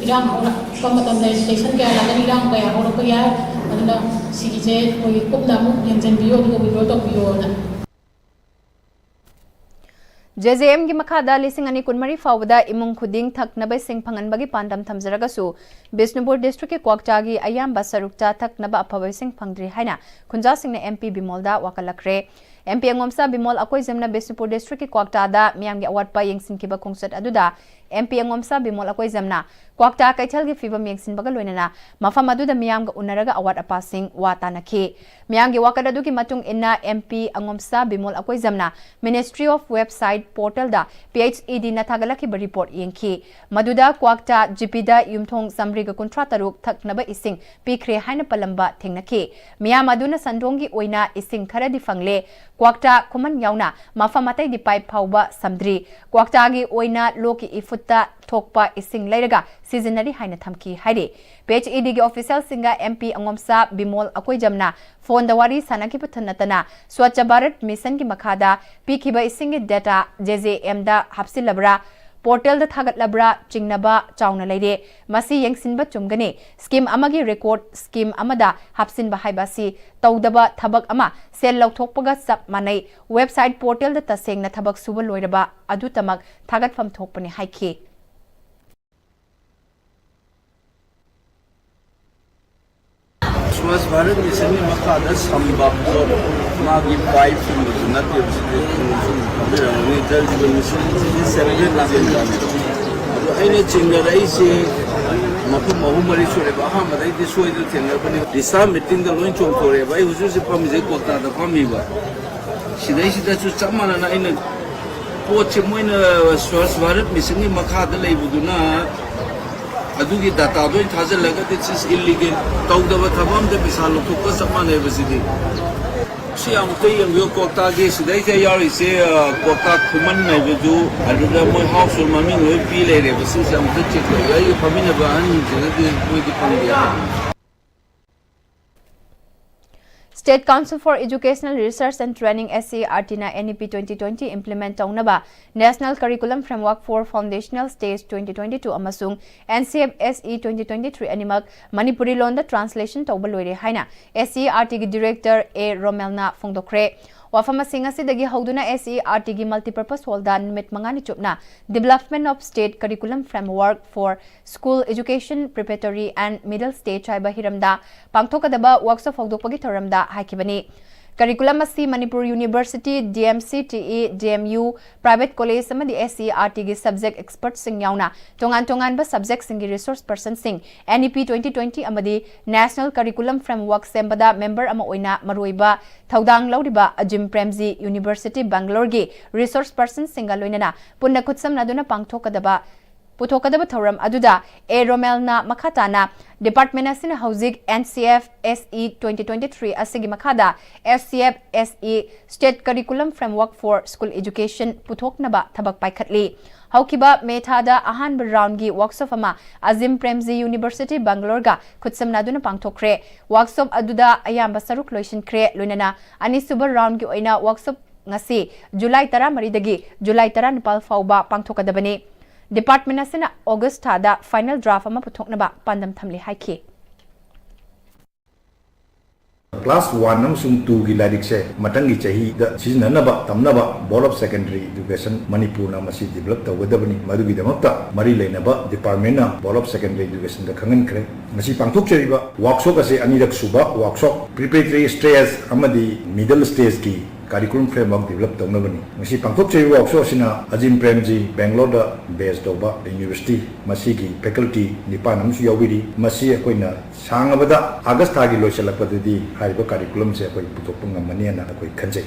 ꯏꯔꯥꯡ ꯍꯧꯔꯛꯄ ꯃꯇꯝꯗ ꯑꯦꯖꯤꯇꯦꯁꯟ ꯀꯌꯥ ꯂꯥꯛꯀꯅꯤ, ꯏꯔꯥꯡ ꯀꯌꯥ ꯍꯧꯔꯛꯄ ꯌꯥꯏ꯫ ꯑꯗꯨꯅ ꯁꯤꯒꯤꯁꯦ ꯑꯩꯈꯣꯏꯒꯤ ꯀꯨꯞꯅ ꯑꯃꯨꯛ ꯌꯦꯡꯁꯤꯟꯕꯤꯌꯨ, ꯑꯗꯨꯒ ꯋꯤꯗ꯭ꯔꯣ ꯇꯧꯕꯤꯌꯣꯅ꯫ ꯖꯦ ꯖꯦ ꯑꯦꯝꯒꯤ ꯃꯈꯥꯗ ꯂꯤꯁꯤꯡ ꯑꯅꯤ ꯀꯨꯟꯃꯔꯤ ꯐꯥꯎꯕꯗ ꯏꯃꯨꯡ ꯈꯨꯗꯤꯡ ꯊꯛꯅꯕ ꯏꯁꯤꯡ ꯐꯪꯍꯟꯕꯒꯤ ꯄꯥꯟꯗꯝ ꯊꯝꯖꯔꯒꯁꯨ, ꯕꯤꯁꯅꯨꯄꯨꯔ ꯗꯤꯁꯇ꯭ꯔꯤꯛꯀꯤ ꯀ꯭ꯋꯥꯛꯇꯥꯒꯤ ꯑꯌꯥꯝꯕ ꯁꯔꯨꯛꯇ ꯊꯛꯅꯕ ꯑꯐꯕ ꯏꯁꯤꯡ ꯐꯪꯗ꯭ꯔꯤ ꯍꯥꯏꯅ ꯈꯨꯟꯖꯥꯁꯤꯡꯅ ꯑꯦꯝ ꯄꯤ ꯕꯤꯃꯣꯜꯗ ꯋꯥꯀꯠꯂꯛꯈ꯭ꯔꯦ꯫ ꯑꯦꯝ ꯄꯤ ꯑꯉꯣꯝꯆꯥ ꯕꯤꯃꯣꯜ ꯑꯀꯣꯏꯖꯝꯅ ꯕꯤꯁꯅꯨꯄꯨꯔ ꯗꯤꯁꯇ꯭ꯔꯤꯛꯀꯤ ꯀ꯭ꯋꯥꯛꯇꯥꯗ ꯃꯤꯌꯥꯝꯒꯤ ꯑꯋꯥꯠꯄ ꯌꯦꯡꯁꯤꯟꯈꯤꯕ ꯈꯣꯡꯆꯠ ꯑꯗꯨꯗ, ꯑꯦꯝ ꯄꯤ ꯑꯉꯣꯝꯆꯥ ꯕꯤꯃꯣꯜ ꯑꯀꯣꯏꯖꯝꯅ ꯀ꯭ꯋꯥꯛꯇꯥ ꯀꯩꯊꯦꯜꯒꯤ ꯐꯤꯕꯝ ꯌꯦꯡꯁꯤꯟꯕꯒ ꯂꯣꯏꯅꯅ ꯃꯐꯝ ꯑꯗꯨꯗ ꯃꯤꯌꯥꯝꯒ ꯎꯅꯔꯒ ꯑꯋꯥꯠ ꯑꯄꯥꯁꯤꯡ ꯋꯥ ꯇꯥꯅꯈꯤ꯫ ꯃꯤꯌꯥꯝꯒꯤ ꯋꯥꯀꯠ ꯑꯗꯨꯒꯤ ꯃꯇꯨꯡ ꯏꯟꯅ, ꯑꯦꯝ ꯄꯤ ꯑꯉꯣꯝꯆꯥ ꯕꯤꯃꯣꯜ ꯑꯀꯣꯏꯖꯝꯅ Ministry of Website portalꯗ ꯄꯤ ꯑꯩꯆ ꯏ ꯗꯤꯅ ꯊꯥꯒꯠꯂꯛꯈꯤꯕ ꯔꯤꯄꯣꯔꯠ ꯌꯦꯡꯈꯤ꯫ ꯃꯗꯨꯗ ꯀ꯭ꯋꯥꯛꯇꯥ ꯖꯤ ꯄꯤꯗ ꯌꯨꯝꯊꯣꯡ ꯆꯥꯃꯔꯤꯒ ꯀꯨꯟꯊ꯭ꯔꯥ ꯇꯔꯨꯛ ꯊꯛꯅꯕ ꯏꯁꯤꯡ ꯄꯤꯈ꯭ꯔꯦ ꯍꯥꯏꯅ ꯄꯜꯂꯝꯕ ꯊꯦꯡꯅꯈꯤ꯫ ꯃꯤꯌꯥꯝ ꯑꯗꯨꯅ ꯁꯟꯗꯣꯡꯒꯤ ꯑꯣꯏꯅ ꯏꯁꯤꯡ ꯈꯔꯗꯤ ꯐꯪꯂꯦ꯫ ꯀ꯭ꯋꯥꯛꯇꯥ ꯈꯨꯃꯟ ꯌꯥꯎꯅ ꯃꯐꯝ ꯑꯇꯩꯗꯤ ꯄꯥꯏꯞ ꯐꯥꯎꯕ ꯁꯝꯗ꯭ꯔꯤ꯫ ꯀ꯭ꯋꯥꯛꯇꯥꯒꯤ ꯑꯣꯏꯅ ꯂꯣꯛꯀꯤ ꯏꯐꯨꯠꯇ ꯊꯣꯛꯄ ꯏꯁꯤꯡ ꯂꯩꯔꯒ ꯁꯤꯖꯤꯟꯅꯔꯤ ꯍꯥꯏꯅ ꯊꯝꯈꯤ ꯍꯥꯏꯔꯤ꯫ ꯄꯤ H E ꯗꯤꯒꯤ ꯑꯣꯐꯤꯁꯤꯌꯦꯜꯁꯤꯡꯒ M P Angomcha Bimol ꯑꯀꯣꯏꯖꯝꯅ ꯐꯣꯟꯗ ꯋꯥꯔꯤ ꯁꯥꯟꯅꯈꯤꯕꯇ ꯅꯠꯇꯅ, ꯁ꯭ꯋꯥꯆ ꯚꯥꯔꯠ ꯃꯤꯁꯟꯒꯤ ꯃꯈꯥꯗ ꯄꯤꯈꯤꯕ ꯏꯁꯤꯡꯒꯤ ꯗꯦꯇꯥ ꯖꯦ ꯖꯦ ꯑꯦꯝꯗ ꯍꯥꯞꯆꯤꯜꯂꯕ꯭ꯔꯥ, ꯄꯣꯔꯇꯦꯜꯗ ꯊꯥꯒꯠꯂꯕ꯭ꯔꯥ ꯆꯤꯡꯅꯕ ꯆꯥꯎꯅ ꯂꯩꯔꯦ꯫ ꯃꯁꯤ ꯌꯦꯡꯁꯤꯟꯕ ꯆꯨꯝꯒꯅꯤ꯫ ꯁ꯭ꯀꯤꯝ ꯑꯃꯒꯤ ꯔꯦꯀꯣꯔꯗ ꯁ꯭ꯀꯤꯝ ꯑꯃꯗ ꯍꯥꯞꯆꯤꯟꯕ ꯍꯥꯏꯕ ꯑꯁꯤ ꯇꯧꯗꯕ ꯊꯕꯛ ꯑꯃ ꯁꯦꯜ ꯂꯧꯊꯣꯛꯄꯒ ꯆꯞ ꯃꯥꯟꯅꯩ꯫ ꯋꯦꯕꯁꯥꯏꯠ ꯄꯣꯔꯇꯦꯜꯗ ꯇꯁꯦꯡꯅ ꯊꯕꯛ ꯁꯨꯕ ꯂꯣꯏꯔꯕ ꯑꯗꯨꯇꯃꯛ ꯊꯥꯒꯠꯐꯝ ꯊꯣꯛꯄꯅꯤ ꯍꯥꯏꯈꯤ꯫ ꯁ꯭ꯋꯥꯁ ꯚꯥꯔꯠ ꯃꯤꯁꯟꯒꯤ ꯃꯈꯥꯗ ꯁꯝꯕ ꯄꯣꯠ, ꯃꯥꯒꯤ ꯄꯥꯏꯞꯀꯨꯝꯕꯁꯨ ꯅꯠꯇꯦꯕ, ꯁꯤꯗꯤ ꯁꯨꯝ ꯈꯪꯕꯤꯔꯝꯒꯅꯤ, ꯖꯜ ꯖꯤꯕꯟ ꯃꯤꯁꯟꯁꯤꯗꯤ ꯁꯦꯟꯇ꯭ꯔꯦꯜ ꯑꯦꯖꯦꯟꯗꯥꯅꯦꯕ꯫ ꯑꯗꯨ ꯑꯩꯅ ꯆꯤꯡꯅꯔꯛꯏꯁꯦ ꯃꯐꯝ ꯑꯍꯨꯝ ꯃꯔꯤ ꯁꯨꯔꯦꯕ꯫ ꯑꯍꯥꯟꯕꯗꯩꯗꯤ ꯁꯣꯏꯗꯅ ꯊꯦꯡꯅꯔꯛꯄꯅꯤ꯫ ꯔꯤꯁꯥ ꯃꯤꯇꯤꯡꯗ ꯂꯣꯏ ꯆꯣꯡꯊꯣꯔꯛꯑꯦꯕ꯫ ꯑꯩ ꯍꯧꯖꯤꯛ ꯍꯧꯖꯤꯛ ꯐꯝꯃꯤꯁꯦ ꯀꯣꯛꯇꯥꯗ ꯐꯝꯃꯤꯕ꯫ ꯁꯤꯗꯩꯁꯤꯗꯁꯨ ꯆꯞ ꯃꯥꯟꯅꯅ ꯑꯩꯅ ꯄꯣꯠꯁꯦ ꯃꯣꯏꯅ ꯁ꯭ꯋꯥꯁ ꯚꯥꯔꯠ ꯃꯤꯁꯟꯒꯤ ꯃꯈꯥꯗ ꯂꯩꯕꯗꯨꯅ ꯑꯗꯨꯒꯤ ꯗꯥꯇꯥꯗꯣ ꯑꯣꯏꯅ ꯊꯥꯖꯤꯜꯂꯒꯗꯤ ꯁꯤꯁ ꯏꯜꯂꯤꯒꯦꯜ ꯇꯧꯗꯕ ꯊꯕꯛ ꯑꯝꯗ ꯄꯩꯁꯥ ꯂꯧꯊꯣꯛꯄ ꯆꯞ ꯃꯥꯟꯅꯩꯕ ꯁꯤꯗꯤ꯫ ꯁꯤ ꯑꯃꯨꯛꯇ ꯌꯦꯡꯕꯤꯌꯨ, ꯀꯣꯛꯇꯥꯒꯤ ꯁꯤꯗꯩꯗ ꯌꯥꯎꯔꯤꯁꯦ, ꯑ, ꯀꯣꯛꯇꯥ ꯈꯨꯃꯟ ꯍꯥꯏꯕꯗꯨ ꯑꯗꯨꯗ ꯃꯣꯏ ꯍꯥꯎꯁ ꯍꯣꯜ ꯃꯃꯤꯡ ꯂꯣꯏ ꯄꯤ ꯂꯩꯔꯦꯕ꯫ ꯁꯤꯁꯦ ꯑꯃꯨꯛꯇ ꯆꯦꯛ ꯇꯧꯕꯤꯌꯨ꯫ ꯑꯩꯒ ꯐꯝꯃꯤꯟꯅꯕ ꯑꯍꯟꯁꯤꯡꯁꯤꯅꯗꯤ ꯃꯣꯏꯗꯤ ꯐꯪꯗꯦ ꯍꯥꯏ꯫ State Council for Educational Research and Training, S C E R T ꯅ N E P twenty twenty implement ꯇꯧꯅꯕ National Curriculum Framework for Foundational Stage twenty twenty-two ꯑꯃꯁꯨꯡ N C F S E twenty twenty-three ꯑꯅꯤꯃꯛ ꯃꯅꯤꯄꯨꯔꯤ ꯂꯣꯟꯗ translation ꯇꯧꯕ ꯂꯣꯏꯔꯦ ꯍꯥꯏꯅ S C E R T ꯒꯤ Director A ꯔꯣꯃꯦꯜꯅ ꯐꯣꯡꯗꯣꯛꯈ꯭ꯔꯦ꯫ ꯋꯥꯐꯝ ꯑꯁꯤ ꯉꯁꯤꯗꯒꯤ ꯍꯧꯗꯨꯅ S C E R T ꯒꯤ Multipurpose Hall ꯗ ꯅꯨꯃꯤꯠ ꯃꯉꯥꯅꯤ ꯆꯨꯞꯅ Development of State Curriculum Framework for School Education, Preparatory and Middle Stage ꯍꯥꯏꯕ ꯍꯤꯔꯝꯗ ꯄꯥꯡꯊꯣꯛꯀꯗꯕ workshop ꯍꯧꯗꯣꯛꯄꯒꯤ ꯊꯧꯔꯝꯗ ꯍꯥꯏꯈꯤꯕꯅꯤ꯫ Curriculum ꯑꯁꯤ Manipur University, D M C T E, D M U, private college ꯑꯃꯗꯤ S C E R T ꯒꯤ subject expertꯁꯤꯡ ꯌꯥꯎꯅ ꯇꯣꯉꯥꯟ ꯇꯣꯉꯥꯟꯕ subjectꯁꯤꯡꯒꯤ resource personꯁꯤꯡ, N E P twenty twenty ꯑꯃꯗꯤ National Curriculum Framework ꯁꯦꯝꯕꯗ member ꯑꯃ ꯑꯣꯏꯅ ꯃꯔꯨꯑꯣꯏꯕ ꯊꯧꯗꯥꯡ ꯂꯧꯔꯤꯕ ꯑꯖꯤꯝ ꯄ꯭ꯔꯦꯝꯖꯤ, University Bangaloreꯒꯤ resource personꯁꯤꯡꯒ ꯂꯣꯏꯅꯅ ꯄꯨꯟꯅ ꯈꯨꯠꯁꯝꯅꯗꯨꯅ ꯄꯥꯡꯊꯣꯛꯀꯗꯕ ꯄꯨꯊꯣꯛꯀꯗꯕ ꯊꯧꯔꯝ ꯑꯗꯨꯗ A ꯔꯣꯃꯦꯜꯅ ꯃꯈꯥ ꯇꯥꯅ department ꯑꯁꯤꯅ ꯍꯧꯖꯤꯛ N C F S E twenty twenty-three ꯑꯁꯤꯒꯤ ꯃꯈꯥꯗ S C F S E State Curriculum Framework for School Education ꯄꯨꯊꯣꯛꯅꯕ ꯊꯕꯛ ꯄꯥꯏꯈꯠꯂꯤ꯫ ꯍꯧꯈꯤꯕ ꯃꯦ ꯊꯥꯗ ꯑꯍꯥꯟꯕ roundꯒꯤ workshop ꯑꯃ ꯑꯖꯤꯝ ꯄ꯭ꯔꯦꯝꯖꯤ, University Bangaloreꯒ ꯈꯨꯠꯁꯝꯅꯗꯨꯅ ꯄꯥꯡꯊꯣꯛꯈ꯭ꯔꯦ꯫ Workshop ꯑꯗꯨꯗ ꯑꯌꯥꯝꯕ ꯁꯔꯨꯛ ꯂꯣꯏꯁꯤꯟꯈ꯭ꯔꯦ꯫ ꯂꯣꯏꯅꯅ ꯑꯅꯤꯁꯨꯕ roundꯒꯤ ꯑꯣꯏꯅ workshop ꯉꯁꯤ July ꯇꯔꯥꯃꯔꯤꯗꯒꯤ July ꯇꯔꯥꯅꯤꯄꯥꯜ ꯐꯥꯎꯕ ꯄꯥꯡꯊꯣꯛꯀꯗꯕꯅꯤ꯫ Department ꯑꯁꯤꯅ August ꯊꯥꯗ final draft ꯑꯃ ꯄꯨꯊꯣꯛꯅꯕ ꯄꯥꯟꯗꯝ ꯊꯝꯂꯤ ꯍꯥꯏꯈꯤ꯫ Class one ꯑꯃꯁꯨꯡ twoꯒꯤ ꯂꯥꯏꯔꯤꯛꯁꯦ ꯃꯊꯪꯒꯤ ꯆꯍꯤꯗ ꯁꯤꯖꯤꯟꯅꯅꯕ ꯇꯝꯅꯕ Board of Secondary Education ꯃꯅꯤꯄꯨꯔꯅ ꯃꯁꯤ develop ꯇꯧꯒꯗꯕꯅꯤ꯫ ꯃꯗꯨꯒꯤꯗꯃꯛꯇ ꯃꯔꯤ ꯂꯩꯅꯕ departmentꯅ Board of Secondary Educationꯗ ꯈꯪꯍꯟꯈ꯭ꯔꯦ꯫ ꯉꯁꯤ ꯄꯥꯡꯊꯣꯛꯆꯔꯤꯕ workshop ꯑꯁꯤ ꯑꯅꯤꯔꯛ ꯁꯨꯕ workshop, preparatory stage ꯑꯃꯗꯤ middle stageꯀꯤ Curriculum framework develop ꯇꯧꯅꯕꯅꯤ꯫ ꯉꯁꯤ ꯄꯥꯡꯊꯣꯛꯆꯔꯤꯕ workshop ꯑꯁꯤꯅ ꯑꯖꯤꯝ ꯄ꯭ꯔꯦꯝꯖꯤ, ꯕꯦꯡꯒ꯭ꯂꯣꯔꯗ base ꯇꯧꯕ university, ꯃꯁꯤꯒꯤ faculty ꯅꯤꯄꯥꯟ ꯑꯃꯁꯨ ꯌꯥꯎꯕꯤꯔꯤ꯫ ꯃꯁꯤ ꯑꯩꯈꯣꯏꯅ ꯁꯥꯡꯉꯕꯗ ꯑꯥꯒꯁ ꯊꯥꯒꯤ ꯂꯣꯏꯁꯤꯜꯂꯛꯄꯗꯗꯤ ꯍꯥꯏꯔꯤꯕ curriculum ꯁꯦ ꯑꯩꯈꯣꯏ ꯄꯨꯊꯣꯛꯄ ꯉꯝꯃꯅꯤ ꯍꯥꯏꯅ ꯑꯩꯈꯣꯏ ꯈꯟꯖꯩ꯫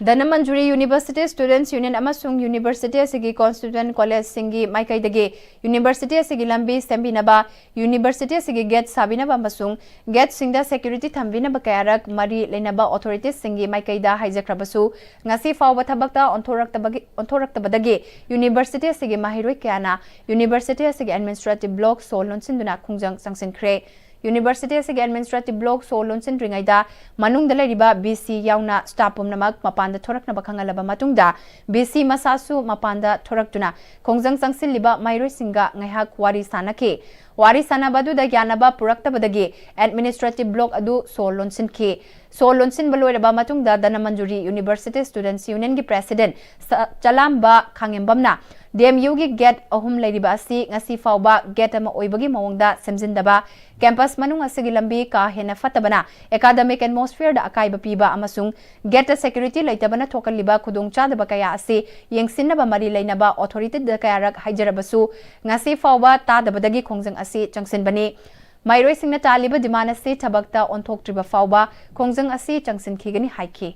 ꯙꯅꯃꯟꯖꯨꯔꯤ University Students Union ꯑꯃꯁꯨꯡ university ꯑꯁꯤꯒꯤ constituent college ꯁꯤꯡꯒꯤ ꯃꯥꯏꯀꯩꯗꯒꯤ university ꯑꯁꯤꯒꯤ ꯂꯝꯕꯤ ꯁꯦꯝꯕꯤꯅꯕ, university ꯑꯁꯤꯒꯤ gate ꯁꯥꯕꯤꯅꯕ ꯑꯃꯁꯨꯡ gate ꯁꯤꯡꯗ security ꯊꯝꯕꯤꯅꯕ ꯀꯌꯥꯔꯛ ꯃꯔꯤ ꯂꯩꯅꯕ authorities ꯁꯤꯡꯒꯤ ꯃꯥꯏꯀꯩꯗ ꯍꯥꯏꯖꯈ꯭ꯔꯕꯁꯨ, ꯉꯁꯤ ꯐꯥꯎꯕ ꯊꯕꯛꯇ ꯑꯣꯟꯊꯣꯔꯛꯇꯕꯒꯤ, ꯑꯣꯟꯊꯣꯔꯛꯇꯕꯗꯒꯤ university ꯑꯁꯤꯒꯤ ꯃꯍꯩꯔꯣꯏ ꯀꯌꯥꯅ university ꯑꯁꯤꯒꯤ administrative block ꯁꯣ ꯂꯣꯟꯁꯤꯟꯗꯨꯅ ꯈꯣꯡꯖꯪ ꯆꯪꯁꯤꯟꯈ꯭ꯔꯦ꯫ University ꯑꯁꯤꯒꯤ administrative block ꯁꯣ ꯂꯣꯟꯁꯤꯟꯗ꯭ꯔꯤꯉꯩꯗ ꯃꯅꯨꯡꯗ ꯂꯩꯔꯤꯕ V C ꯌꯥꯎꯅ staff ꯄꯨꯝꯅꯃꯛ ꯃꯄꯥꯟꯗ ꯊꯣꯔꯛꯅꯕ ꯈꯪꯍꯜꯂꯕ ꯃꯇꯨꯡꯗ, V C ꯃꯁꯥꯁꯨ ꯃꯄꯥꯟꯗ ꯊꯣꯔꯛꯇꯨꯅ ꯈꯣꯡꯖꯪ ꯆꯪꯁꯤꯜꯂꯤꯕ ꯃꯍꯩꯔꯣꯏꯁꯤꯡꯒ ꯉꯥꯏꯍꯥꯛ ꯋꯥꯔꯤ ꯁꯥꯅꯈꯤ꯫ ꯋꯥꯔꯤ ꯁꯥꯅꯕ ꯑꯗꯨꯗ ꯌꯥꯅꯕ ꯄꯨꯔꯛꯇꯕꯗꯒꯤ administrative block ꯑꯗꯨ ꯁꯣ ꯂꯣꯟꯁꯤꯟꯈꯤ꯫ ꯁꯣ ꯂꯣꯟꯁꯤꯟꯕ ꯂꯣꯏꯔꯕ ꯃꯇꯨꯡꯗ ꯙꯅꯃꯟꯖꯨꯔꯤ University Students Union ꯒꯤ president ꯁ-, ꯆꯂꯥꯝꯕ ꯈꯥꯉꯦꯝꯕꯝꯅ D M U ꯒꯤ gate ꯑꯍꯨꯝ ꯂꯩꯔꯤꯕ ꯑꯁꯤ ꯉꯁꯤ ꯐꯥꯎꯕ gate ꯑꯃ ꯑꯣꯏꯕꯒꯤ ꯃꯑꯣꯡꯗ ꯁꯦꯝꯖꯤꯟꯗꯕ, campus ꯃꯅꯨꯡ ꯑꯁꯤꯒꯤ ꯂꯝꯕꯤ ꯀꯥ ꯍꯦꯟꯅ ꯐꯠꯇꯕꯅ academic atmosphere ꯗ ꯑꯀꯥꯏꯕ ꯄꯤꯕ ꯑꯃꯁꯨꯡ gate ꯇ security ꯂꯩꯇꯕꯅ ꯊꯣꯛꯍꯜꯂꯤꯕ ꯈꯨꯗꯣꯡꯆꯥꯗꯕ ꯀꯌꯥ ꯑꯁꯤ ꯌꯦꯡꯁꯤꯟꯅꯕ ꯃꯔꯤ ꯂꯩꯅꯕ authority ꯗ ꯀꯌꯥꯔꯛ ꯍꯥꯏꯖꯔꯕꯁꯨ, ꯉꯁꯤ ꯐꯥꯎꯕ ꯇꯥꯗꯕꯗꯒꯤ ꯈꯣꯡꯖꯪ ꯑꯁꯤ ꯆꯪꯁꯤꯟꯕꯅꯤ꯫ ꯃꯍꯩꯔꯣꯏꯁꯤꯡꯅ ꯇꯥꯜꯂꯤꯕ demand ꯑꯁꯤ ꯊꯕꯛꯇ ꯑꯣꯟꯊꯣꯛꯇ꯭ꯔꯤꯕ ꯐꯥꯎꯕ ꯈꯣꯡꯖꯪ ꯑꯁꯤ ꯆꯪꯁꯤꯟꯈꯤꯒꯅꯤ ꯍꯥꯏꯈꯤ꯫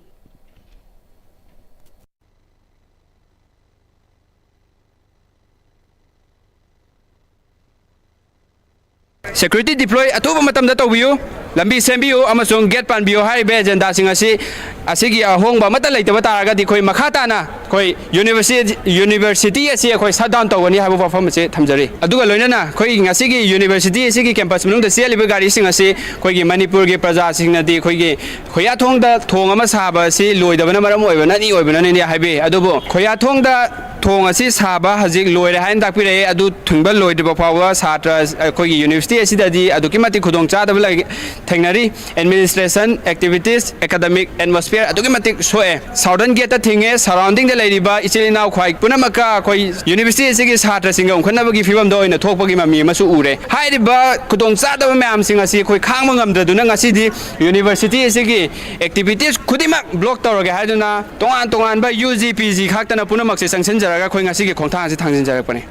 Security deploy ꯑꯊꯨꯕ ꯃꯇꯝꯗ ꯇꯧꯕꯤꯌꯨ, ꯂꯝꯕꯤ ꯁꯦꯝꯕꯤꯌꯨ ꯑꯃꯁꯨꯡ gate ꯄꯥꯟꯕꯤꯌꯨ ꯍꯥꯏꯔꯤꯕ agenda ꯁꯤꯡ ꯑꯁꯤ, ꯑꯁꯤꯒꯤ ꯑꯍꯣꯡꯕ ꯑꯃꯠꯇ ꯂꯩꯇꯕ ꯇꯥꯔꯒꯗꯤ, ꯑꯩꯈꯣꯏ ꯃꯈꯥ ꯇꯥꯅ ꯑꯩꯈꯣꯏ university, university ꯑꯁꯤ ꯑꯩꯈꯣꯏ shut down ꯇꯧꯒꯅꯤ ꯍꯥꯏꯕ ꯋꯥꯐꯝ ꯑꯁꯤ ꯊꯝꯖꯔꯤ꯫ ꯑꯗꯨꯒ ꯂꯣꯏꯅꯅ ꯑꯩꯈꯣꯏ ꯉꯁꯤꯒꯤ university ꯑꯁꯤꯒꯤ campus ꯃꯅꯨꯡꯗ ꯆꯦꯜꯂꯤꯕ ꯒꯥꯔꯤꯁꯤꯡ ꯑꯁꯤ ꯑꯩꯈꯣꯏꯒꯤ ꯃꯅꯤꯄꯨꯔꯒꯤ ꯄ꯭ꯔꯖꯥꯁꯤꯡꯅꯗꯤ ꯑꯩꯈꯣꯏꯒꯤ ꯈꯣꯌꯥꯊꯣꯡꯗ ꯊꯣꯡ ꯑꯃ ꯁꯥꯕ ꯑꯁꯤ ꯂꯣꯏꯗꯕꯅ ꯃꯔꯝ ꯑꯣꯏꯕꯅꯅꯤ, ꯑꯣꯏꯕꯅꯅꯤ ꯍꯥꯏꯕꯤ꯫ ꯑꯗꯨꯕꯨ ꯈꯣꯌꯥꯊꯣꯡꯗ ꯊꯣꯡ ꯑꯁꯤ ꯁꯥꯕ ꯍꯧꯖꯤꯛ ꯂꯣꯏꯔꯦ ꯍꯥꯏꯅ ꯇꯥꯛꯄꯤꯔꯛꯑꯦ꯫ ꯑꯗꯨ ꯊꯤꯡꯕ ꯂꯣꯏꯗ꯭ꯔꯤꯕ ꯐꯥꯎꯕ ꯁꯥꯇ꯭ꯔ ꯑꯩꯈꯣꯏꯒꯤ ꯌꯨꯅꯤꯚꯔꯁꯤꯇꯤ ꯑꯁꯤꯗꯗꯤ ꯑꯗꯨꯛꯀꯤ ꯃꯇꯤꯛ ꯈꯨꯗꯣꯡꯆꯥꯗꯕ ꯂꯩ, ꯊꯦꯡꯅꯔꯤ꯫ Administration, activities, academic atmosphere ꯑꯗꯨꯛꯀꯤ ꯃꯇꯤꯛ ꯁꯣꯛꯑꯦ꯫ Southern gate ꯇ ꯊꯤꯡꯉꯦ꯫ Surrounding ꯗ ꯂꯩꯔꯤꯕ ꯏꯆꯤꯜ ꯏꯅꯥꯎ ꯈ꯭ꯋꯥꯏ ꯄꯨꯝꯅꯃꯛꯀ ꯑꯩꯈꯣꯏ ꯌꯨꯅꯤꯚꯔꯁꯤꯇꯤ ꯑꯁꯤꯒꯤ ꯁꯥꯇ꯭ꯔꯁꯤꯡꯒ ꯎꯪꯈꯠꯅꯕꯒꯤ ꯐꯤꯕꯝꯗ ꯑꯣꯏꯅ ꯊꯣꯛꯄꯒꯤ ꯃꯃꯤ ꯑꯃꯁꯨ ꯎꯔꯦ꯫ ꯍꯥꯏꯔꯤꯕ ꯈꯨꯗꯣꯡꯆꯥꯗꯕ ꯃꯌꯥꯝꯁꯤꯡ ꯑꯁꯤ ꯑꯩꯈꯣꯏ ꯈꯥꯡꯕ ꯉꯝꯗꯗꯨꯅ ꯉꯁꯤꯗꯤ ꯌꯨꯅꯤꯚꯔꯁꯤꯇꯤ ꯑꯁꯤꯒꯤ activities ꯈꯨꯗꯤꯡꯃꯛ block ꯇꯧꯔꯒꯦ ꯍꯥꯏꯗꯨꯅ ꯇꯣꯉꯥꯟ ꯇꯣꯉꯥꯟꯕ ꯌꯨ ꯖꯤ, ꯄꯤ ꯖꯤ ꯈꯥꯛꯇꯅ ꯄꯨꯝꯅꯃꯛꯁꯦ ꯆꯪꯁꯤꯟꯖꯔꯒ ꯑꯩꯈꯣꯏ ꯉꯁꯤꯒꯤ ꯈꯣꯡꯊꯥꯡ ꯑꯁꯤ ꯊꯥꯡꯖꯤꯟꯖꯔꯛꯄꯅꯤ꯫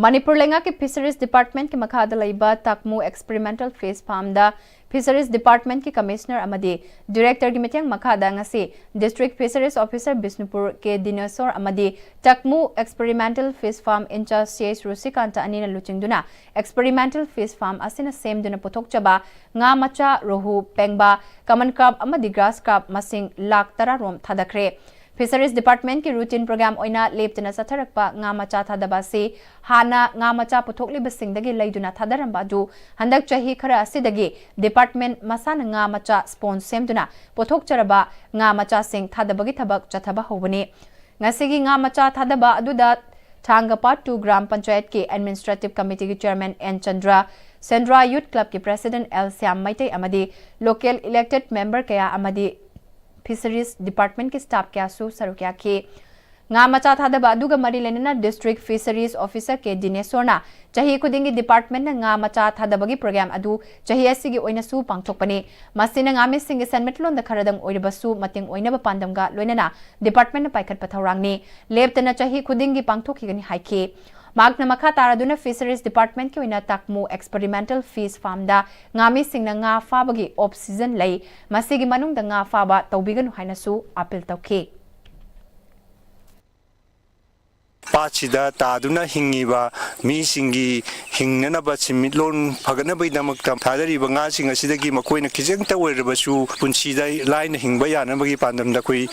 ꯃꯅꯤꯄꯨꯔ ꯂꯩꯉꯥꯛꯀꯤ Fisheries Department ꯀꯤ ꯃꯈꯥꯗ ꯂꯩꯕ ꯇꯥꯛꯃꯨ Experimental Fish Farm ꯗ Fisheries Department ꯀꯤ Commissioner ꯑꯃꯗꯤ Director ꯒꯤ ꯃꯤꯠꯌꯦꯡ ꯃꯈꯥꯗ ꯉꯁꯤ District Fisheries Officer ꯕꯤꯁꯅꯨꯄꯨꯔ ꯀꯦ ꯗꯤꯅꯦꯁꯣꯔ ꯑꯃꯗꯤ ꯇꯥꯛꯃꯨ Experimental Fish Farm in-charge ꯁꯤ ꯑꯩꯆ ꯔꯨꯁꯤꯀꯥꯟꯇ ꯑꯅꯤꯅ ꯂꯨꯆꯤꯡꯗꯨꯅ Experimental Fish Farm ꯑꯁꯤꯅ ꯁꯦꯝꯗꯨꯅ ꯄꯨꯊꯣꯛꯆꯕ ꯉꯥ ꯃꯆꯥ, ꯔꯣꯍꯨ, ꯄꯦꯡꯕꯥ, common carp ꯑꯃꯗꯤ grass carp ꯃꯁꯤꯡ ꯂꯥꯈ ꯇꯔꯥ ꯔꯣꯝ ꯊꯥꯗꯈ꯭ꯔꯦ꯫ Fisheries Department ꯀꯤ routine program ꯑꯣꯏꯅ ꯂꯦꯞꯇꯅ ꯆꯠꯊꯔꯛꯄ ꯉꯥ ꯃꯆꯥ ꯊꯥꯗꯕ ꯑꯁꯤ ꯍꯥꯟꯅ ꯉꯥ ꯃꯆꯥ ꯄꯨꯊꯣꯛꯂꯤꯕꯁꯤꯡꯗꯒꯤ ꯂꯩꯗꯨꯅ ꯊꯥꯗꯔꯝꯕ ꯑꯗꯨ ꯍꯟꯗꯛ ꯆꯍꯤ ꯈꯔ ꯑꯁꯤꯗꯒꯤ department ꯃꯁꯥꯅ ꯉꯥ ꯃꯆꯥ sponge ꯁꯦꯝꯗꯨꯅ ꯄꯨꯊꯣꯛꯆꯔꯕ ꯉꯥ ꯃꯆꯥꯁꯤꯡ ꯊꯥꯗꯕꯒꯤ ꯊꯕꯛ ꯆꯠꯊꯕ ꯍꯧꯕꯅꯤ꯫ ꯉꯁꯤꯒꯤ ꯉꯥ ꯃꯆꯥ ꯊꯥꯗꯕ ꯑꯗꯨꯗ ꯊꯥꯡꯒꯄꯥꯠ two ꯒ꯭ꯔꯥꯝ ꯄꯟꯆꯥꯌꯠꯀꯤ Administrative Committee ꯒꯤ Chairman N Chandra, Sendra Youth Club ꯀꯤ President ꯑꯦꯜ ꯁ꯭ꯌꯥꯝ ꯃꯩꯇꯩ ꯑꯃꯗꯤ local elected member ꯀꯌꯥ ꯑꯃꯗꯤ Fisheries Department ꯀꯤ staff ꯀꯌꯥꯁꯨ ꯁꯔꯨꯛ ꯌꯥꯈꯤ꯫ ꯉꯥ ꯃꯆꯥ ꯊꯥꯗꯕ ꯑꯗꯨꯒ ꯃꯔꯤ ꯂꯩꯅꯅ District Fisheries Officer ꯀꯦ ꯗꯤꯅꯦꯁꯣꯔꯅ ꯆꯍꯤ ꯈꯨꯗꯤꯡꯒꯤ department ꯅ ꯉꯥ ꯃꯆꯥ ꯊꯥꯗꯕꯒꯤ program ꯑꯗꯨ ꯆꯍꯤ ꯑꯁꯤꯒꯤ ꯑꯣꯏꯅꯁꯨ ꯄꯥꯡꯊꯣꯛꯄꯅꯤ꯫ ꯃꯁꯤꯅ ꯉꯥꯃꯤꯁꯤꯡꯒꯤ ꯁꯦꯟꯃꯤꯠꯂꯣꯟꯗ ꯈꯔꯗꯪ ꯑꯣꯏꯔꯕꯁꯨ ꯃꯇꯦꯡ ꯑꯣꯏꯅꯕ ꯄꯥꯟꯗꯝꯒ ꯂꯣꯏꯅꯅ department ꯅ ꯄꯥꯏꯈꯠꯄ ꯊꯧꯔꯥꯡꯅꯤ꯫ ꯂꯦꯞꯇꯅ ꯆꯍꯤ ꯈꯨꯗꯤꯡꯒꯤ ꯄꯥꯡꯊꯣꯛꯈꯤꯒꯅꯤ ꯍꯥꯏꯈꯤ꯫ ꯃꯍꯥꯛꯅ ꯃꯈꯥ ꯇꯥꯔꯗꯨꯅ Fisheries Department ꯀꯤ ꯑꯣꯏꯅ ꯇꯥꯛꯃꯨ Experimental Fish Farm ꯗ ꯉꯥꯃꯤꯁꯤꯡꯅ ꯉꯥ ꯐꯥꯕꯒꯤ off season ꯂꯩ, ꯃꯁꯤꯒꯤ ꯃꯅꯨꯡꯗ ꯉꯥ ꯐꯥꯕ ꯇꯧꯕꯤꯒꯅꯨ ꯍꯥꯏꯅꯁꯨ appeal ꯇꯧꯈꯤ꯫ ꯄꯥꯠꯁꯤꯗ ꯇꯥꯗꯨꯅ ꯍꯤꯡꯉꯤꯕ ꯃꯤꯁꯤꯡꯒꯤ ꯍꯤꯡꯅꯅꯕ ꯁꯦꯟꯃꯤꯠꯂꯣꯟ ꯐꯒꯠꯅꯕꯒꯤꯗꯃꯛꯇ ꯊꯥꯗꯔꯤꯕ ꯉꯥꯁꯤꯡ ꯑꯁꯤꯗꯒꯤ ꯃꯈꯣꯏꯅ ꯈꯤꯇꯪꯇ ꯑꯣꯏꯔꯕꯁꯨ ꯄꯨꯟꯁꯤꯗ ꯂꯥꯏꯅ ꯍꯤꯡꯕ ꯌꯥꯅꯕꯒꯤ ꯄꯥꯟꯗꯝꯗ ꯑꯩꯈꯣꯏ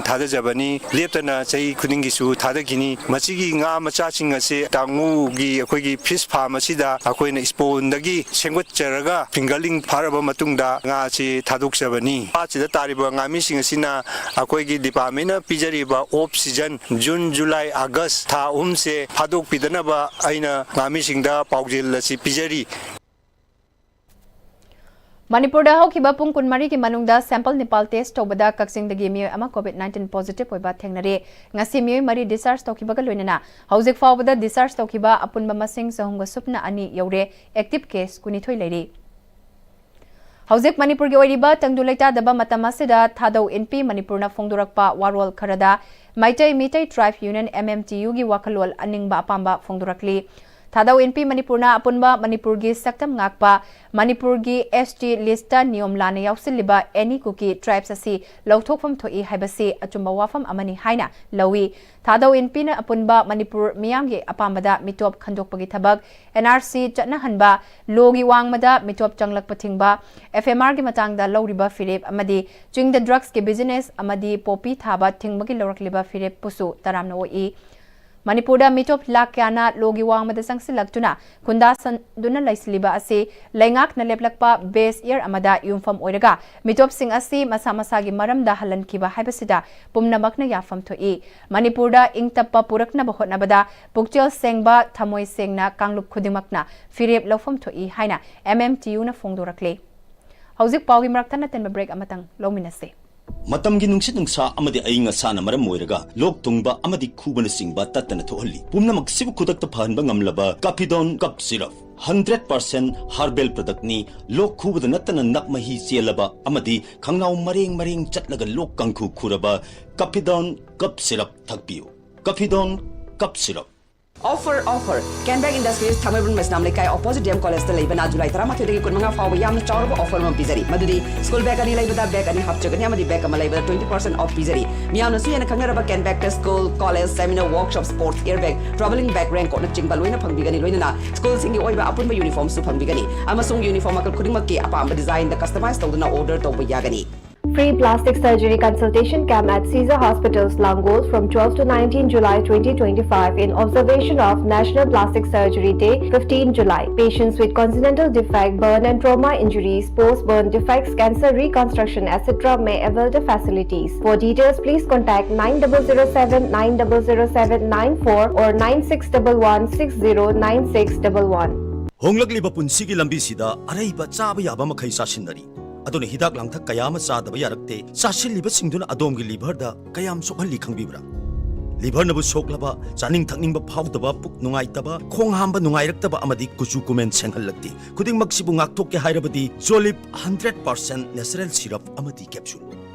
ꯊꯥꯗꯖꯕꯅꯤ꯫ ꯂꯦꯞꯇꯅ ꯆꯍꯤ ꯈꯨꯗꯤꯡꯒꯤꯁꯨ ꯊꯥꯗꯈꯤꯅꯤ꯫ ꯃꯁꯤꯒꯤ ꯉꯥ ꯃꯆꯥꯁꯤꯡ ꯑꯁꯦ ꯇꯥꯡꯉꯨꯒꯤ ꯑꯩꯈꯣꯏꯒꯤ ꯐꯤꯁ ꯐꯥꯔꯝ ꯑꯁꯤꯗ ꯑꯩꯈꯣꯏꯅ ꯏꯁꯄꯣꯟꯗꯒꯤ ꯁꯦꯝꯒꯠꯆꯔꯒ ꯐꯤꯡꯒꯔꯂꯤꯡ ꯐꯥꯔꯕ ꯃꯇꯨꯡꯗ ꯉꯥ ꯑꯁꯤ ꯊꯥꯗꯣꯛꯆꯕꯅꯤ꯫ ꯄꯥꯠꯁꯤꯗ ꯇꯥꯔꯤꯕ ꯉꯥꯃꯤꯁꯤꯡ ꯑꯁꯤꯅ ꯑꯩꯈꯣꯏꯒꯤ ꯗꯤꯄꯥꯔꯠꯃꯦꯟꯅ ꯄꯤꯖꯔꯤꯕ ꯑꯣꯐ ꯁꯤꯖꯟ, ꯖꯨꯟ, ꯖꯨꯂꯥꯏ, ꯑꯥꯒꯁ ꯊꯥ ꯑꯍꯨꯝꯁꯦ ꯐꯥꯗꯣꯛꯄꯤꯗꯅꯕ ꯑꯩꯅ ꯉꯥꯃꯤꯁꯤꯡꯗ ꯄꯥꯎꯖꯦꯜ ꯑꯁꯤ ꯄꯤꯖꯔꯤ꯫ ꯃꯅꯤꯄꯨꯔꯗ ꯍꯧꯈꯤꯕ ꯄꯨꯡ ꯀꯨꯟꯃꯔꯤꯒꯤ ꯃꯅꯨꯡꯗ ꯁꯦꯝꯄꯜ ꯅꯤꯄꯥꯜ ꯇꯦꯁ ꯇꯧꯕꯗ ꯀꯛꯆꯤꯡꯗꯒꯤ ꯃꯤꯑꯣꯏ ꯑꯃ ꯀꯣꯚꯤꯗ ꯅꯥꯏꯟꯇꯤꯟ ꯄꯣꯖꯤꯇꯤꯚ ꯑꯣꯏꯕ ꯊꯦꯡꯅꯔꯦ꯫ ꯉꯁꯤ ꯃꯤꯑꯣꯏ ꯃꯔꯤ ꯗꯤꯁꯆꯥꯔꯖ ꯇꯧꯈꯤꯕꯒ ꯂꯣꯏꯅꯅ ꯍꯧꯖꯤꯛ ꯐꯥꯎꯕꯗ ꯗꯤꯁꯆꯥꯔꯖ ꯇꯧꯈꯤꯕ ꯑꯄꯨꯟꯕ ꯃꯁꯤꯡ ꯆꯍꯨꯝꯒ ꯁꯨꯞꯅ ꯑꯅꯤ ꯌꯧꯔꯦ꯫ ꯑꯦꯛꯇꯤꯚ ꯀꯦꯁ ꯀꯨꯟꯅꯤꯊꯣꯏ ꯂꯩꯔꯤ꯫ ꯍꯧꯖꯤꯛ ꯃꯅꯤꯄꯨꯔꯒꯤ ꯑꯣꯏꯔꯤꯕ ꯇꯪꯗꯨ ꯂꯩꯇꯥꯗꯕ ꯃꯇꯝ ꯑꯁꯤꯗ ꯊꯥꯗꯧ ꯏꯟꯄꯤ ꯃꯅꯤꯄꯨꯔꯅ ꯐꯣꯡꯗꯣꯔꯛꯄ ꯋꯥꯔꯣꯜ ꯈꯔꯗ ꯃꯩꯇꯩ ꯃꯤꯇꯩ ꯇ꯭ꯔꯥꯏꯕ ꯌꯨꯅꯤꯌꯟ, ꯑꯦꯝ ꯑꯦꯝ ꯇꯤ ꯌꯨꯒꯤ ꯋꯥꯈꯜꯂꯣꯟ ꯑꯅꯤꯡꯕ ꯑꯄꯥꯝꯕ ꯐꯣꯡꯗꯣꯔꯛꯂꯤ꯫ ꯊꯥꯗꯧ ꯏꯟꯄꯤ ꯃꯅꯤꯄꯨꯔꯅ ꯑꯄꯨꯟꯕ ꯃꯅꯤꯄꯨꯔꯒꯤ ꯁꯛꯇꯝ ꯉꯥꯛꯄ, ꯃꯅꯤꯄꯨꯔꯒꯤ ꯑꯦꯁ ꯇꯤ ꯂꯤꯁꯇ ꯅꯤꯌꯣꯝ ꯂꯥꯟꯅ ꯌꯥꯎꯁꯤꯜꯂꯤꯕ ꯑꯦꯅꯤ ꯀꯨꯀꯤ ꯇ꯭ꯔꯥꯏꯕꯁ ꯑꯁꯤ ꯂꯧꯊꯣꯛꯐꯝ ꯊꯣꯛꯏ ꯍꯥꯏꯕꯁꯤ ꯑꯆꯨꯝꯕ ꯋꯥꯐꯝ ꯑꯃꯅꯤ ꯍꯥꯏꯅ ꯂꯧꯏ꯫ ꯊꯥꯗꯧ ꯏꯟꯄꯤꯅ ꯑꯄꯨꯟꯕ ꯃꯅꯤꯄꯨꯔ ꯃꯤꯌꯥꯝꯒꯤ ꯑꯄꯥꯝꯕꯗ ꯃꯤꯇꯣꯞ ꯈꯟꯗꯣꯛꯄꯒꯤ ꯊꯕꯛ, ꯑꯦꯟ ꯑꯥꯔ ꯁꯤ ꯆꯠꯅꯍꯟꯕ, ꯂꯣꯒꯤ ꯋꯥꯡꯃꯗ ꯃꯤꯇꯣꯞ ꯆꯪꯂꯛꯄ ꯊꯤꯡꯕ, ꯑꯦꯐ ꯑꯦꯝ ꯑꯥꯔꯒꯤ ꯃꯇꯥꯡꯗ ꯂꯧꯔꯤꯕ ꯐꯤꯔꯦꯞ ꯑꯃꯗꯤ ꯆꯤꯡꯗ ꯗ꯭ꯔꯒꯁꯀꯤ ꯕꯤꯖꯤꯅꯦꯁ ꯑꯃꯗꯤ ꯄꯣꯄꯤ ꯊꯥꯕ ꯊꯤꯡꯕꯒꯤ ꯂꯧꯔꯛꯂꯤꯕ ꯐꯤꯔꯦꯞꯄꯨꯁꯨ ꯇꯔꯥꯝꯅ ꯑꯣꯛꯏ꯫ ꯃꯅꯤꯄꯨꯔꯗ ꯃꯤꯇꯣꯞ ꯂꯥꯈ ꯀꯌꯥꯅ ꯂꯣꯒꯤ ꯋꯥꯡꯃꯗ ꯆꯪꯁꯤꯜꯂꯛꯇꯨꯅ ꯈꯨꯟꯗꯥꯁꯟꯗꯨꯅ ꯂꯩꯁꯤꯜꯂꯤꯕ ꯑꯁꯤ ꯂꯩꯉꯥꯛꯅ ꯂꯦꯞꯂꯛꯄ ꯕꯦꯁ ꯏꯌꯔ ꯑꯃꯗ ꯌꯨꯝꯐꯝ ꯑꯣꯏꯔꯒ ꯃꯤꯇꯣꯞꯁꯤꯡ ꯑꯁꯤ ꯃꯁꯥ ꯃꯁꯥꯒꯤ ꯃꯔꯝꯗ ꯍꯜꯍꯟꯈꯤꯕ ꯍꯥꯏꯕꯁꯤꯗ ꯄꯨꯝꯅꯃꯛꯅ ꯌꯥꯐꯝ ꯊꯣꯛꯏ꯫ ꯃꯅꯤꯄꯨꯔꯗ ꯏꯪ ꯇꯞꯄ ꯄꯨꯔꯛꯅꯕ ꯍꯣꯠꯅꯕꯗ ꯄꯨꯛꯆꯦꯜ ꯁꯦꯡꯕ, ꯊꯃꯣꯏ ꯁꯦꯡꯅ ꯀꯥꯡꯂꯨꯞ ꯈꯨꯗꯤꯡꯃꯛꯅ ꯐꯤꯔꯦꯞ ꯂꯧꯐꯝ ꯊꯣꯛꯏ ꯍꯥꯏꯅ ꯑꯦꯝ ꯑꯦꯝ ꯇꯤ ꯌꯨꯅ ꯐꯣꯡꯗꯣꯔꯛꯂꯤ꯫ ꯍꯧꯖꯤꯛ ꯄꯥꯎꯒꯤ ꯃꯔꯛꯇ ꯅꯇꯦꯟꯕ ꯕ꯭ꯔꯦꯛ ꯑꯃꯇꯪ ꯂꯧꯃꯤꯟꯅꯁꯤ꯫ ꯃꯇꯝꯒꯤ ꯅꯨꯡꯁꯤꯠ ꯅꯨꯡꯁꯥ ꯑꯃꯗꯤ ꯑꯏꯪ ꯑꯁꯥꯅ ꯃꯔꯝ ꯑꯣꯏꯔꯒ ꯂꯣꯛ ꯊꯨꯡꯕ ꯑꯃꯗꯤ ꯈꯨꯕꯅꯆꯤꯡꯕ ꯇꯠꯇꯅ ꯊꯣꯛꯍꯜꯂꯤ꯫ ꯄꯨꯝꯅꯃꯛꯁꯤꯕꯨ ꯈꯨꯗꯛꯇ ꯐꯍꯟꯕ ꯉꯝꯂꯕ Kafidon cough syrup. Hundred percent herbal ꯄ꯭ꯔꯗꯛꯅꯤ꯫ ꯂꯣꯛ ꯈꯨꯕꯗ ꯅꯠꯇꯅ ꯅꯞ ꯃꯍꯤ ꯆꯦꯜꯂꯕ ꯑꯃꯗꯤ ꯈꯪꯅꯥꯎ ꯃꯔꯦꯡ ꯃꯔꯦꯡ ꯆꯠꯂꯒ ꯂꯣꯛ ꯀꯥꯡꯈꯨ ꯈꯨꯔꯕ ꯀꯥꯐꯤꯗꯣꯟ ꯀꯞ ꯁꯤꯔꯞ ꯊꯛꯄꯤꯌꯨ꯫ Kafidon cough syrup. Offer, offer! Kenbag Industries, Thangmeiband Meisnam Leikai, opposite D M College ꯇ ꯂꯩꯕꯅ July ꯇꯔꯥꯃꯥꯊꯣꯏꯗꯒꯤ ꯀꯨꯟꯃꯉꯥ ꯐꯥꯎꯕ ꯌꯥꯝꯅ ꯆꯥꯎꯔꯕ offer ꯑꯃ ꯄꯤꯖꯔꯤ꯫ ꯃꯗꯨꯗꯤ school bag ꯑꯅꯤ ꯂꯩꯕꯗ bag ꯑꯅꯤ ꯍꯥꯞꯆꯒꯅꯤ ꯑꯃꯗꯤ bag ꯑꯃ ꯂꯩꯕꯗ twenty percent off ꯄꯤꯖꯔꯤ꯫ ꯃꯤꯌꯥꯝꯅꯁꯨ ꯍꯦꯟꯅ ꯈꯪꯅꯔꯕ Kenbag ꯇ school, college, seminar, workshop, sports, air bag, travelling bag, raincoat ꯅꯆꯤꯡꯕ ꯂꯣꯏꯅ ꯐꯪꯕꯤꯒꯅꯤ꯫ ꯂꯣꯏꯅꯅ school ꯁꯤꯡꯒꯤ ꯑꯣꯏꯕ ꯑꯄꯨꯟꯕ uniform ꯁꯨ ꯐꯪꯕꯤꯒꯅꯤ꯫ ꯑꯃꯁꯨꯡ uniform ꯃꯈꯜ ꯈꯨꯗꯤꯡꯃꯛꯀꯤ ꯑꯄꯥꯝꯕ design ꯗ customize ꯇꯧꯗꯨꯅ order ꯇꯧꯕ ꯌꯥꯒꯅꯤ꯫ Free plastic surgery consultation camp at Caesar Hospitals, Langol, from twelve to nineteen July twenty twenty-five, in observation of National Plastic Surgery Day, fifteen July. Patients with congenital defect, burn and trauma injuries, post-burn defects, cancer reconstruction, et cetera may avail the facilities. For details, please contact nine double zero seven nine double zero seven nine four or nine six double one six zero nine six double one. ꯍꯣꯡꯂꯛꯂꯤꯕ ꯄꯨꯟꯁꯤꯒꯤ ꯂꯝꯕꯤꯁꯤꯗ ꯑꯔꯩꯕ ꯆꯥꯕ ꯌꯥꯕ ꯃꯈꯩ ꯆꯥꯁꯤꯟꯅꯔꯤ꯫ ꯑꯗꯨꯅ ꯍꯤꯗꯥꯛ ꯂꯥꯡꯊꯛ ꯀꯌꯥ ꯑꯃ ꯆꯥꯗꯕ ꯌꯥꯔꯛꯇꯦ꯫ ꯆꯥꯁꯤꯜꯂꯤꯕꯁꯤꯡꯗꯨꯅ ꯑꯗꯣꯝꯒꯤ liver ꯗ ꯀꯌꯥꯝ ꯁꯣꯛꯍꯜꯂꯤ ꯈꯪꯕꯤꯕ꯭ꯔꯥ? Liver ꯅꯕꯨ ꯁꯣꯛꯂꯕ, ꯆꯥꯅꯤꯡ ꯊꯛꯅꯤꯡꯕ ꯐꯥꯎꯗꯕ, ꯄꯨꯛ ꯅꯨꯡꯉꯥꯏꯇꯕ, ꯈꯣꯡ ꯍꯥꯝꯕ ꯅꯨꯡꯉꯥꯏꯔꯛꯇꯕ ꯑꯃꯗꯤ ꯀꯨꯆꯨ ꯀꯨꯃꯦꯟ ꯁꯦꯡꯍꯜꯂꯛꯇꯦ꯫ ꯈꯨꯗꯤꯡꯃꯛꯁꯤꯕꯨ ꯉꯥꯛꯊꯣꯛꯀꯦ ꯍꯥꯏꯔꯕꯗꯤ Jolib hundred percent natural syrup ꯑꯃꯗꯤ capsule꯫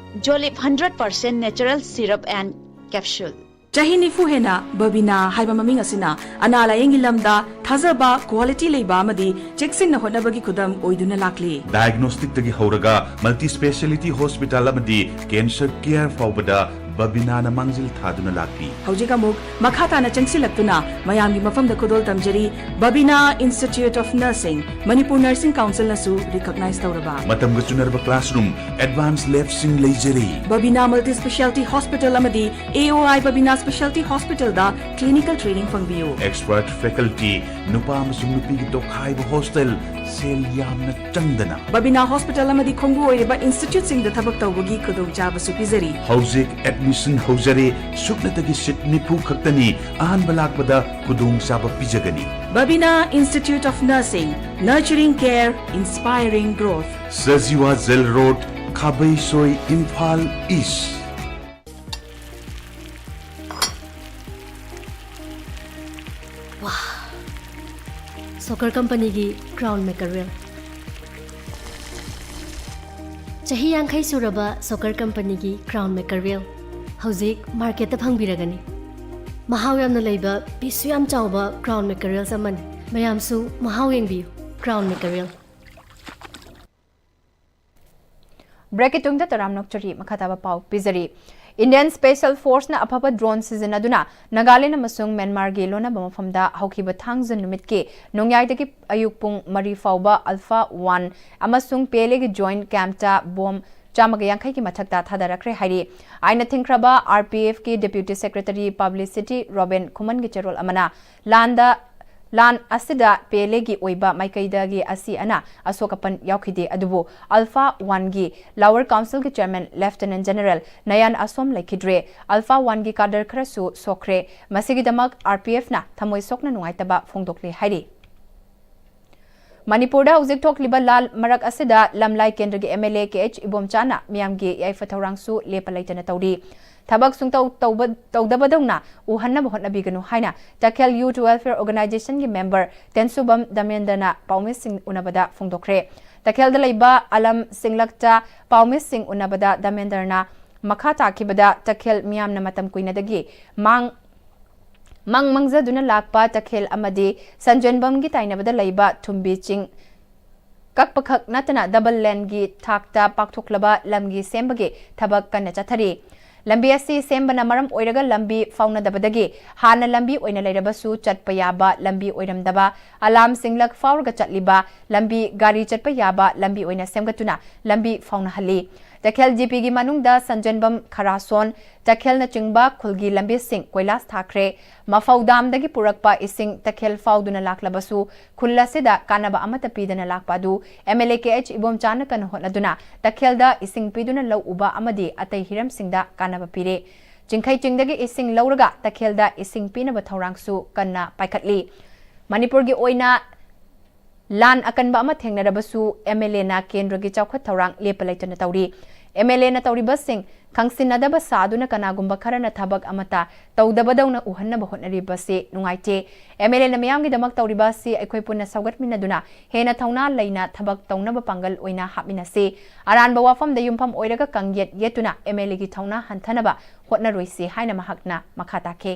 Jolib hundred percent natural syrup and capsule꯫ ꯆꯍꯤ ꯅꯤꯐꯨ ꯍꯦꯟꯅ ꯕꯕꯤꯅꯥ ꯍꯥꯏꯕ ꯃꯃꯤꯡ ꯑꯁꯤꯅ ꯑꯅꯥ ꯂꯥꯌꯦꯡꯒꯤ ꯂꯝꯗ ꯊꯥꯖꯕ, quality ꯂꯩꯕ ꯑꯃꯗꯤ ꯆꯦꯛꯁꯤꯟꯅ ꯍꯣꯠꯅꯕꯒꯤ ꯈꯨꯗꯝ ꯑꯣꯏꯗꯨꯅ ꯂꯥꯛꯂꯤ꯫ Diagnostic ꯇꯒꯤ ꯍꯧꯔꯒ multi speciality hospital ꯑꯃꯗꯤ cancer care ꯐꯥꯎꯕꯗ ꯕꯕꯤꯅꯥꯅ ꯃꯥꯡꯖꯤꯜ ꯊꯥꯗꯨꯅ ꯂꯥꯛꯂꯤ꯫ ꯍꯧꯖꯤꯛ ꯑꯃꯨꯛ ꯃꯈꯥ ꯇꯥꯅ ꯆꯪꯁꯤꯜꯂꯛꯇꯨꯅ ꯃꯌꯥꯝꯒꯤ ꯃꯐꯝꯗ ꯈꯨꯗꯣꯜ ꯇꯝꯖꯔꯤ꯫ ꯕꯕꯤꯅꯥ Institute of Nursing, Manipur Nursing Council ꯅꯁꯨ recognize ꯇꯧꯔꯕ꯫ ꯃꯇꯝꯒ ꯆꯨꯅꯔꯕ classroom, advance lab ꯁꯤꯡ ꯂꯩꯖꯔꯤ꯫ ꯕꯕꯤꯅꯥ Multi Speciality Hospital ꯑꯃꯗꯤ A O I Babina Speciality Hospital the clinical training ꯐꯪꯕꯤꯌꯨ꯫ Expert faculty, ꯅꯨꯄꯥ ꯑꯃꯁꯨꯡ ꯅꯨꯄꯤꯒꯤ ꯇꯣꯈꯥꯏꯕ hostel, ꯁꯦꯜ ꯌꯥꯝꯅ ꯆꯪꯗꯅ꯫ ꯕꯕꯤꯅꯥ Hospital ꯑꯃꯗꯤ ꯈꯣꯡꯕꯨ ꯑꯣꯏꯔꯤꯕ institute ꯁꯤꯡꯗ ꯊꯕꯛ ꯇꯧꯕꯒꯤ ꯈꯨꯗꯣꯡꯆꯥꯕꯁꯨ ꯄꯤꯖꯔꯤ꯫ ꯍꯧꯖꯤꯛ admission ꯍꯧꯖꯔꯦ, ꯁꯨꯞꯅꯇꯒꯤ seat ꯅꯤꯐꯨ ꯈꯛꯇꯅꯤ, ꯑꯍꯥꯟꯕ ꯂꯥꯛꯄꯗ ꯈꯨꯗꯣꯡꯆꯥꯕ ꯄꯤꯖꯒꯅꯤ꯫ Babina Institute of Nursing, nurturing care, inspiring growth. Sajiwa Jail Road, ꯈꯥꯕꯩꯁꯣꯏ, Imphal East꯫ ꯋꯥ! Socker company ꯒꯤ Crown Maker Wheel꯫ ꯆꯍꯤ ꯌꯥꯡꯈꯩ ꯁꯨꯔꯕ Socker company ꯒꯤ Crown Maker Wheel ꯍꯧꯖꯤꯛ market ꯇ ꯐꯪꯕꯤꯔꯒꯅꯤ꯫ ꯃꯍꯥꯎ ꯌꯥꯝꯅ ꯂꯩꯕ, ꯄꯤꯁꯁꯨ ꯌꯥꯝ ꯆꯥꯎꯕ crown mackerels ꯑꯃꯅꯤ꯫ ꯃꯌꯥꯝꯁꯨ ꯃꯍꯥꯎ ꯌꯦꯡꯕꯤꯌꯨ꯫ Crown mackerel꯫ ꯕ꯭ꯔꯦꯛꯀꯤ ꯇꯨꯡꯗ ꯇꯔꯥꯝ ꯅꯣꯛꯆꯔꯤ꯫ ꯃꯈꯥ ꯇꯥꯕ ꯄꯥꯎ ꯄꯤꯖꯔꯤ꯫ Indian Special Forceꯅ ꯑꯐꯕ drone ꯁꯤꯖꯤꯟꯅꯗꯨꯅ ꯅꯥꯒꯥꯂꯦꯟ ꯑꯃꯁꯨꯡ ꯃ꯭ꯌꯥꯟꯃꯥꯔꯒꯤ ꯂꯣꯟꯅꯕ ꯃꯐꯝꯗ ꯍꯧꯈꯤꯕ ꯊꯥꯡꯖ ꯅꯨꯃꯤꯠꯀꯤ ꯅꯣꯡꯌꯥꯏꯗꯒꯤ ꯑꯌꯨꯛ ꯄꯨꯡ ꯃꯔꯤ ꯐꯥꯎꯕ Alpha One ꯑꯃꯁꯨꯡ ꯄꯦꯂꯦꯒꯤ joint campꯇ ꯕꯣꯝ ꯆꯥꯝꯃꯒ ꯌꯥꯡꯈꯩꯒꯤ ꯃꯊꯛꯇ ꯊꯥꯗꯔꯛꯈ꯭ꯔꯦ ꯍꯥꯏꯔꯤ꯫ ꯑꯥꯏꯟꯅ ꯊꯤꯡꯈ꯭ꯔꯕ RPFꯀꯤ Deputy Secretary Publicity ꯔꯣꯕꯤꯟ ꯈꯨꯃꯟꯒꯤ ꯆꯦꯔꯣꯜ ꯑꯃꯅ ꯂꯥꯟꯗ, ꯂꯥꯟ ꯑꯁꯤꯗ ꯄꯦꯂꯦꯒꯤ ꯑꯣꯏꯕ ꯃꯥꯏꯀꯩꯗꯒꯤ ꯑꯁꯤ ꯑꯅꯥ ꯑꯁꯣꯛ ꯑꯄꯟ ꯌꯥꯎꯈꯤꯗꯦ, ꯑꯗꯨꯕꯨ Alpha Oneꯒꯤ Lower Councilꯒꯤ Chairman Lieutenant General ꯅꯌꯥꯟ ꯑꯁꯣꯝ ꯂꯩꯈꯤꯗ꯭ꯔꯦ꯫ Alpha Oneꯒꯤ cadre ꯈꯔꯁꯨ ꯁꯣꯛꯈ꯭ꯔꯦ꯫ ꯃꯁꯤꯒꯤꯗꯃꯛ RPFꯅ ꯊꯃꯣꯏ ꯁꯣꯛꯅ ꯅꯨꯡꯉꯥꯏꯇꯕ ꯐꯣꯡꯗꯣꯛꯂꯤ ꯍꯥꯏꯔꯤ꯫ ꯃꯅꯤꯄꯨꯔꯗ ꯍꯧꯖꯤꯛ ꯊꯣꯛꯂꯤꯕ ꯂꯥꯟ ꯃꯔꯛ ꯑꯁꯤꯗ ꯂꯝꯂꯥꯏ ꯀꯦꯟꯗ꯭ꯔꯒꯤ MLA KH ꯏꯕꯣꯝꯆꯥꯅ ꯃꯤꯌꯥꯝꯒꯤ ꯌꯥꯏꯐ ꯊꯧꯔꯥꯡꯁꯨ ꯂꯦꯞꯄ ꯂꯩꯇꯅ ꯇꯧꯔꯤ꯫ ꯊꯕꯛ ꯁꯨꯡꯇꯧ ꯇꯧꯕ-, ꯇꯧꯗꯕꯗꯧꯅ ꯎꯍꯟꯅꯕ ꯍꯣꯠꯅꯕꯤꯒꯅꯨ ꯍꯥꯏꯅ ꯇꯈꯦꯜ Youth Welfare Organizationꯒꯤ member ꯇꯦꯟꯁꯨꯕꯝ ꯗꯃꯦꯟꯗ꯭ꯔꯅ ꯄꯥꯎꯃꯤꯁꯤꯡ ꯎꯅꯕꯗ ꯐꯣꯡꯗꯣꯛꯈ꯭ꯔꯦ꯫ ꯇꯈꯦꯜꯗ ꯂꯩꯕ ꯑꯂꯝ ꯁꯤꯡꯂꯛꯇ ꯄꯥꯎꯃꯤꯁꯤꯡ ꯎꯅꯕꯗ ꯗꯃꯦꯟꯗ꯭ꯔꯅ ꯃꯈꯥ ꯇꯥꯈꯤꯕꯗ ꯇꯈꯦꯜ ꯃꯤꯌꯥꯝꯅ ꯃꯇꯝ ꯀꯨꯏꯅꯗꯒꯤ ꯃꯥꯡ ꯃꯪ ꯃꯪꯖꯗꯨꯅ ꯂꯥꯛꯄ ꯇꯈꯦꯜ ꯑꯃꯗꯤ ꯁꯟꯖꯦꯟꯕꯝꯒꯤ ꯇꯥꯏꯅꯕꯗ ꯂꯩꯕ ꯊꯨꯝꯕꯤ ꯆꯤꯡ ꯀꯛꯄꯈꯛ ꯅꯠꯇꯅ double laneꯒꯤ ꯊꯥꯛꯇ ꯄꯥꯛꯊꯣꯛꯂꯕ ꯂꯝꯒꯤ ꯁꯦꯝꯕꯒꯤ ꯊꯕꯛ ꯀꯟꯅ ꯆꯠꯊꯔꯤ꯫ ꯂꯝꯕꯤ ꯑꯁꯤ ꯁꯦꯝꯕꯅ ꯃꯔꯝ ꯑꯣꯏꯔꯒ ꯂꯝꯕꯤ ꯐꯥꯎꯅꯗꯕꯗꯒꯤ ꯍꯥꯟꯅ ꯂꯝꯕꯤ ꯑꯣꯏꯅ ꯂꯩꯔꯕꯁꯨ ꯆꯠꯄ ꯌꯥꯕ ꯂꯝꯕꯤ ꯑꯣꯏꯔꯝꯗꯕ, ꯑꯂꯥꯝ ꯁꯤꯡꯂꯛ ꯐꯥꯎꯔꯒ ꯆꯠꯂꯤꯕ ꯂꯝꯕꯤ ꯒꯥꯔꯤ ꯆꯠꯄ ꯌꯥꯕ ꯂꯝꯕꯤ ꯑꯣꯏꯅ ꯁꯦꯝꯒꯠꯇꯨꯅ ꯂꯝꯕꯤ ꯐꯥꯎꯅꯍꯜꯂꯤ꯫ ꯇꯈꯦꯜ GPꯒꯤ ꯃꯅꯨꯡꯗ ꯁꯟꯖꯦꯟꯕꯝ, ꯈꯔꯥꯁꯣꯟ, ꯇꯈꯦꯜꯅꯆꯤꯡꯕ ꯈꯨꯜꯒꯤ ꯂꯝꯕꯤꯁꯤꯡ ꯀꯣꯏꯂꯥꯁ ꯊꯥꯈ꯭ꯔꯦ꯫ ꯃꯐꯧꯗꯥꯝꯗꯒꯤ ꯄꯨꯔꯛꯄ ꯏꯁꯤꯡ ꯇꯈꯦꯜ ꯐꯥꯎꯗꯨꯅ ꯂꯥꯛꯂꯕꯁꯨ ꯈꯨꯜ ꯑꯁꯤꯗ ꯀꯥꯟꯅꯕ ꯑꯃꯠꯇ ꯄꯤꯗꯅ ꯂꯥꯛꯄ ꯑꯗꯨ MLA KH ꯏꯕꯣꯝꯆꯥꯅ ꯀꯟꯅ ꯍꯣꯠꯅꯗꯨꯅ ꯇꯈꯦꯜꯗ ꯏꯁꯤꯡ ꯄꯤꯗꯨꯅ ꯂꯧ ꯎꯕ ꯑꯃꯗꯤ ꯑꯇꯩ ꯍꯤꯔꯝꯁꯤꯡꯗ ꯀꯥꯟꯅꯕ ꯄꯤꯔꯦ꯫ ꯆꯤꯡꯈꯩ ꯆꯤꯡꯗꯒꯤ ꯏꯁꯤꯡ ꯂꯧꯔꯒ ꯇꯈꯦꯜꯗ ꯏꯁꯤꯡ ꯄꯤꯅꯕ ꯊꯧꯔꯥꯡꯁꯨ ꯀꯟꯅ ꯄꯥꯏꯈꯠꯂꯤ꯫ ꯃꯅꯤꯄꯨꯔꯒꯤ ꯑꯣꯏꯅ ꯂꯥꯟ ꯑꯀꯟꯕ ꯑꯃ ꯊꯦꯡꯅꯔꯕꯁꯨ MLAꯅ ꯀꯦꯟꯗ꯭ꯔꯒꯤ ꯆꯥꯎꯈꯠ ꯊꯧꯔꯥꯡ ꯂꯦꯞꯄ ꯂꯩꯇꯅ ꯇꯧꯔꯤ꯫ MLAꯅ ꯇꯧꯔꯤꯕꯁꯤꯡ ꯈꯪꯁꯤꯟꯅꯗꯕ ꯁꯥꯗꯨꯅ ꯀꯅꯥꯒꯨꯝꯕ ꯈꯔꯅ ꯊꯕꯛ ꯑꯃꯠꯇ ꯇꯧꯗꯕꯗꯧꯅ ꯎꯍꯟꯅꯕ ꯍꯣꯠꯅꯔꯤꯕꯁꯤ ꯅꯨꯡꯉꯥꯏꯇꯦ꯫ MLAꯅ ꯃꯤꯌꯥꯝꯒꯤꯗꯃꯛ ꯇꯧꯔꯤꯕ ꯑꯁꯤ ꯑꯩꯈꯣꯏ ꯄꯨꯟꯅ ꯁꯧꯒꯠꯃꯤꯟꯅꯗꯨꯅ ꯍꯦꯟꯅ ꯊꯧꯅꯥ ꯂꯩꯅ ꯊꯕꯛ ꯇꯧꯅꯕ ꯄꯥꯡꯒꯜ ꯑꯣꯏꯅ ꯍꯥꯞꯃꯤꯟꯅꯁꯤ꯫ ꯑꯔꯥꯟꯕ ꯋꯥꯐꯝꯗ ꯌꯨꯝꯐꯝ ꯑꯣꯏꯔꯒ ꯀꯥꯡꯌꯦꯠ ꯌꯦꯠꯇꯨꯅ MLAꯒꯤ ꯊꯧꯅꯥ ꯍꯟꯊꯅꯕ ꯍꯣꯠꯅꯔꯣꯏꯁꯤ ꯍꯥꯏꯅ ꯃꯍꯥꯛꯅ ꯃꯈꯥ ꯇꯥꯈꯤ꯫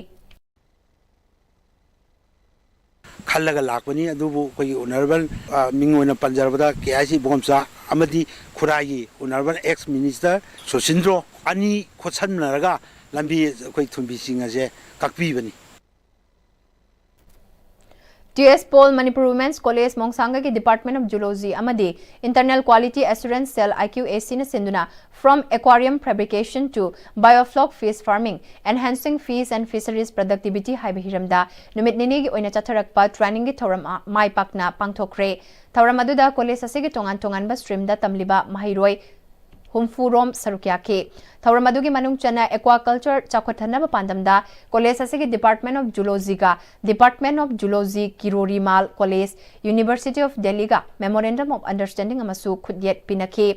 ꯈꯜꯂꯒ ꯂꯥꯛꯄꯅꯤ꯫ ꯑꯗꯨꯕꯨ ꯑꯩꯈꯣꯏꯒꯤ ꯑꯣꯅꯔꯦꯕꯜ, ꯑ, ꯃꯤꯡ ꯑꯣꯏꯅ ꯄꯟꯖꯔꯕꯗ ꯀꯦ ꯑꯥꯏ ꯁꯤ ꯏꯕꯣꯝꯆꯥ ꯑꯃꯗꯤ ꯈꯨꯔꯥꯏꯒꯤ ꯑꯣꯅꯔꯦꯕꯜ ꯑꯦꯛꯁ ꯃꯤꯅꯤꯁꯇꯔ ꯁꯨꯁꯤꯟꯗ꯭ꯔꯣ ꯑꯅꯤ ꯈꯣꯠꯁꯟꯅꯔꯒ ꯂꯝꯕꯤ ꯑꯩꯈꯣꯏ ꯊꯨꯝꯕꯤ ꯆꯤꯡ ꯑꯁꯦ ꯀꯛꯄꯤꯕꯅꯤ꯫ T S Paul Manipur women's college ꯃꯣꯡꯁꯥꯡꯒꯒꯤ Department of Zoology ꯑꯃꯗꯤ Internal Quality Assurance Cell, I Q A C ꯅ ꯁꯤꯟꯗꯨꯅ From Aquarium Fabrication to Biofloc Fish Farming, Enhancing Fish and Fisheries Productivity ꯍꯥꯏꯕ ꯍꯤꯔꯝꯗ ꯅꯨꯃꯤꯠ ꯅꯤꯅꯤꯒꯤ ꯑꯣꯏꯅ ꯆꯠꯊꯔꯛꯄ trainingꯒꯤ ꯊꯧꯔꯝ ꯃꯥꯏ ꯄꯥꯛꯅ ꯄꯥꯡꯊꯣꯛꯈ꯭ꯔꯦ꯫ ꯊꯧꯔꯝ ꯑꯗꯨꯗ ꯀꯣꯂꯦꯖ ꯑꯁꯤꯒꯤ ꯇꯣꯉꯥꯟ ꯇꯣꯉꯥꯟꯕ streamꯗ ꯇꯝꯂꯤꯕ ꯃꯍꯩꯔꯣꯏ ꯍꯨꯝꯐꯨ ꯔꯣꯝ ꯁꯔꯨꯛ ꯌꯥꯈꯤ꯫ ꯊꯧꯔꯝ ꯑꯗꯨꯒꯤ ꯃꯅꯨꯡ ꯆꯟꯅ aquaculture ꯆꯥꯎꯈꯠꯍꯟꯅꯕ ꯄꯥꯟꯗꯝꯗ ꯀꯣꯂꯦꯖ ꯑꯁꯤꯒꯤ Department of Zoologyꯒ Department of Zoology Kirori Mal college, University of Delhiꯒ Memorandum of Understanding ꯑꯃꯁꯨ ꯈꯨꯠꯌꯦꯛ ꯄꯤꯅꯈꯤ꯫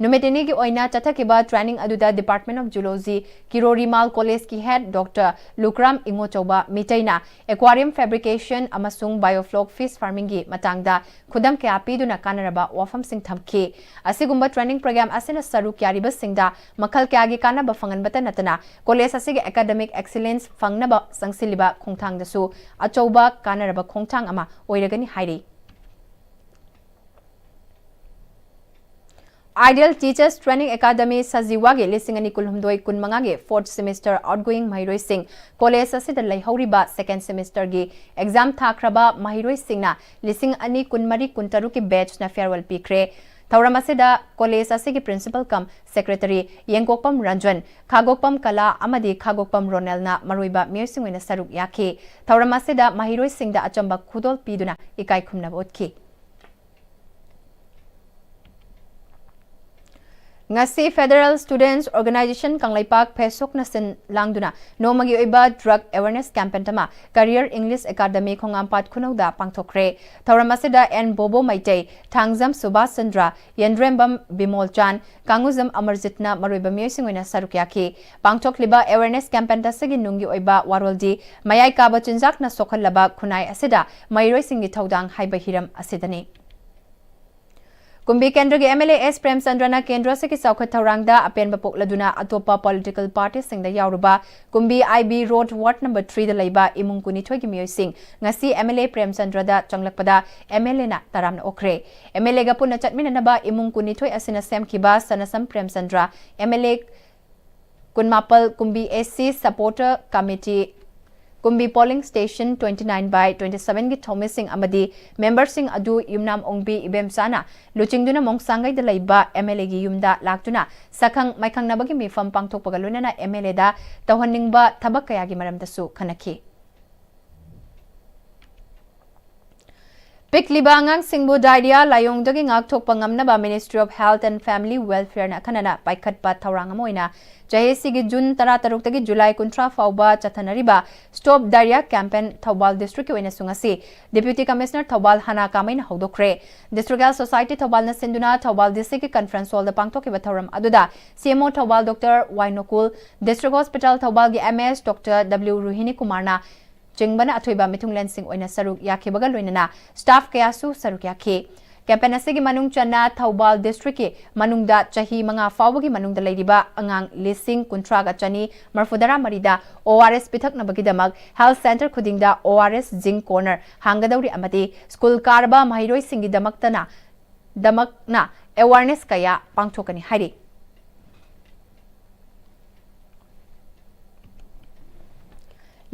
ꯅꯨꯃꯤꯠ ꯅꯤꯅꯤꯒꯤ ꯑꯣꯏꯅ ꯆꯠꯊꯈꯤꯕ training ꯑꯗꯨꯗ Department of Zoology ꯀꯤꯔꯣꯔꯤꯃꯥꯜ ꯀꯣꯂꯦꯖꯀꯤ head Doctor ꯂꯨꯀ꯭ꯔꯥꯝ ꯏꯉꯣꯆꯧꯕ ꯃꯤꯇꯩꯅ aquarium fabrication ꯑꯃꯁꯨꯡ biofloc fish farmingꯒꯤ ꯃꯇꯥꯡꯗ ꯈꯨꯗꯝ ꯀꯌꯥ ꯄꯤꯗꯨꯅ ꯀꯥꯟꯅꯔꯕ ꯋꯥꯐꯝꯁꯤꯡ ꯊꯝꯈꯤ꯫ ꯑꯁꯤꯒꯨꯝꯕ training program ꯑꯁꯤꯅ ꯁꯔꯨꯛ ꯌꯥꯔꯤꯕꯁꯤꯡꯗ ꯃꯈꯜ ꯀꯌꯥꯒꯤ ꯀꯥꯟꯅꯕ ꯐꯪꯍꯟꯕꯇ ꯅꯠꯇꯅ ꯀꯣꯂꯦꯖ ꯑꯁꯤꯒꯤ academic excellence ꯐꯪꯅꯕ ꯆꯪꯁꯤꯜꯂꯤꯕ ꯈꯣꯡꯊꯥꯡꯗꯁꯨ ꯑꯆꯧꯕ ꯀꯥꯟꯅꯔꯕ ꯈꯣꯡꯊꯥꯡ ꯑꯃ ꯑꯣꯏꯔꯒꯅꯤ ꯍꯥꯏꯔꯤ꯫ Ideal Teachers Training Academy ꯁꯖꯤꯋꯥꯒꯤ ꯂꯤꯁꯤꯡ ꯑꯅꯤ ꯀꯨꯟꯍꯨꯝꯗꯣꯏ ꯀꯨꯟꯃꯉꯥꯒꯤ fourth semester outgoing ꯃꯍꯩꯔꯣꯏꯁꯤꯡ ꯀꯣꯂꯦꯖ ꯑꯁꯤꯗ ꯂꯩꯍꯧꯔꯤꯕ second semesterꯒꯤ exam ꯊꯥꯈ꯭ꯔꯕ ꯃꯍꯩꯔꯣꯏꯁꯤꯡꯅ ꯂꯤꯁꯤꯡ ꯑꯅꯤ ꯀꯨꯟꯃꯔꯤ ꯀꯨꯟꯇꯔꯨꯛꯀꯤ batchꯅ farewell ꯄꯤꯈ꯭ꯔꯦ꯫ ꯊꯧꯔꯝ ꯑꯁꯤꯗ ꯀꯣꯂꯦꯖ ꯑꯁꯤꯒꯤ principal cum secretary ꯌꯦꯡꯒꯣꯛꯄꯝ ꯔꯟꯖꯟ, ꯈꯥꯒꯣꯛꯄꯝ ꯀꯂꯥ ꯑꯃꯗꯤ ꯈꯥꯒꯣꯛꯄꯝ ꯔꯣꯅꯦꯜꯅ ꯃꯔꯨꯑꯣꯏꯕ ꯃꯤꯑꯣꯏꯁꯤꯡ ꯑꯣꯏꯅ ꯁꯔꯨꯛ ꯌꯥꯈꯤ꯫ ꯊꯧꯔꯝ ꯑꯁꯤꯗ ꯃꯍꯩꯔꯣꯏꯁꯤꯡꯗ ꯑꯆꯝꯕ ꯈꯨꯗꯣꯜ ꯄꯤꯗꯨꯅ ꯏꯀꯥꯏ ꯈꯨꯝꯅꯕ ꯎꯠꯈꯤ꯫ ꯉꯁꯤ Federal Students Organisation ꯀꯪꯂꯩꯄꯥꯛ, ꯐꯦꯁꯣꯛꯅ ꯁꯤꯟ ꯂꯥꯡꯗꯨꯅ ꯅꯣꯡꯃꯒꯤ ꯑꯣꯏꯕ drug awareness campaign ꯑꯃ Career English Academy ꯈꯣꯡꯉꯥꯝꯄꯥꯠ ꯈꯨꯅꯧꯗ ꯄꯥꯡꯊꯣꯛꯈ꯭ꯔꯦ꯫ ꯊꯧꯔꯝ ꯑꯁꯤꯗ ꯑꯦꯟ ꯕꯣꯕꯣ ꯃꯩꯇꯩ, ꯊꯥꯡꯖꯝ ꯁꯨꯕꯥꯁ ꯆꯟꯗ꯭ꯔ, ꯌꯦꯟꯗ꯭ꯔꯦꯝꯕꯝ ꯕꯤꯃꯣꯜ ꯆꯥꯟ, ꯀꯥꯡꯉꯨꯖꯝ ꯑꯃꯔꯖꯤꯠꯅ ꯃꯔꯨꯑꯣꯏꯕ ꯃꯤꯑꯣꯏꯁꯤꯡ ꯑꯣꯏꯅ ꯁꯔꯨꯛ ꯌꯥꯈꯤ꯫ ꯄꯥꯡꯊꯣꯛꯂꯤꯕ awareness campaign ꯑꯁꯤꯒꯤ ꯅꯨꯡꯒꯤ ꯑꯣꯏꯕ ꯋꯥꯔꯣꯜꯗꯤ ꯃꯌꯥꯏ ꯀꯥꯕ ꯆꯤꯟꯖꯥꯛꯅ ꯁꯣꯛꯍꯜꯂꯕ ꯈꯨꯟꯅꯥꯏ ꯑꯁꯤꯗ ꯃꯍꯩꯔꯣꯏꯁꯤꯡꯒꯤ ꯊꯧꯗꯥꯡ ꯍꯥꯏꯕ ꯍꯤꯔꯝ ꯑꯁꯤꯗꯅꯤ꯫ ꯀꯨꯝꯕꯤ ꯀꯦꯟꯗ꯭ꯔꯒꯤ M L A S ꯄ꯭ꯔꯦꯝꯆꯟꯗ꯭ꯔꯅ ꯀꯦꯟꯗ꯭ꯔ ꯑꯁꯤꯒꯤ ꯆꯥꯎꯈꯠ ꯊꯧꯔꯥꯡꯗ ꯑꯄꯦꯟꯕ ꯄꯣꯛꯂꯗꯨꯅ ꯑꯇꯣꯞꯄ political partyꯁꯤꯡꯗ ꯌꯥꯎꯔꯨꯕ ꯀꯨꯝꯕꯤ I B Road ward number threeꯗ ꯂꯩꯕ ꯏꯃꯨꯡ ꯀꯨꯟꯅꯤꯊꯣꯏꯒꯤ ꯃꯤꯑꯣꯏꯁꯤꯡ ꯉꯁꯤ M L A ꯄ꯭ꯔꯦꯝꯆꯟꯗ꯭ꯔꯗ ꯆꯪꯂꯛꯄꯗ M L Aꯅ ꯇꯔꯥꯝꯅ ꯑꯣꯛꯈ꯭ꯔꯦ꯫ M L Aꯒ ꯄꯨꯟꯅ ꯆꯠꯃꯤꯟꯅꯅꯕ ꯏꯃꯨꯡ ꯀꯨꯟꯅꯤꯊꯣꯏ ꯑꯁꯤꯅ ꯁꯦꯝꯈꯤꯕ ꯁꯅꯁꯝ Premchandra, M L A ꯀꯨꯟꯃꯥꯄꯜ, ꯀꯨꯝꯕꯤ A C supporter committee, ꯀꯨꯝꯕꯤ polling station twenty nine by twenty sevenꯒꯤ ꯊꯧꯃꯤꯁꯤꯡ ꯑꯃꯗꯤ memberꯁꯤꯡ ꯑꯗꯨ ꯌꯨꯝꯅꯥꯝ ꯑꯣꯡꯕꯤ ꯏꯕꯦꯝꯆꯥꯅ ꯂꯨꯆꯤꯡꯗꯨꯅ ꯃꯣꯡꯁꯥꯡꯒꯩꯗ ꯂꯩꯕ M L Aꯒꯤ ꯌꯨꯝꯗ ꯂꯥꯛꯇꯨꯅ ꯁꯛꯈꯪ ꯃꯥꯏꯈꯪꯅꯕꯒꯤ ꯃꯤꯐꯝ ꯄꯥꯡꯊꯣꯛꯄꯒ ꯂꯣꯏꯅꯅ M L Aꯗ ꯇꯧꯍꯟꯅꯤꯡꯕ ꯊꯕꯛ ꯀꯌꯥꯒꯤ ꯃꯔꯝꯗꯁꯨ ꯈꯟꯅꯈꯤ꯫ ꯄꯤꯛꯂꯤꯕ ꯑꯉꯥꯡꯁꯤꯡꯕꯨ diarrhea ꯂꯥꯏꯑꯣꯡꯗꯒꯤ ꯉꯥꯛꯊꯣꯛꯄ ꯉꯝꯅꯕ Ministry of Health and Family Welfareꯅ ꯑꯈꯟꯅꯅ ꯄꯥꯏꯈꯠꯄ ꯊꯧꯔꯥꯡ ꯑꯃ ꯑꯣꯏꯅ ꯆꯍꯤ ꯑꯁꯤꯒꯤ ꯖꯨꯟ ꯇꯔꯥꯇꯔꯨꯛꯇꯒꯤ ꯖꯨꯂꯥꯏ ꯀꯨꯟꯊ꯭ꯔꯥ ꯐꯥꯎꯕ ꯆꯠꯊꯅꯔꯤꯕ Stop Diarrhea Campaign ꯊꯧꯕꯥꯜ districtꯀꯤ ꯑꯣꯏꯅꯁꯨ ꯉꯁꯤ Deputy Commissioner Thoubal ꯍꯅꯥ ꯀꯥꯃꯩꯅ ꯍꯧꯗꯣꯛꯈ꯭ꯔꯦ꯫ District Health Society ꯊꯧꯕꯥꯜꯅ ꯁꯤꯟꯗꯨꯅ ꯊꯧꯕꯥꯜ DCꯀꯤ conference hallꯗ ꯄꯥꯡꯊꯣꯛꯈꯤꯕ ꯊꯧꯔꯝ ꯑꯗꯨꯗ CMO ꯊꯧꯕꯥꯜ Doctor ꯋꯥꯏ ꯅꯣꯀꯨꯜ, District Hospital ꯊꯧꯕꯥꯜꯒꯤ MS Doctor W ꯔꯣꯍꯤꯅꯤ ꯀꯨꯃꯥꯔꯅ ꯆꯤꯡꯕꯅ ꯑꯊꯣꯏꯕ ꯃꯤꯊꯨꯡꯂꯦꯟꯁꯤꯡ ꯑꯣꯏꯅ ꯁꯔꯨꯛ ꯌꯥꯈꯤꯕꯒ ꯂꯣꯏꯅꯅ staff ꯀꯌꯥꯁꯨ ꯁꯔꯨꯛ ꯌꯥꯈꯤ꯫ Campaign ꯑꯁꯤꯒꯤ ꯃꯅꯨꯡ ꯆꯟꯅ ꯊꯧꯕꯥꯜ districtꯀꯤ ꯃꯅꯨꯡꯗ ꯆꯍꯤ ꯃꯉꯥ ꯐꯥꯎꯕꯒꯤ ꯃꯅꯨꯡꯗ ꯂꯩꯔꯤꯕ ꯑꯉꯥꯡ ꯂꯤꯁꯤꯡ ꯀꯨꯟꯊ꯭ꯔꯥꯒ ꯆꯅꯤ ꯃꯔꯐꯨꯇꯔꯥ ꯃꯔꯤꯗ ORS ꯄꯤꯊꯛꯅꯕꯒꯤꯗꯃꯛ health centre ꯈꯨꯗꯤꯡꯗ ORS zinc corner ꯍꯥꯡꯒꯗꯧꯔꯤ ꯑꯃꯗꯤ school ꯀꯥꯔꯕ ꯃꯍꯩꯔꯣꯏꯁꯤꯡꯒꯤꯗꯃꯛꯇꯅ ꯗꯃꯛꯅ awareness ꯀꯌꯥ ꯄꯥꯡꯊꯣꯛꯀꯅꯤ ꯍꯥꯏꯔꯤ꯫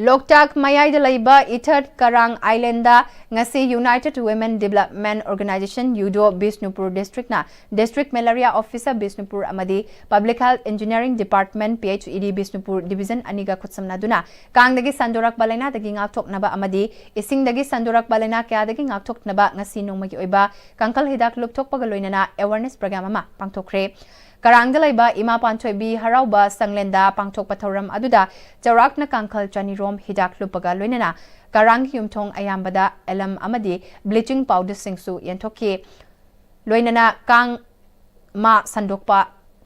ꯂꯣꯛꯇꯥꯛ ꯃꯌꯥꯏꯗ ꯂꯩꯕ ꯏꯊꯠ ꯀꯔꯥꯡ Islandꯗ ꯉꯁꯤ United Women Development Organisation, UDO, Bishnupur districtꯅ District Malaria Officer Bishnupur ꯑꯃꯗꯤ Public Health Engineering Department, PHED, Bishnupur division ꯑꯅꯤꯒ ꯈꯨꯠꯁꯝꯅꯗꯨꯅ ꯀꯥꯡꯗꯒꯤ ꯁꯟꯗꯣꯔꯛꯄ ꯂꯥꯏꯅꯥꯗꯒꯤ ꯉꯥꯛꯊꯣꯛꯅꯕ ꯑꯃꯗꯤ ꯏꯁꯤꯡꯗꯒꯤ ꯁꯟꯗꯣꯔꯛꯄ ꯂꯥꯏꯅꯥ ꯀꯌꯥꯗꯒꯤ ꯉꯥꯛꯊꯣꯛꯅꯕ ꯉꯁꯤ ꯅꯣꯡꯃꯒꯤ ꯑꯣꯏꯕ ꯀꯥꯡꯈꯜ ꯍꯤꯗꯥꯛ ꯂꯨꯞꯊꯣꯛꯄꯒ ꯂꯣꯏꯅꯅ awareness program ꯑꯃ ꯄꯥꯡꯊꯣꯛꯈ꯭ꯔꯦ꯫ ꯀꯔꯥꯡꯗ ꯂꯩꯕ ꯏꯃꯥ ꯄꯥꯟꯊꯣꯏꯕꯤ ꯍꯔꯥꯎꯕ ꯁꯪꯂꯦꯟꯗ ꯄꯥꯡꯊꯣꯛꯄ ꯊꯧꯔꯝ ꯑꯗꯨꯗ ꯆꯥꯎꯔꯥꯛꯅ ꯀꯥꯡꯈꯜ ꯆꯅꯤꯔꯣꯝ ꯍꯤꯗꯥꯛ ꯂꯨꯞꯄꯒ ꯂꯣꯏꯅꯅ ꯀꯔꯥꯡꯒꯤ ꯌꯨꯝꯊꯣꯡ ꯑꯌꯥꯝꯕꯗ ꯑꯦꯂꯝ ꯑꯃꯗꯤ bleaching powderꯁꯤꯡꯁꯨ ꯌꯦꯟꯊꯣꯛꯈꯤ꯫ ꯂꯣꯏꯅꯅ ꯀꯥꯡ ꯃꯥ ꯁꯟꯗꯣꯛꯄ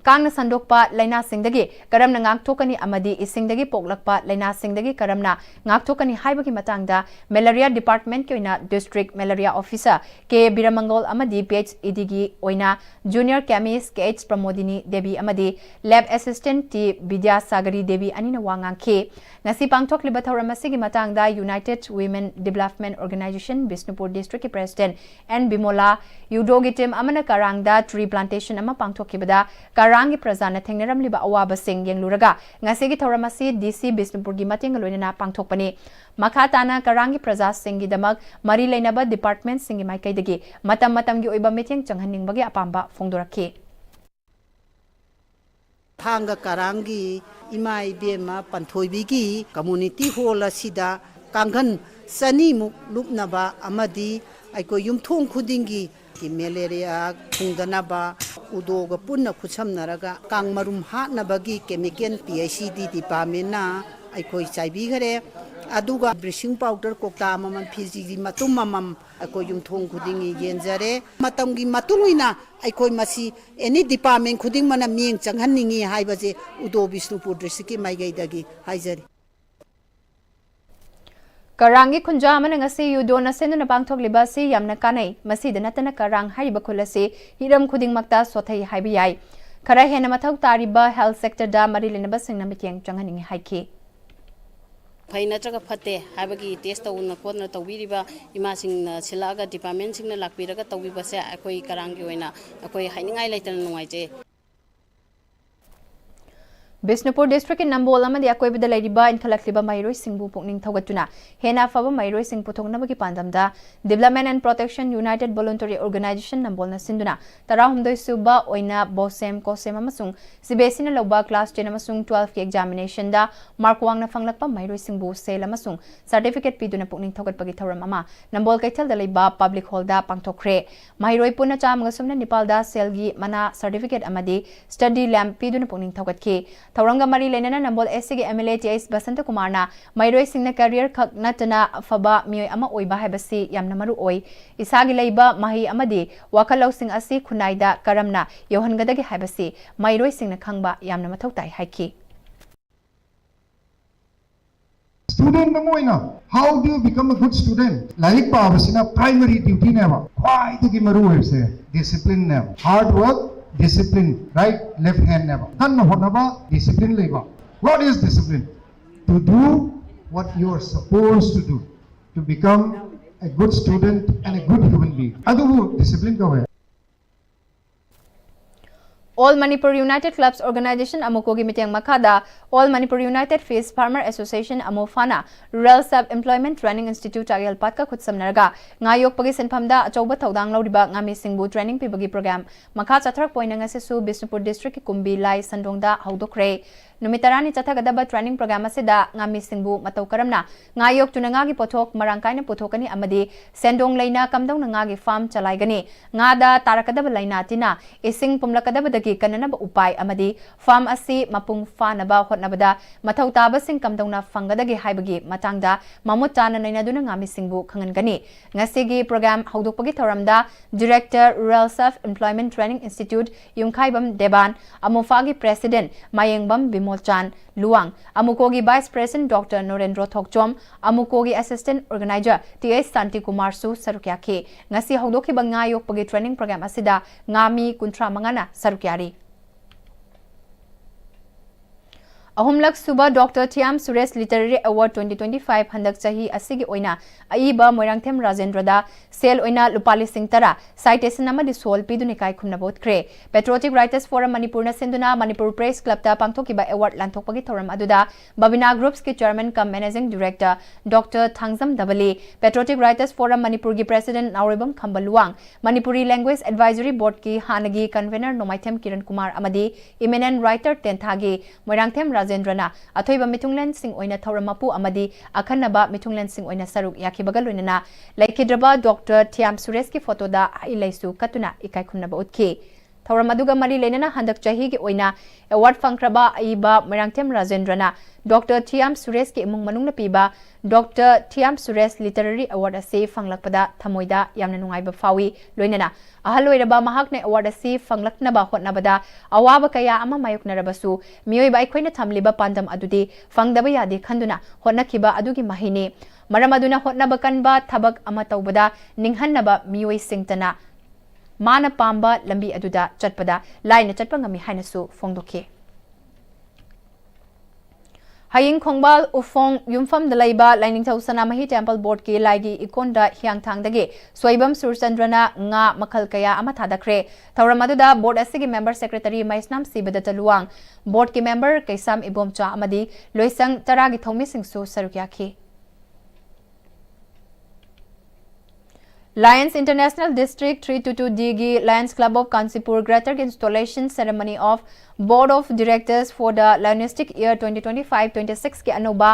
ꯀꯥꯡꯅ ꯁꯟꯗꯣꯛꯄ ꯂꯥꯏꯅꯥꯁꯤꯡꯗꯒꯤ ꯀꯔꯝꯅ ꯉꯥꯛꯊꯣꯛꯀꯅꯤ ꯑꯃꯗꯤ ꯏꯁꯤꯡꯗꯒꯤ ꯄꯣꯛꯂꯛꯄ ꯂꯥꯏꯅꯥꯁꯤꯡꯗꯒꯤ ꯀꯔꯝꯅ ꯉꯥꯛꯊꯣꯛꯀꯅꯤ ꯍꯥꯏꯕꯒꯤ ꯃꯇꯥꯡꯗ Malaria Departmentꯀꯤ ꯑꯣꯏꯅ District Malaria Officer K ꯕꯤꯔꯃꯪꯒꯣꯜ ꯑꯃꯗꯤ PHEDꯒꯤ ꯑꯣꯏꯅ Junior Chemist Kh Pramodini Devi ꯑꯃꯗꯤ Lab Assistant T ꯕꯤꯗ꯭ꯌꯥꯁꯥꯒꯔꯤ ꯗꯦꯕꯤ ꯑꯅꯤꯅ ꯋꯥ ꯉꯥꯡꯈꯤ꯫ ꯉꯁꯤ ꯄꯥꯡꯊꯣꯛꯂꯤꯕ ꯊꯧꯔꯝ ꯑꯁꯤꯒꯤ ꯃꯇꯥꯡꯗ United Women Development Organisation Bishnupur Districtꯀꯤ President N ꯕꯤꯃꯣꯂꯥ, ꯌꯨꯗꯣꯒꯤ team ꯑꯃꯅ ꯀꯔꯥꯡꯗ tree plantation ꯑꯃ ꯄꯥꯡꯊꯣꯛꯈꯤꯕꯗ ꯀꯔꯥꯡꯒꯤ ꯄ꯭ꯔꯖꯥꯅ ꯊꯦꯡꯅꯔꯝꯂꯤꯕ ꯑꯋꯥꯕꯁꯤꯡ ꯌꯦꯡꯂꯨꯔꯒ ꯉꯁꯤꯒꯤ ꯊꯧꯔꯝ ꯑꯁꯤ DC ꯕꯤꯁꯅꯨꯄꯨꯔꯒꯤ ꯃꯇꯦꯡꯒ ꯂꯣꯏꯅꯅ ꯄꯥꯡꯊꯣꯛꯄꯅꯤ꯫ ꯃꯈꯥ ꯇꯥꯅ ꯀꯔꯥꯡꯒꯤ ꯄ꯭ꯔꯖꯥꯁꯤꯡꯒꯤꯗꯃꯛ ꯃꯔꯤ ꯂꯩꯅꯕ departmentꯁꯤꯡꯒꯤ ꯃꯥꯏꯀꯩꯗꯒꯤ ꯃꯇꯝ ꯃꯇꯝꯒꯤ ꯑꯣꯏꯕ ꯃꯤꯠꯌꯦꯡ ꯆꯪꯍꯟꯅꯤꯡꯕꯒꯤ ꯑꯄꯥꯝꯕ ꯐꯣꯡꯗꯣꯔꯛꯈꯤ꯫ ꯊꯥꯡꯒ ꯀꯔꯥꯡꯒꯤ ꯏꯃꯥ ꯏꯕꯦꯝꯃ ꯄꯟꯊꯣꯏꯕꯤꯒꯤ community hall ꯑꯁꯤꯗ ꯀꯥꯡꯈꯟ ꯆꯅꯤꯃꯨꯛ ꯂꯨꯞꯅꯕ ꯑꯃꯗꯤ ꯑꯩꯈꯣꯏ ꯌꯨꯝꯊꯣꯡ ꯈꯨꯗꯤꯡꯒꯤ ꯃꯦꯂꯦꯔꯤꯌꯥ ꯊꯨꯡꯗꯅꯕ ꯎꯗꯣꯒ ꯄꯨꯟꯅ ꯈꯨꯠꯁꯝꯅꯔꯒ ꯀꯥꯡ ꯃꯔꯨꯝ ꯍꯥꯠꯅꯕꯒꯤ chemical PHED departmentꯅ ꯑꯩꯈꯣꯏ ꯆꯥꯏꯕꯤꯈꯔꯦ꯫ ꯑꯗꯨꯒ bleaching powder ꯀꯧꯇꯥ ꯑꯃꯃꯝ, ꯐꯤꯖꯤꯒꯤ ꯃꯇꯨꯝ ꯑꯃꯃꯝ ꯑꯩꯈꯣꯏ ꯌꯨꯝꯊꯣꯡ ꯈꯨꯗꯤꯡꯒꯤ ꯌꯦꯟꯖꯔꯦ꯫ ꯃꯇꯝꯒꯤ ꯃꯇꯨꯡ ꯏꯟꯅ ꯑꯩꯈꯣꯏ ꯃꯁꯤ any department ꯈꯨꯗꯤꯡꯃꯛꯅ ꯃꯤꯠꯌꯦꯡ ꯆꯪꯍꯟꯅꯤꯡꯏ ꯍꯥꯏꯕꯁꯦ ꯎꯗꯣ ꯕꯤꯁꯅꯨꯄꯨꯔ districtꯀꯤ ꯃꯥꯏꯀꯩꯗꯒꯤ ꯍꯥꯏꯖꯔꯤ꯫ ꯀꯔꯥꯡꯒꯤ ꯈꯨꯟꯖꯥ ꯑꯃꯅ ꯉꯁꯤ ꯌꯨꯗꯣꯅ ꯁꯦꯝꯗꯨꯅ ꯄꯥꯡꯊꯣꯛꯂꯤꯕ ꯑꯁꯤ ꯌꯥꯝꯅ ꯀꯥꯟꯅꯩ꯫ ꯃꯁꯤꯗ ꯅꯠꯇꯅ ꯀꯔꯥꯡ ꯍꯥꯏꯔꯤꯕ ꯈꯨꯜ ꯑꯁꯤ ꯍꯤꯔꯝ ꯈꯨꯗꯤꯡꯃꯛꯇ ꯁꯣꯊꯩ ꯍꯥꯏꯕ ꯌꯥꯏ꯫ ꯈꯔ ꯍꯦꯟꯅ ꯃꯊꯧ ꯇꯥꯔꯤꯕ health sectorꯗ ꯃꯔꯤ ꯂꯩꯅꯕꯁꯤꯡꯅ ꯃꯤꯠꯌꯦꯡ ꯆꯪꯍꯟꯅꯤꯡꯏ ꯍꯥꯏꯈꯤ꯫ ꯐꯩ ꯅꯠꯇ꯭ꯔꯒ ꯐꯠꯇꯦ ꯍꯥꯏꯕꯒꯤ test ꯇꯧꯗꯅ ꯈꯣꯠꯇꯅ ꯇꯧꯕꯤꯔꯤꯕ ꯏꯃꯥꯁꯤꯡꯅ ꯁꯤꯜꯂꯛꯑꯒ departmentꯁꯤꯡꯅ ꯂꯥꯛꯄꯤꯔꯒ ꯇꯧꯕꯤꯕꯁꯦ ꯑꯩꯈꯣꯏ ꯀꯔꯥꯡꯒꯤ ꯑꯣꯏꯅ ꯑꯩꯈꯣꯏ ꯍꯥꯏꯅꯤꯡꯉꯥꯏ ꯂꯩꯇꯅ ꯅꯨꯡꯉꯥꯏꯖꯩ꯫ ꯕꯤꯁꯅꯨꯄꯨꯔ districtꯀꯤ ꯅꯝꯕꯣꯜ ꯑꯃꯗꯤ ꯑꯀꯣꯏꯕꯗ ꯂꯩꯔꯤꯕ ꯏꯟꯈꯠꯂꯛꯂꯤꯕ ꯃꯍꯩꯔꯣꯏꯁꯤꯡꯕꯨ ꯄꯨꯛꯅꯤꯡ ꯊꯧꯒꯠꯇꯨꯅ ꯍꯦꯟꯅ ꯑꯐꯕ ꯃꯍꯩꯔꯣꯏꯁꯤꯡ ꯄꯨꯊꯣꯛꯅꯕꯒꯤ ꯄꯥꯟꯗꯝꯗ Development and Protection United Voluntary Organisation ꯅꯝꯕꯣꯜꯅ ꯁꯤꯟꯗꯨꯅ ꯇꯔꯥꯍꯨꯝꯗꯣꯏ ꯁꯨꯕ ꯑꯣꯏꯅ ꯕꯣꯁꯦꯝ, ꯀꯣꯁꯦꯝ ꯑꯃꯁꯨꯡ CBSEꯅ ꯂꯧꯕ class ten ꯑꯃꯁꯨꯡ twelveꯀꯤ examinationꯗ mark ꯋꯥꯡꯅ ꯐꯪꯂꯛꯄ ꯃꯍꯩꯔꯣꯏꯁꯤꯡꯕꯨ ꯁꯦꯜ ꯑꯃꯁꯨꯡ certificate ꯄꯤꯗꯨꯅ ꯄꯨꯛꯅꯤꯡ ꯊꯧꯒꯠꯄꯒꯤ ꯊꯧꯔꯝ ꯑꯃ ꯅꯝꯕꯣꯜ ꯀꯩꯊꯦꯜꯗ ꯂꯩꯕ public hallꯗ ꯄꯥꯡꯊꯣꯛꯈ꯭ꯔꯦ꯫ ꯃꯍꯩꯔꯣꯏ ꯄꯨꯟꯅ ꯆꯥꯝꯃꯒ ꯁꯨꯞꯅ ꯅꯤꯄꯥꯜꯗ ꯁꯦꯜꯒꯤ ꯃꯅꯥ, certificate ꯑꯃꯗꯤ study lamp ꯄꯤꯗꯨꯅ ꯄꯨꯛꯅꯤꯡ ꯊꯧꯒꯠꯈꯤ꯫ ꯊꯧꯔꯝꯒ ꯃꯔꯤ ꯂꯩꯅꯅ ꯅꯝꯕꯣꯜ ꯑꯦꯁ ꯁꯤꯒꯤ M L A T H Basanta ꯀꯨꯃꯥꯔꯅ ꯃꯍꯩꯔꯣꯏꯁꯤꯡꯅ ꯀꯦꯔꯤꯌꯔ ꯈꯛ ꯅꯠꯇꯅ ꯑꯐꯕ ꯃꯤꯑꯣꯏ ꯑꯃ ꯑꯣꯏꯕ ꯍꯥꯏꯕꯁꯤ ꯌꯥꯝꯅ ꯃꯔꯨ ꯑꯣꯏ꯫ ꯏꯁꯥꯒꯤ ꯂꯩꯕ ꯃꯍꯩ ꯑꯃꯗꯤ ꯋꯥꯈꯜ ꯂꯧꯁꯤꯡ ꯑꯁꯤ ꯈꯨꯟꯅꯥꯏꯗ ꯀꯔꯝꯅ ꯌꯧꯍꯟꯒꯗꯒꯦ ꯍꯥꯏꯕꯁꯤ ꯃꯍꯩꯔꯣꯏꯁꯤꯡꯅ ꯈꯪꯕ ꯌꯥꯝꯅ ꯃꯊꯧ ꯇꯥꯏ ꯍꯥꯏꯈꯤ꯫ Student ꯑꯃ ꯑꯣꯏꯅ how do you become a good student? ꯂꯥꯏꯔꯤꯛ ꯄꯥꯕꯁꯤꯅ primary duty ꯅꯦꯕ, ꯈ꯭ꯋꯥꯏꯗꯒꯤ ꯃꯔꯨ ꯑꯣꯏꯕꯁꯦ discipline ꯅꯦꯕ꯫ Hard work, discipline, right, left hand ꯅꯦꯕ꯫ ꯀꯟꯅ ꯍꯣꯠꯅꯕ, discipline ꯂꯩꯕ꯫ What is discipline? To do what you are supposed to do, to become a good student and a good human being. ꯑꯗꯨꯕꯨ discipline ꯀꯧꯋꯦ꯫ All Manipur United Clubs Organization, ꯑꯃꯨꯀꯣꯒꯤ ꯃꯤꯠꯌꯦꯡ ꯃꯈꯥꯗ All Manipur United Fish Farmer Association, ꯑꯃꯨꯐꯥꯅ Rural Self Employment Training Institute ꯆꯥꯒꯦꯜꯄꯥꯠꯀ ꯈꯨꯠꯁꯝꯅꯔꯒ ꯉꯥ ꯌꯣꯛꯄꯒꯤ ꯁꯤꯟꯐꯝꯗ ꯑꯆꯧꯕ ꯊꯧꯗꯥꯡ ꯂꯧꯔꯤꯕ ꯉꯥꯃꯤꯁꯤꯡꯕꯨ training ꯄꯤꯕꯒꯤ program ꯃꯈꯥ ꯆꯠꯊꯔꯛꯄ ꯑꯣꯏꯅ ꯉꯁꯤꯁꯨ ꯕꯤꯁꯅꯨꯄꯨꯔ districtꯀꯤ ꯀꯨꯝꯕꯤ ꯂꯥꯏ ꯁꯟꯗꯣꯡꯗ ꯍꯧꯗꯣꯛꯈ꯭ꯔꯦ꯫ ꯅꯨꯃꯤꯠ ꯇꯔꯥꯅꯤ ꯆꯠꯊꯒꯗꯕ training program ꯑꯁꯤꯗ ꯉꯥꯃꯤꯁꯤꯡꯕꯨ ꯃꯇꯧ ꯀꯔꯝꯅ ꯉꯥ ꯌꯣꯛꯇꯨꯅ ꯉꯥꯒꯤ ꯄꯣꯠꯊꯣꯛ ꯃꯔꯥꯡ ꯀꯥꯏꯅ ꯄꯨꯊꯣꯛꯀꯅꯤ ꯑꯃꯗꯤ ꯁꯦꯟꯗꯣꯡ ꯂꯩꯅ ꯀꯝꯗꯧꯅ ꯉꯥꯒꯤ farm ꯆꯂꯥꯏꯒꯅꯤ, ꯉꯥꯗ ꯇꯥꯔꯛꯀꯗꯕ ꯂꯥꯏꯅꯥ ꯇꯤꯟꯅ, ꯏꯁꯤꯡ ꯄꯨꯝꯂꯛꯀꯗꯕꯗꯒꯤ ꯀꯟꯅꯅꯕ ꯎꯄꯥꯏ ꯑꯃꯗꯤ farm ꯑꯁꯤ ꯃꯄꯨꯡ ꯐꯥꯅꯕ ꯍꯣꯠꯅꯕꯗ ꯃꯊꯧ ꯇꯥꯕꯁꯤꯡ ꯀꯝꯗꯧꯅ ꯐꯪꯒꯗꯒꯦ ꯍꯥꯏꯕꯒꯤ ꯃꯇꯥꯡꯗ ꯃꯃꯨꯠ ꯇꯥꯅ ꯅꯩꯅꯗꯨꯅ ꯉꯥꯃꯤꯁꯤꯡꯕꯨ ꯈꯪꯍꯟꯒꯅꯤ꯫ ꯉꯁꯤꯒꯤ program ꯍꯧꯗꯣꯛꯄꯒꯤ ꯊꯧꯔꯝꯗ Director, Rural Self Employment Training Institute, Yumkhaibam Deban, ꯑꯃꯨꯐꯥꯒꯤ President ꯃꯌꯦꯡꯕꯝ ꯕꯤꯃꯣꯜꯆꯥꯟ ꯂꯨꯋꯥꯡ, ꯑꯃꯨꯀꯣꯒꯤ Vice President Doctor Norendro Thokchom, ꯑꯃꯨꯀꯣꯒꯤ Assistant Organizer ꯇꯤ ꯑꯩꯆ ꯁꯥꯟꯇꯤꯀꯨꯃꯥꯔꯁꯨ ꯁꯔꯨꯛ ꯌꯥꯈꯤ꯫ ꯉꯁꯤ ꯍꯧꯗꯣꯛꯈꯤꯕ ꯉꯥ ꯌꯣꯛꯄꯒꯤ training program ꯑꯁꯤꯗ ꯉꯥꯃꯤ ꯀꯨꯟꯊ꯭ꯔꯥ ꯃꯉꯥꯅ ꯁꯔꯨꯛ ꯌꯥꯔꯤ꯫ ꯑꯍꯨꯝꯂꯛ ꯁꯨꯕ Doctor ꯊꯤꯌꯥꯝ Suresh Literary Award twenty twenty-five ꯍꯟꯗꯛ ꯆꯍꯤ ꯑꯁꯤꯒꯤ ꯑꯣꯏꯅ ꯑꯏꯕ ꯃꯣꯏꯔꯥꯡꯊꯦꯝ ꯔꯥꯖꯦꯟꯗ꯭ꯔꯗ ꯁꯦꯜ ꯑꯣꯏꯅ ꯂꯨꯄꯥ ꯂꯤꯁꯤꯡ ꯇꯔꯥ, citation ꯑꯃꯗꯤ ꯁꯣꯜ ꯄꯤꯗꯨꯅ ꯏꯀꯥꯏ ꯈꯨꯝꯅꯕ ꯎꯠꯈ꯭ꯔꯦ꯫ Patriotic Writers Forum ꯃꯅꯤꯄꯨꯔꯅ ꯁꯤꯟꯗꯨꯅ ꯃꯅꯤꯄꯨꯔ Press Clubꯇ ꯄꯥꯡꯊꯣꯛꯈꯤꯕ award ꯂꯥꯟꯊꯣꯛꯄꯒꯤ ꯊꯧꯔꯝ ꯑꯗꯨꯗ Babina Groupsꯀꯤ Chairman cum Managing Director Doctor Thangjam ꯙꯕꯂꯤ, Patriotic Writers Forum ꯃꯅꯤꯄꯨꯔꯒꯤ President ꯅꯥꯎꯔꯦꯝꯕꯝ ꯈꯝꯕ ꯂꯨꯋꯥꯡ, Manipuri Language Advisory Boardꯀꯤ ꯍꯥꯟꯅꯒꯤ Convener ꯅꯣꯡꯃꯥꯏꯊꯦꯝ ꯀꯤꯔꯟ ꯀꯨꯃꯥꯔ ꯑꯃꯗꯤ eminent writer ꯇꯦꯟꯊꯥꯒꯤ ꯃꯣꯏꯔꯥꯡꯊꯦꯝ ꯔꯥꯖꯦꯟꯗ꯭ꯔꯅ ꯑꯊꯣꯏꯕ ꯃꯤꯊꯨꯡꯂꯦꯟꯁꯤꯡ ꯑꯣꯏꯅ ꯊꯧꯔꯝ ꯃꯄꯨ ꯑꯃꯗꯤ ꯑꯈꯟꯅꯕ ꯃꯤꯊꯨꯡꯂꯦꯟꯁꯤꯡ ꯑꯣꯏꯅ ꯁꯔꯨꯛ ꯌꯥꯈꯤꯕꯒ ꯂꯣꯏꯅꯅ ꯂꯩꯈꯤꯗ꯭ꯔꯕ Doctor ꯊꯤꯌꯥꯝ ꯁꯨꯔꯦꯁꯀꯤ photoꯗ ꯍꯩ ꯂꯩꯁꯨ ꯀꯠꯇꯨꯅ ꯏꯀꯥꯏ ꯈꯨꯝꯅꯕ ꯎꯠꯈꯤ꯫ ꯊꯧꯔꯝ ꯑꯗꯨꯒ ꯃꯔꯤ ꯂꯩꯅꯅ ꯍꯟꯗꯛ ꯆꯍꯤꯒꯤ ꯑꯣꯏꯅ ꯑꯦꯋꯥꯔꯗ ꯐꯪꯈ꯭ꯔꯕ ꯑꯏꯕ ꯃꯣꯏꯔꯥꯡꯊꯦꯝ ꯔꯥꯖꯦꯟꯗ꯭ꯔꯅ ꯗꯣꯛꯇꯔ ꯊꯤꯌꯥꯝ ꯁꯨꯔꯦꯁꯀꯤ ꯏꯃꯨꯡ ꯃꯅꯨꯡꯅ ꯄꯤꯕ ꯗꯣꯛꯇꯔ ꯊꯤꯌꯥꯝ ꯁꯨꯔꯦꯁ ꯂꯤꯇꯔꯦꯔꯤ ꯑꯦꯋꯥꯔꯗ ꯑꯁꯤ ꯐꯪꯂꯛꯄꯗ ꯊꯃꯣꯏꯗ ꯌꯥꯝꯅ ꯅꯨꯡꯉꯥꯏꯕ ꯐꯥꯎꯏ꯫ ꯂꯣꯏꯅꯅ ꯑꯍꯜ ꯑꯣꯏꯔꯕ ꯃꯍꯥꯛꯅ ꯑꯦꯋꯥꯔꯗ ꯑꯁꯤ ꯐꯪꯂꯛꯅꯕ ꯍꯣꯠꯅꯕꯗ ꯑꯋꯥꯕ ꯀꯌꯥ ꯑꯃ ꯃꯥꯌꯣꯛꯅꯔꯕꯁꯨ, ꯃꯤꯑꯣꯏꯕ ꯑꯩꯈꯣꯏꯅ ꯊꯝꯂꯤꯕ ꯄꯥꯟꯗꯝ ꯑꯗꯨꯗꯤ ꯐꯪꯗꯕ ꯌꯥꯗꯦ ꯈꯟꯗꯨꯅ ꯍꯣꯠꯅꯈꯤꯕ ꯑꯗꯨꯒꯤ ꯃꯍꯩꯅꯤ꯫ ꯃꯔꯝ ꯑꯗꯨꯅ ꯍꯣꯠꯅꯕ ꯀꯟꯕ, ꯊꯕꯛ ꯑꯃ ꯇꯧꯕꯗ ꯅꯤꯡꯍꯟꯅꯕ ꯃꯤꯑꯣꯏꯁꯤꯡꯇꯅ ꯃꯥꯅ ꯄꯥꯝꯕ ꯂꯝꯕꯤ ꯑꯗꯨꯗ ꯆꯠꯄꯗ ꯂꯥꯏꯅ ꯆꯠꯄ ꯉꯝꯃꯤ ꯍꯥꯏꯅꯁꯨ ꯐꯣꯡꯗꯣꯛꯈꯤ꯫ ꯍꯌꯤꯡ ꯈꯣꯡꯕꯥꯜ ꯎꯐꯣꯡ ꯌꯨꯝꯐꯝꯗ ꯂꯩꯕ ꯂꯥꯏꯅꯤꯡꯊꯧ ꯁꯅꯥꯃꯍꯤ ꯇꯦꯝꯄꯜ ꯕꯣꯔꯗꯀꯤ ꯂꯥꯏꯒꯤ ꯏꯀꯣꯟꯗ ꯍꯤꯌꯥꯡꯊꯥꯡꯗꯒꯤ ꯁꯣꯏꯕꯝ ꯁꯨꯔꯆꯟꯗ꯭ꯔꯅ ꯉꯥ ꯃꯈꯜ ꯀꯌꯥ ꯑꯃ ꯊꯥꯗꯈ꯭ꯔꯦ꯫ ꯊꯧꯔꯝ ꯑꯗꯨꯗ ꯕꯣꯔꯗ ꯑꯁꯤꯒꯤ ꯃꯦꯝꯕꯔ ꯁꯦꯀ꯭ꯔꯦꯇꯔꯤ ꯃꯍꯦꯁꯅꯥꯝ ꯁꯤꯕꯗꯠꯇ ꯂꯨꯋꯥꯡ, ꯕꯣꯔꯗꯀꯤ ꯃꯦꯝꯕꯔ ꯀꯩꯁꯥꯝ ꯏꯕꯣꯝꯆꯥ ꯑꯃꯗꯤ ꯂꯣꯏꯁꯪ ꯇꯔꯥꯒꯤ ꯊꯧꯃꯤꯁꯤꯡꯁꯨ ꯁꯔꯨꯛ ꯌꯥꯈꯤ꯫ Lions International District three two two D ꯒꯤ Lions Club of Kanchipur Greater ꯒꯤ installation ceremony of Board of Directors for the Lionistic Year twenty twenty-five twenty-six ꯀꯤ ꯑꯅꯧꯕ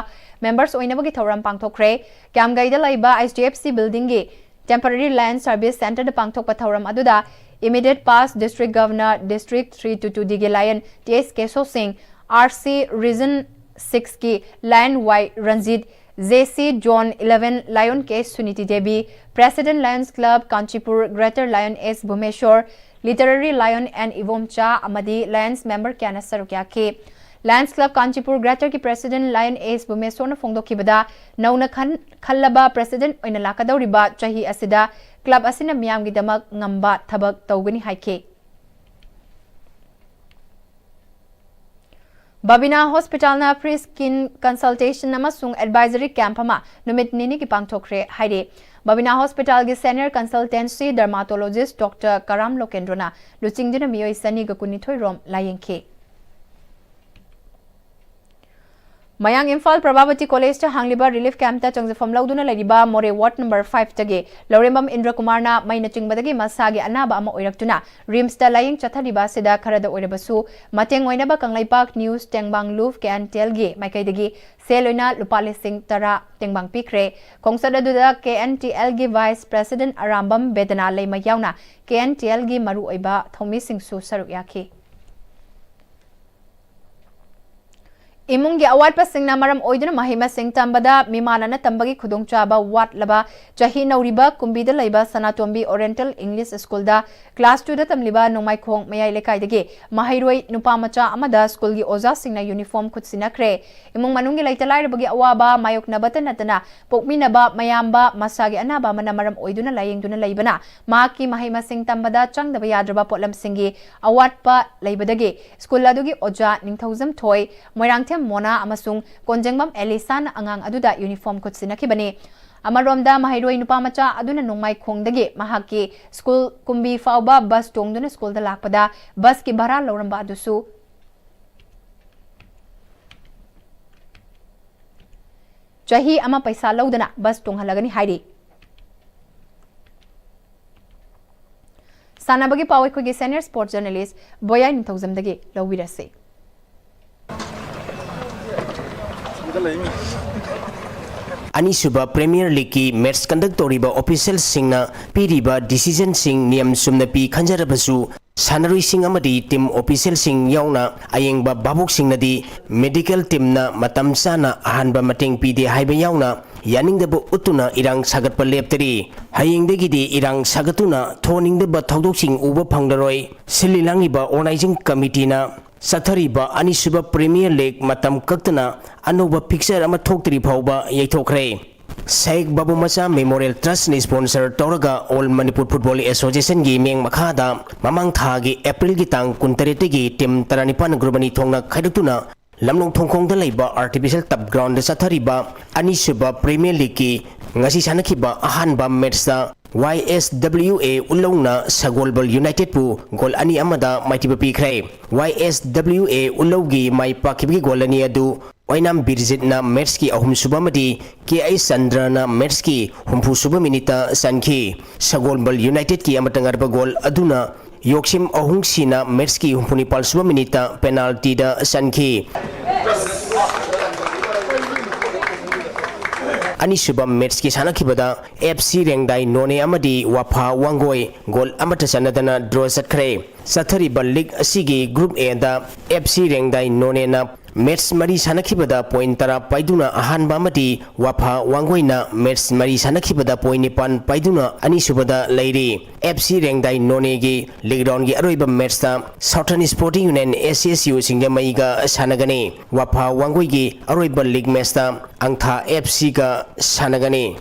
members ꯑꯣꯏꯅꯕꯒꯤ ꯊꯧꯔꯝ ꯄꯥꯡꯊꯣꯛꯈ꯭ꯔꯦ꯫ ꯀ꯭ꯌꯥꯝꯒꯩꯗ ꯂꯩꯕ H D F C building ꯒꯤ temporary Lion Service Center ꯗ ꯄꯥꯡꯊꯣꯛꯄ ꯊꯧꯔꯝ ꯑꯗꯨꯗ immediate past District Governor District three two two D ꯒꯤ Lion T S ꯀꯦꯁꯣ ꯁꯤꯡ, R C Region six ꯀꯤ Lion Y Ranjit, J C Zone eleven Lion K Suniti Devi, President Lions Club Kanchipur Greater Lion S ꯚꯨꯃꯦꯁꯣꯔ, Literary Lion N Ibomcha ꯑꯃꯗꯤ Lions member ꯀꯌꯥꯅ ꯁꯔꯨꯛ ꯌꯥꯈꯤ꯫ Lions Club Kanchipur Greater ꯒꯤ President Lion S ꯚꯨꯃꯦꯁꯣꯔꯅ ꯐꯣꯡꯗꯣꯛꯈꯤꯕꯗ, ꯅꯧꯅ ꯈꯟ-, ꯈꯜꯂꯕ President ꯑꯣꯏꯅ ꯂꯥꯛꯀꯗꯧꯔꯤꯕ ꯆꯍꯤ ꯑꯁꯤꯗ club ꯑꯁꯤꯅ ꯃꯤꯌꯥꯝꯒꯤꯗꯃꯛ ꯉꯝꯕ ꯊꯕꯛ ꯇꯧꯒꯅꯤ ꯍꯥꯏꯈꯤ꯫ ꯕꯕꯤꯅꯥ ꯍꯣꯁꯄꯤꯇꯥꯜꯅ free skin consultation ꯑꯃꯁꯨꯡ advisory camp ꯑꯃ ꯅꯨꯃꯤꯠ ꯅꯤꯅꯤꯒꯤ ꯄꯥꯡꯊꯣꯛꯈ꯭ꯔꯦ ꯍꯥꯏꯔꯤ꯫ ꯕꯕꯤꯅꯥ ꯍꯣꯁꯄꯤꯇꯥꯜꯒꯤ senior consultancy dermatologist Doctor ꯀꯔꯥꯝ ꯂꯣꯀꯦꯟꯗ꯭ꯔꯣꯅ ꯂꯨꯆꯤꯡꯗꯨꯅ ꯃꯤꯑꯣꯏ ꯆꯅꯤꯒ ꯀꯨꯟꯅꯤꯊꯣꯏ ꯔꯣꯝ ꯂꯥꯌꯦꯡꯈꯤ꯫ ꯃꯌꯥꯡ ꯏꯝꯐꯥꯜ ꯄ꯭ꯔꯚꯥꯕꯇꯤ ꯀꯣꯂꯦꯖꯇ ꯍꯥꯡꯂꯤꯕ ꯔꯤꯂꯤꯐ ꯀꯦꯝꯞꯇ ꯆꯪꯖꯐꯝ ꯂꯧꯗꯨꯅ ꯂꯩꯔꯤꯕ ꯃꯣꯔꯦ ꯋꯥꯔꯗ ꯅꯝꯕꯔ ꯐꯥꯏꯚꯇꯒꯤ ꯂꯧꯔꯦꯝꯕꯝ ꯏꯟꯗ꯭ꯔ ꯀꯨꯃꯥꯔꯅ ꯃꯩꯅ ꯆꯤꯡꯕꯗꯒꯤ ꯃꯁꯥꯒꯤ ꯑꯅꯥꯕ ꯑꯃ ꯑꯣꯏꯔꯛꯇꯨꯅ ꯔꯤꯝꯁꯇ ꯂꯥꯌꯦꯡ ꯆꯠꯊꯔꯤꯕ ꯑꯁꯤꯗ ꯈꯔꯗ ꯑꯣꯏꯔꯕꯁꯨ ꯃꯇꯦꯡ ꯑꯣꯏꯅꯕ ꯀꯪꯂꯩꯄꯥꯛ ꯅ꯭ꯌꯨꯁ ꯇꯦꯡꯕꯥꯡ ꯂꯨꯐ ꯀꯦ ꯑꯦꯟ ꯇꯤ ꯑꯦꯜꯒꯤ ꯃꯥꯏꯀꯩꯗꯒꯤ ꯁꯦꯜ ꯑꯣꯏꯅ ꯂꯨꯄꯥ ꯂꯤꯁꯤꯡ ꯇꯔꯥ ꯇꯦꯡꯕꯥꯡ ꯄꯤꯈ꯭ꯔꯦ꯫ ꯈꯣꯡꯆꯠ ꯑꯗꯨꯗ ꯀꯦ ꯑꯦꯟ ꯇꯤ ꯑꯦꯜꯒꯤ ꯚꯥꯏꯁ ꯄ꯭ꯔꯦꯁꯤꯗꯦꯟꯠ ꯑꯔꯥꯝꯕꯝ ꯕꯦꯗꯅꯥ ꯂꯩꯃ ꯌꯥꯎꯅ ꯀꯦ ꯑꯦꯟ ꯇꯤ ꯑꯦꯜꯒꯤ ꯃꯔꯨꯑꯣꯏꯕ ꯊꯧꯃꯤꯁꯤꯡꯁꯨ ꯁꯔꯨꯛ ꯌꯥꯈꯤ꯫ ꯏꯃꯨꯡꯒꯤ ꯑꯋꯥꯠꯄꯁꯤꯡꯅ ꯃꯔꯝ ꯑꯣꯏꯗꯨꯅ ꯃꯍꯩ ꯃꯁꯤꯡ ꯇꯝꯕꯗ ꯃꯤꯃꯥꯟꯅꯅ ꯇꯝꯕꯒꯤ ꯈꯨꯗꯣꯡꯆꯥꯕ ꯋꯥꯠꯂꯕ ꯆꯍꯤ ꯅꯧꯔꯤꯕ ꯀꯨꯝꯕꯤꯗ ꯂꯩꯕ ꯁꯅꯥꯇꯣꯝꯕꯤ ꯑꯣꯔꯤꯌꯦꯟꯇꯦꯜ ꯏꯪꯂꯤꯁ ꯁ꯭ꯀꯨꯜꯗ ꯀ꯭ꯂꯥꯁ ꯇꯨꯗ ꯇꯝꯂꯤꯕ ꯅꯣꯡꯃꯥꯏꯈꯣꯡ ꯃꯌꯥꯏ ꯂꯩꯀꯥꯏꯗꯒꯤ ꯃꯍꯩꯔꯣꯏ ꯅꯨꯄꯥ ꯃꯆꯥ ꯑꯃꯗ ꯁ꯭ꯀꯨꯜꯒꯤ ꯑꯣꯖꯥꯁꯤꯡꯅ ꯌꯨꯅꯤꯐꯣꯔꯝ ꯈꯨꯠꯁꯤꯟꯅꯈ꯭ꯔꯦ꯫ ꯏꯃꯨꯡ ꯃꯅꯨꯡꯒꯤ ꯂꯩꯇ ꯂꯥꯏꯔꯕꯒꯤ ꯑꯋꯥꯕ ꯃꯥꯌꯣꯛꯅꯕꯇ ꯅꯠꯇꯅ ꯄꯣꯛꯃꯤꯟꯅꯕ ꯃꯌꯥꯝꯕ, ꯃꯁꯥꯒꯤ ꯑꯅꯥꯕ ꯑꯃꯅ ꯃꯔꯝ ꯑꯣꯏꯗꯨꯅ ꯂꯥꯌꯦꯡꯗꯨꯅ ꯂꯩꯕꯅ ꯃꯍꯥꯛꯀꯤ ꯃꯍꯩ ꯃꯁꯤꯡ ꯇꯝꯕꯗ ꯆꯪꯗꯕ ꯌꯥꯗ꯭ꯔꯕ ꯄꯣꯠꯂꯝꯁꯤꯡꯒꯤ ꯑꯋꯥꯠꯄ ꯂꯩꯕꯗꯒꯤ ꯁ꯭ꯀꯨꯜ ꯑꯗꯨꯒꯤ ꯑꯣꯖꯥ ꯅꯤꯡꯊꯧꯖꯝ ꯊꯣꯏ, ꯃꯣꯏꯔꯥꯡꯊꯦꯝ ꯃꯣꯅꯥ ꯑꯃꯁꯨꯡ ꯀꯣꯟꯖꯦꯡꯕꯝ ꯑꯦꯂꯤꯁꯥꯅ ꯑꯉꯥꯡ ꯑꯗꯨꯗ ꯌꯨꯅꯤꯐꯣꯔꯝ ꯈꯨꯠꯁꯤꯟꯅꯈꯤꯕꯅꯤ꯫ ꯑꯃꯔꯣꯝꯗ ꯃꯍꯩꯔꯣꯏ ꯅꯨꯄꯥ ꯃꯆꯥ ꯑꯗꯨꯅ ꯅꯣꯡꯃꯥꯏꯈꯣꯡꯗꯒꯤ ꯃꯍꯥꯛꯀꯤ ꯁ꯭ꯀꯨꯜ ꯀꯨꯝꯕꯤ ꯐꯥꯎꯕ ꯕꯁ ꯇꯣꯡꯗꯨꯅ ꯁ꯭ꯀꯨꯜꯗ ꯂꯥꯛꯄꯗ ꯕꯁꯀꯤ ꯚꯔꯥ ꯂꯧꯔꯝꯕ ꯑꯗꯨꯁꯨ ꯆꯍꯤ ꯑꯃ ꯄꯩꯁꯥ ꯂꯧꯗꯅ ꯕꯁ ꯇꯣꯡꯍꯜꯂꯒꯅꯤ ꯍꯥꯏꯔꯤ꯫ ꯁꯥꯟꯅꯕꯒꯤ ꯄꯥꯎ ꯑꯩꯈꯣꯏꯒꯤ ꯁꯦꯅꯤꯌꯔ ꯁ꯭ꯄꯣꯔꯠꯁ ꯖꯔꯅꯦꯂꯤꯁ ꯕꯣꯌꯥꯏ ꯅꯤꯡꯊꯧꯖꯝꯗꯒꯤ ꯂꯧꯕꯤꯔꯁꯤ꯫ ꯑꯅꯤꯁꯨꯕ ꯄ꯭ꯔꯤꯃꯤꯌꯔ ꯂꯤꯒꯀꯤ ꯃꯦꯠꯆ ꯀꯟꯗꯛ ꯇꯧꯔꯤꯕ ꯑꯣꯐꯤꯁꯤꯌꯦꯜꯁꯤꯡꯅ ꯄꯤꯔꯤꯕ ꯗꯤꯁꯤꯖꯟꯁꯤꯡ ꯅꯤꯌꯝ ꯆꯨꯝꯅ ꯄꯤ ꯈꯟꯖꯔꯕꯁꯨ, ꯁꯥꯟꯅꯔꯣꯏꯁꯤꯡ ꯑꯃꯗꯤ ꯇꯤꯝ ꯑꯣꯐꯤꯁꯤꯌꯦꯜꯁꯤꯡ ꯌꯥꯎꯅ ꯑꯌꯦꯡꯕ ꯚꯥꯕꯣꯛꯁꯤꯡꯅꯗꯤ ꯃꯦꯗꯤꯀꯦꯜ ꯇꯤꯝꯅ ꯃꯇꯝ ꯆꯥꯅ ꯑꯍꯥꯟꯕ ꯃꯇꯦꯡ ꯄꯤꯗꯦ ꯍꯥꯏꯕ ꯌꯥꯎꯅ ꯌꯥꯅꯤꯡꯗꯕ ꯎꯠꯇꯨꯅ ꯏꯔꯥꯡ ꯁꯥꯒꯠꯄ ꯂꯦꯞꯇꯔꯤ꯫ ꯍꯌꯦꯡꯗꯒꯤꯗꯤ ꯏꯔꯥꯡ ꯁꯥꯒꯠꯇꯨꯅ ꯊꯣꯛꯍꯟꯅꯤꯡꯗꯕ ꯊꯧꯗꯣꯛꯁꯤꯡ ꯎꯕ ꯐꯪꯂꯔꯣꯏ꯫ ꯁꯤꯜꯂꯤ ꯂꯥꯡꯂꯤꯕ ꯑꯣꯔꯒꯅꯥꯏꯖꯤꯡ ꯀꯃꯤꯇꯤꯅ ꯆꯠꯊꯔꯤꯕ ꯑꯅꯤꯁꯨꯕ ꯄ꯭ꯔꯤꯃꯤꯌꯔ ꯂꯤꯒ ꯃꯇꯝ ꯀꯛꯇꯅ ꯑꯅꯧꯕ ꯐꯤꯛꯆꯔ ꯑꯃ ꯊꯣꯛꯇ꯭ꯔꯤ ꯐꯥꯎꯕ ꯌꯩꯊꯣꯛꯈ꯭ꯔꯦ꯫ ꯁꯥꯏꯛ ꯕꯥꯕꯨ ꯃꯆꯥ ꯃꯦꯃꯣꯔꯤꯌꯦꯜ ꯇ꯭ꯔꯁꯅ ꯁ꯭ꯄꯣꯟꯁꯔ ꯇꯧꯔꯒ ꯑꯣꯜ ꯃꯅꯤꯄꯨꯔ ꯐꯨꯠꯕꯣꯜ ꯑꯦꯁꯣꯁꯤꯌꯦꯁꯟꯒꯤ ꯃꯤꯠꯌꯦꯡ ꯃꯈꯥꯗ ꯃꯃꯥꯡ ꯊꯥꯒꯤ ꯑꯦꯄ꯭ꯔꯤꯜꯒꯤ ꯇꯥꯡ ꯀꯨꯟꯇꯔꯦꯠꯇꯒꯤ ꯇꯤꯝ ꯇꯔꯥꯅꯤꯄꯥꯟ ꯒ꯭ꯔꯨꯞ ꯑꯅꯤ ꯊꯣꯛꯅ ꯈꯥꯏꯗꯣꯛꯇꯨꯅ ꯂꯝꯂꯣꯡ ꯊꯣꯡꯈꯣꯡꯗ ꯂꯩꯕ ꯑꯥꯔꯇꯤꯐꯤꯁꯤꯌꯦꯜ ꯇꯞ ꯒ꯭ꯔꯥꯎꯟꯗ ꯆꯠꯊꯔꯤꯕ ꯑꯅꯤꯁꯨꯕ ꯄ꯭ꯔꯤꯃꯤꯌꯔ ꯂꯤꯒꯀꯤ ꯉꯁꯤ ꯁꯥꯟꯅꯈꯤꯕ ꯑꯍꯥꯟꯕ ꯃꯦꯠꯆꯇ ꯋꯥꯏ ꯑꯦꯁ ꯗꯕ꯭ꯂꯤꯎ ꯑꯦ ꯎꯠꯂꯧꯅ ꯁꯒꯣꯜꯕꯜ ꯌꯨꯅꯥꯏꯇꯦꯗꯄꯨ ꯒꯣꯜ ꯑꯅꯤ ꯑꯃꯗ ꯃꯥꯏꯊꯤꯕ ꯄꯤꯈ꯭ꯔꯦ꯫ ꯋꯥꯏ ꯑꯦꯁ ꯗꯕ꯭ꯂꯤꯎ ꯑꯦ ꯎꯠꯂꯧꯒꯤ ꯃꯥꯏ ꯄꯥꯛꯈꯤꯕꯒꯤ ꯒꯣꯜ ꯑꯅꯤ ꯑꯗꯨ ꯑꯣꯏꯅꯥꯝ ꯕꯤꯔꯖꯤꯠꯅ ꯃꯦꯠꯁꯀꯤ ꯑꯍꯨꯝꯁꯨꯕ ꯑꯃꯗꯤ ꯀꯦ ꯑꯩꯆ ꯆꯟꯗ꯭ꯔꯅ ꯃꯦꯠꯁꯀꯤ ꯍꯨꯝꯐꯨꯁꯨꯕ ꯃꯤꯅꯤꯠꯇ ꯆꯟꯈꯤ꯫ ꯁꯒꯣꯜꯕꯜ ꯌꯨꯅꯥꯏꯇꯦꯗꯀꯤ ꯑꯃꯠꯇ ꯉꯥꯏꯔꯕ ꯒꯣꯜ ꯑꯗꯨꯅ ꯌꯣꯛꯁꯤꯝ ꯑꯍꯨꯡꯁꯤꯅ ꯃꯦꯠꯁꯀꯤ ꯍꯨꯝꯐꯨꯅꯤꯄꯥꯜꯁꯨꯕ ꯃꯤꯅꯤꯠꯇ ꯄꯦꯅꯥꯜꯇꯤꯗ ꯆꯟꯈꯤ꯫ ꯑꯅꯤꯁꯨꯕ ꯃꯦꯠꯁꯀꯤ ꯁꯥꯟꯅꯈꯤꯕꯗ ꯑꯦꯐ ꯁꯤ ꯔꯦꯡꯗꯥꯏ ꯅꯣꯅꯦ ꯑꯃꯗꯤ ꯋꯥꯐꯥ ꯋꯥꯡꯒꯣꯏ ꯒꯣꯜ ꯑꯃꯠꯇ ꯆꯟꯅꯗꯅ ꯗ꯭ꯔꯣ ꯆꯠꯈ꯭ꯔꯦ꯫ ꯆꯠꯊꯔꯤꯕ ꯂꯤꯒ ꯑꯁꯤꯒꯤ ꯒ꯭ꯔꯨꯞ ꯑꯦꯗ ꯑꯦꯐ ꯁꯤ ꯔꯦꯡꯗꯥꯏ ꯅꯣꯅꯦꯅ ꯃꯦꯠꯁ ꯃꯔꯤ ꯁꯥꯟꯅꯈꯤꯕꯗ ꯄꯣꯏꯟ ꯇꯔꯥ ꯄꯥꯏꯗꯨꯅ ꯑꯍꯥꯟꯕ ꯑꯃꯗꯤ ꯋꯥꯐꯥ ꯋꯥꯡꯒꯣꯏꯅ ꯃꯦꯠꯁ ꯃꯔꯤ ꯁꯥꯟꯅꯈꯤꯕꯗ ꯄꯣꯏꯟ ꯅꯤꯄꯥꯟ ꯄꯥꯏꯗꯨꯅ ꯑꯅꯤꯁꯨꯕꯗ ꯂꯩꯔꯤ꯫ ꯑꯦꯐ ꯁꯤ ꯔꯦꯡꯗꯥꯏ ꯅꯣꯅꯦꯒꯤ ꯂꯤꯒ ꯔꯥꯎꯟꯒꯤ ꯑꯔꯣꯏꯕ ꯃꯦꯠꯁꯇ ꯁꯥꯎꯊꯔꯟ ꯁ꯭ꯄꯣꯔꯇꯤꯡ ꯌꯨꯅꯤꯌꯟ, ꯑꯦꯁ ꯑꯦꯁ ꯌꯨ, ꯁꯤꯡꯖꯃꯩꯒ ꯁꯥꯟꯅꯒꯅꯤ꯫ ꯋꯥꯐꯥ ꯋꯥꯡꯒꯣꯏꯒꯤ ꯑꯔꯣꯏꯕ ꯂꯤꯒ ꯃꯦꯠꯁꯇ ꯑꯪꯊꯥ ꯑꯦꯐ ꯁꯤꯒ ꯁꯥꯟꯅꯒꯅꯤ꯫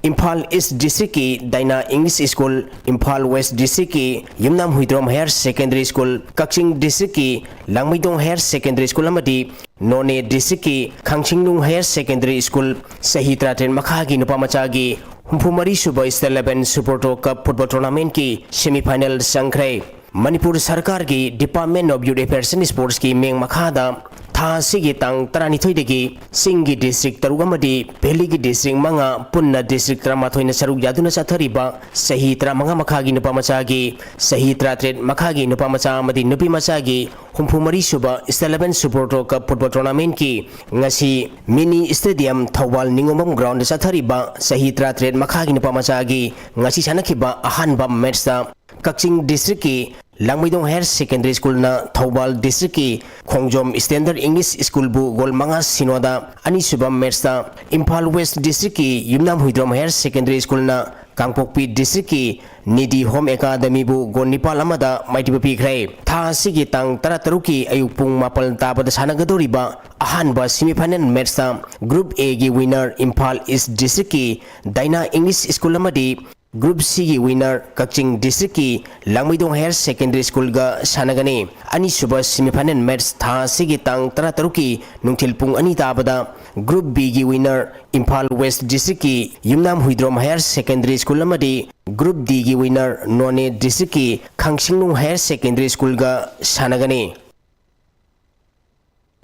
ꯏꯝꯐꯥꯜ ꯏꯁ ꯗꯤꯁꯇ꯭ꯔꯤꯛꯀꯤ ꯗꯥꯏꯅꯥ ꯏꯪꯂꯤꯁ ꯁ꯭ꯀꯨꯜ, ꯏꯝꯐꯥꯜ ꯋꯦꯁ ꯗꯤꯁꯇ꯭ꯔꯤꯛꯀꯤ ꯌꯨꯝꯅꯥꯝ ꯍꯨꯏꯗ꯭ꯔꯣꯝ ꯍꯥꯌꯔ ꯁꯦꯀꯦꯟꯗꯔꯤ ꯁ꯭ꯀꯨꯜ, ꯀꯛꯆꯤꯡ ꯗꯤꯁꯇ꯭ꯔꯤꯛꯀꯤ ꯂꯥꯡꯃꯩꯗꯣꯡ ꯍꯥꯌꯔ ꯁꯦꯀꯦꯟꯗꯔꯤ ꯁ꯭ꯀꯨꯜ ꯑꯃꯗꯤ ꯅꯣꯅꯦ ꯗꯤꯁꯇ꯭ꯔꯤꯛꯀꯤ ꯈꯥꯡꯁꯤꯡꯅꯨꯡ ꯍꯥꯌꯔ ꯁꯦꯀꯦꯟꯗꯔꯤ ꯁ꯭ꯀꯨꯜ ꯆꯍꯤ ꯇꯔꯥꯇꯔꯦꯠ ꯃꯈꯥꯒꯤ ꯅꯨꯄꯥ ꯃꯆꯥꯒꯤ ꯍꯨꯝꯐꯨ ꯃꯔꯤ ꯁꯨꯕ ꯁ꯭ꯇꯦꯠ ꯂꯦꯚꯦꯜ ꯁꯨꯄꯔ ꯇꯣ ꯀꯞ ꯐꯨꯠꯕꯣꯜ ꯇꯣꯔꯅꯥꯃꯦꯟꯠꯀꯤ ꯁꯦꯃꯤ ꯐꯥꯏꯅꯦꯜ ꯆꯪꯈ꯭ꯔꯦ꯫ ꯃꯅꯤꯄꯨꯔ ꯁꯔꯀꯥꯔꯒꯤ Department of Youth Affairs and Sportsꯀꯤ ꯃꯤꯡ ꯃꯈꯥꯗ ꯊꯥ ꯑꯁꯤꯒꯤ ꯇꯥꯡ ꯇꯔꯥꯅꯤꯊꯣꯏꯗꯒꯤ ꯆꯤꯡꯒꯤ ꯗꯤꯁꯇ꯭ꯔꯤꯛ ꯇꯔꯨꯛ ꯑꯃꯗꯤ ꯚꯦꯂꯤꯒꯤ ꯗꯤꯁꯇ꯭ꯔꯤꯛ ꯃꯉꯥ, ꯄꯨꯟꯅ ꯗꯤꯁꯇ꯭ꯔꯤꯛ ꯇꯔꯥꯃꯥꯊꯣꯏꯅ ꯁꯔꯨꯛ ꯌꯥꯗꯨꯅ ꯆꯠꯊꯔꯤꯕ ꯆꯍꯤ ꯇꯔꯥꯃꯉꯥ ꯃꯈꯥꯒꯤ ꯅꯨꯄꯥ ꯃꯆꯥꯒꯤ, ꯆꯍꯤ ꯇꯔꯥꯇꯔꯦꯠ ꯃꯈꯥꯒꯤ ꯅꯨꯄꯥ ꯃꯆꯥ ꯑꯃꯗꯤ ꯅꯨꯄꯤ ꯃꯆꯥꯒꯤ ꯍꯨꯝꯐꯨ ꯃꯔꯤ ꯁꯨꯕ ꯁ꯭ꯇꯦꯠ ꯂꯦꯚꯦꯜ ꯁꯨꯄꯔ ꯇꯣ ꯀꯞ ꯐꯨꯠꯕꯣꯜ ꯇꯣꯔꯅꯥꯃꯦꯟꯠꯀꯤ ꯉꯁꯤ ꯃꯤꯅꯤ ꯁ꯭ꯇꯦꯗꯤꯌꯝ ꯊꯧꯕꯥꯜ ꯅꯤꯉꯣꯝꯕꯝ ꯒ꯭ꯔꯥꯎꯟꯗ ꯆꯠꯊꯔꯤꯕ ꯆꯍꯤ ꯇꯔꯥꯇꯔꯦꯠ ꯃꯈꯥꯒꯤ ꯅꯨꯄꯥ ꯃꯆꯥꯒꯤ ꯉꯁꯤ ꯁꯥꯟꯅꯈꯤꯕ ꯑꯍꯥꯟꯕ ꯃꯦꯠꯁꯇ ꯀꯛꯆꯤꯡ ꯗꯤꯁꯇ꯭ꯔꯤꯛꯀꯤ ꯂꯥꯡꯃꯩꯗꯣꯡ ꯍꯥꯌꯔ ꯁꯦꯀꯦꯟꯗꯔꯤ ꯁ꯭ꯀꯨꯜꯅ ꯊꯧꯕꯥꯜ ꯗꯤꯁꯇ꯭ꯔꯤꯛꯀꯤ ꯈꯣꯡꯖꯣꯝ ꯁ꯭ꯇꯦꯟꯗꯔꯗ ꯏꯪꯂꯤꯁ ꯁ꯭ꯀꯨꯜꯕꯨ ꯒꯣꯜ ꯃꯉꯥ ꯁꯤꯅꯣꯗ, ꯑꯅꯤꯁꯨꯕ ꯃꯦꯠꯁꯇ ꯏꯝꯐꯥꯜ ꯋꯦꯁ ꯗꯤꯁꯇ꯭ꯔꯤꯛꯀꯤ ꯌꯨꯝꯅꯥꯝ ꯍꯨꯏꯗ꯭ꯔꯣꯝ ꯍꯥꯌꯔ ꯁꯦꯀꯦꯟꯗꯔꯤ ꯁ꯭ꯀꯨꯜꯅ ꯀꯥꯡꯄꯣꯛꯄꯤ ꯗꯤꯁꯇ꯭ꯔꯤꯛꯀꯤ ꯅꯤꯗꯤ ꯍꯣꯝ ꯑꯦꯀꯥꯗꯃꯤꯕꯨ ꯒꯣꯜ ꯅꯤꯄꯥꯜ ꯑꯃꯗ ꯃꯥꯏꯊꯤꯕ ꯄꯤꯈ꯭ꯔꯦ꯫ ꯊꯥ ꯑꯁꯤꯒꯤ ꯇꯥꯡ ꯇꯔꯥꯇꯔꯨꯛꯀꯤ ꯑꯌꯨꯛ ꯄꯨꯡ ꯃꯥꯄꯜ ꯇꯥꯕꯗ ꯁꯥꯟꯅꯒꯗꯧꯔꯤꯕ ꯑꯍꯥꯟꯕ ꯁꯦꯃꯤ ꯐꯥꯏꯅꯦꯜ ꯃꯦꯠꯁꯇ ꯒ꯭ꯔꯨꯞ ꯑꯦꯒꯤ ꯋꯤꯟꯅꯔ ꯏꯝꯐꯥꯜ ꯏꯁ ꯗꯤꯁꯇ꯭ꯔꯤꯛꯀꯤ ꯗꯥꯏꯅꯥ ꯏꯪꯂꯤꯁ ꯁ꯭ꯀꯨꯜ ꯑꯃꯗꯤ ꯒ꯭ꯔꯨꯞ ꯁꯤꯒꯤ ꯋꯤꯟꯅꯔ ꯀꯛꯆꯤꯡ ꯗꯤꯁꯇ꯭ꯔꯤꯛꯀꯤ ꯂꯥꯡꯃꯩꯗꯣꯡ ꯍꯥꯌꯔ ꯁꯦꯀꯦꯟꯗꯔꯤ ꯁ꯭ꯀꯨꯜꯒ ꯁꯥꯟꯅꯒꯅꯤ꯫ ꯑꯅꯤꯁꯨꯕ ꯁꯦꯃꯤ ꯐꯥꯏꯅꯦꯜ ꯃꯦꯠꯁ ꯊꯥ ꯑꯁꯤꯒꯤ ꯇꯥꯡ ꯇꯔꯥꯇꯔꯨꯛꯀꯤ ꯅꯨꯡꯊꯤꯜ ꯄꯨꯡ ꯑꯅꯤ ꯇꯥꯕꯗ ꯒ꯭ꯔꯨꯞ ꯕꯤꯒꯤ ꯋꯤꯟꯅꯔ ꯏꯝꯐꯥꯜ ꯋꯦꯁ ꯗꯤꯁꯇ꯭ꯔꯤꯛꯀꯤ ꯌꯨꯝꯅꯥꯝ ꯍꯨꯏꯗ꯭ꯔꯣꯝ ꯍꯥꯌꯔ ꯁꯦꯀꯦꯟꯗꯔꯤ ꯁ꯭ꯀꯨꯜ ꯑꯃꯗꯤ Group D ꯒꯤ winner Noney District ꯀꯤ ꯈꯥꯡꯁꯤꯡꯅꯨꯡ Higher Secondary School ꯒ ꯁꯥꯟꯅꯒꯅꯤ꯫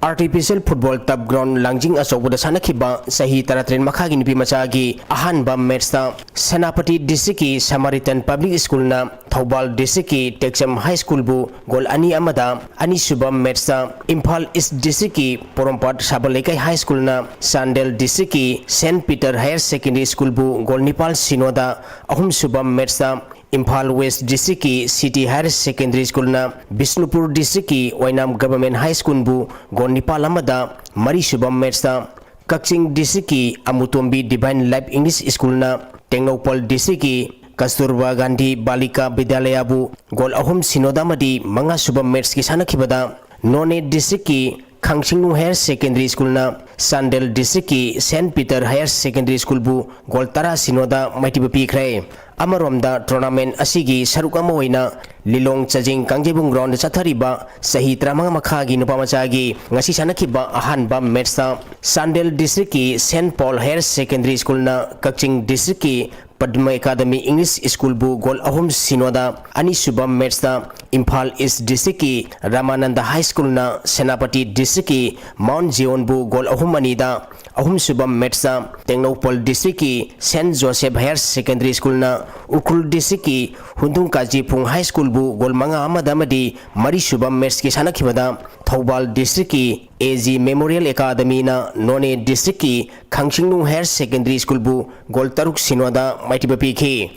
Artificial football turf ground ꯂꯥꯡꯖꯤꯡ ꯑꯆꯧꯕꯗ ꯁꯥꯟꯅꯈꯤꯕ ꯆꯍꯤ ꯇꯔꯥꯇꯔꯦꯠ ꯃꯈꯥꯒꯤ ꯅꯨꯄꯤ ꯃꯆꯥꯒꯤ ꯑꯍꯥꯟꯕ match ꯇ ꯁꯦꯅꯥꯄꯇꯤ District ꯀꯤ Samaritan Public School ꯅ ꯊꯧꯕꯥꯜ District ꯀꯤ ꯇꯦꯛꯆꯝ High School ꯕꯨ goal ꯑꯅꯤ ꯑꯃꯗ, ꯑꯅꯤꯁꯨꯕ match ꯇ ꯏꯝꯐꯥꯜ East District ꯀꯤ ꯄꯣꯔꯣꯝꯄꯥꯠ ꯁꯥꯕꯜ ꯂꯩꯀꯥꯏ High School ꯅ ꯆꯥꯟꯗꯦꯜ District ꯀꯤ Saint Peter Higher Secondary School ꯕꯨ goal ꯅꯤꯄꯥꯜ ꯁꯤꯅꯣꯗ, ꯑꯍꯨꯝꯁꯨꯕ match ꯇ ꯏꯝꯐꯥꯜ West District ꯀꯤ City Higher Secondary School ꯅ ꯕꯤꯁꯅꯨꯄꯨꯔ District ꯀꯤ ꯑꯣꯏꯅꯥꯝ Government High School ꯕꯨ goal ꯅꯤꯄꯥꯜ ꯑꯃꯗ, ꯃꯔꯤꯁꯨꯕ match ꯇ ꯀꯛꯆꯤꯡ District ꯀꯤ ꯑꯃꯨꯇꯣꯝꯕꯤ Divine Life English School ꯅ ꯇꯦꯡꯅꯧꯄꯜ District ꯀꯤ ꯀꯁꯇꯨꯔꯕꯥ ꯒꯥꯟꯙꯤ ꯕꯥꯂꯤꯀꯥ ꯕꯤꯗ꯭ꯌꯥꯂꯌꯥꯕꯨ goal ꯑꯍꯨꯝ ꯁꯤꯅꯣꯗ ꯑꯃꯗꯤ ꯃꯉꯥꯁꯨꯕ match ꯀꯤ ꯁꯥꯟꯅꯈꯤꯕꯗ Noney District ꯀꯤ ꯈꯥꯡꯁꯤꯡꯅꯨ Higher Secondary School ꯅ ꯆꯥꯟꯗꯦꯜ District ꯀꯤ Saint Peter Higher Secondary School ꯕꯨ goal ꯇꯔꯥ ꯁꯤꯅꯣꯗ ꯃꯥꯏꯊꯤꯕ ꯄꯤꯈ꯭ꯔꯦ꯫ ꯑꯃꯔꯣꯝꯗ tournament ꯑꯁꯤꯒꯤ ꯁꯔꯨꯛ ꯑꯃ ꯑꯣꯏꯅ ꯂꯤꯂꯣꯡ ꯆꯥꯖꯤꯡ ꯀꯥꯡꯖꯩꯕꯨꯡ ground ꯗ ꯆꯠꯊꯔꯤꯕ ꯆꯍꯤ ꯇꯔꯥꯃꯉꯥ ꯃꯈꯥꯒꯤ ꯅꯨꯄꯥ ꯃꯆꯥꯒꯤ ꯉꯁꯤ ꯁꯥꯟꯅꯈꯤꯕ ꯑꯍꯥꯟꯕ match ꯇ ꯆꯥꯟꯗꯦꯜ District ꯀꯤ Saint Paul Higher Secondary School ꯅ ꯀꯛꯆꯤꯡ District ꯀꯤ ꯄꯗꯃ Academy English School ꯕꯨ goal ꯑꯍꯨꯝ ꯁꯤꯅꯣꯗ, ꯑꯅꯤꯁꯨꯕ match ꯇ ꯏꯝꯐꯥꯜ East District ꯀꯤ ꯔꯥꯃꯥꯅꯟꯗ High School ꯅ ꯁꯦꯅꯥꯄꯇꯤ District ꯀꯤ Mount Zion ꯕꯨ goal ꯑꯍꯨꯝ ꯑꯅꯤꯗ, ꯑꯍꯨꯝꯁꯨꯕ match ꯇ ꯇꯦꯡꯅꯧꯄꯜ District ꯀꯤ Saint Joseph Higher Secondary School ꯅ ꯎꯈ꯭ꯔꯨꯜ District ꯀꯤ ꯍꯨꯟꯗꯨꯡ ꯀꯥꯖꯤꯐꯨꯡ High School ꯕꯨ goal ꯃꯉꯥ ꯑꯃꯗ ꯑꯃꯗꯤ ꯃꯔꯤꯁꯨꯕ match ꯀꯤ ꯁꯥꯟꯅꯈꯤꯕꯗ ꯊꯧꯕꯥꯜ District ꯀꯤ A G Memorial Academy ꯅ Noney District ꯀꯤ ꯈꯥꯡꯁꯤꯡꯅꯨꯡ Higher Secondary School ꯕꯨ goal ꯇꯔꯨꯛ ꯁꯤꯅꯣꯗ ꯃꯥꯏꯊꯤꯕ ꯄꯤꯈꯤ꯫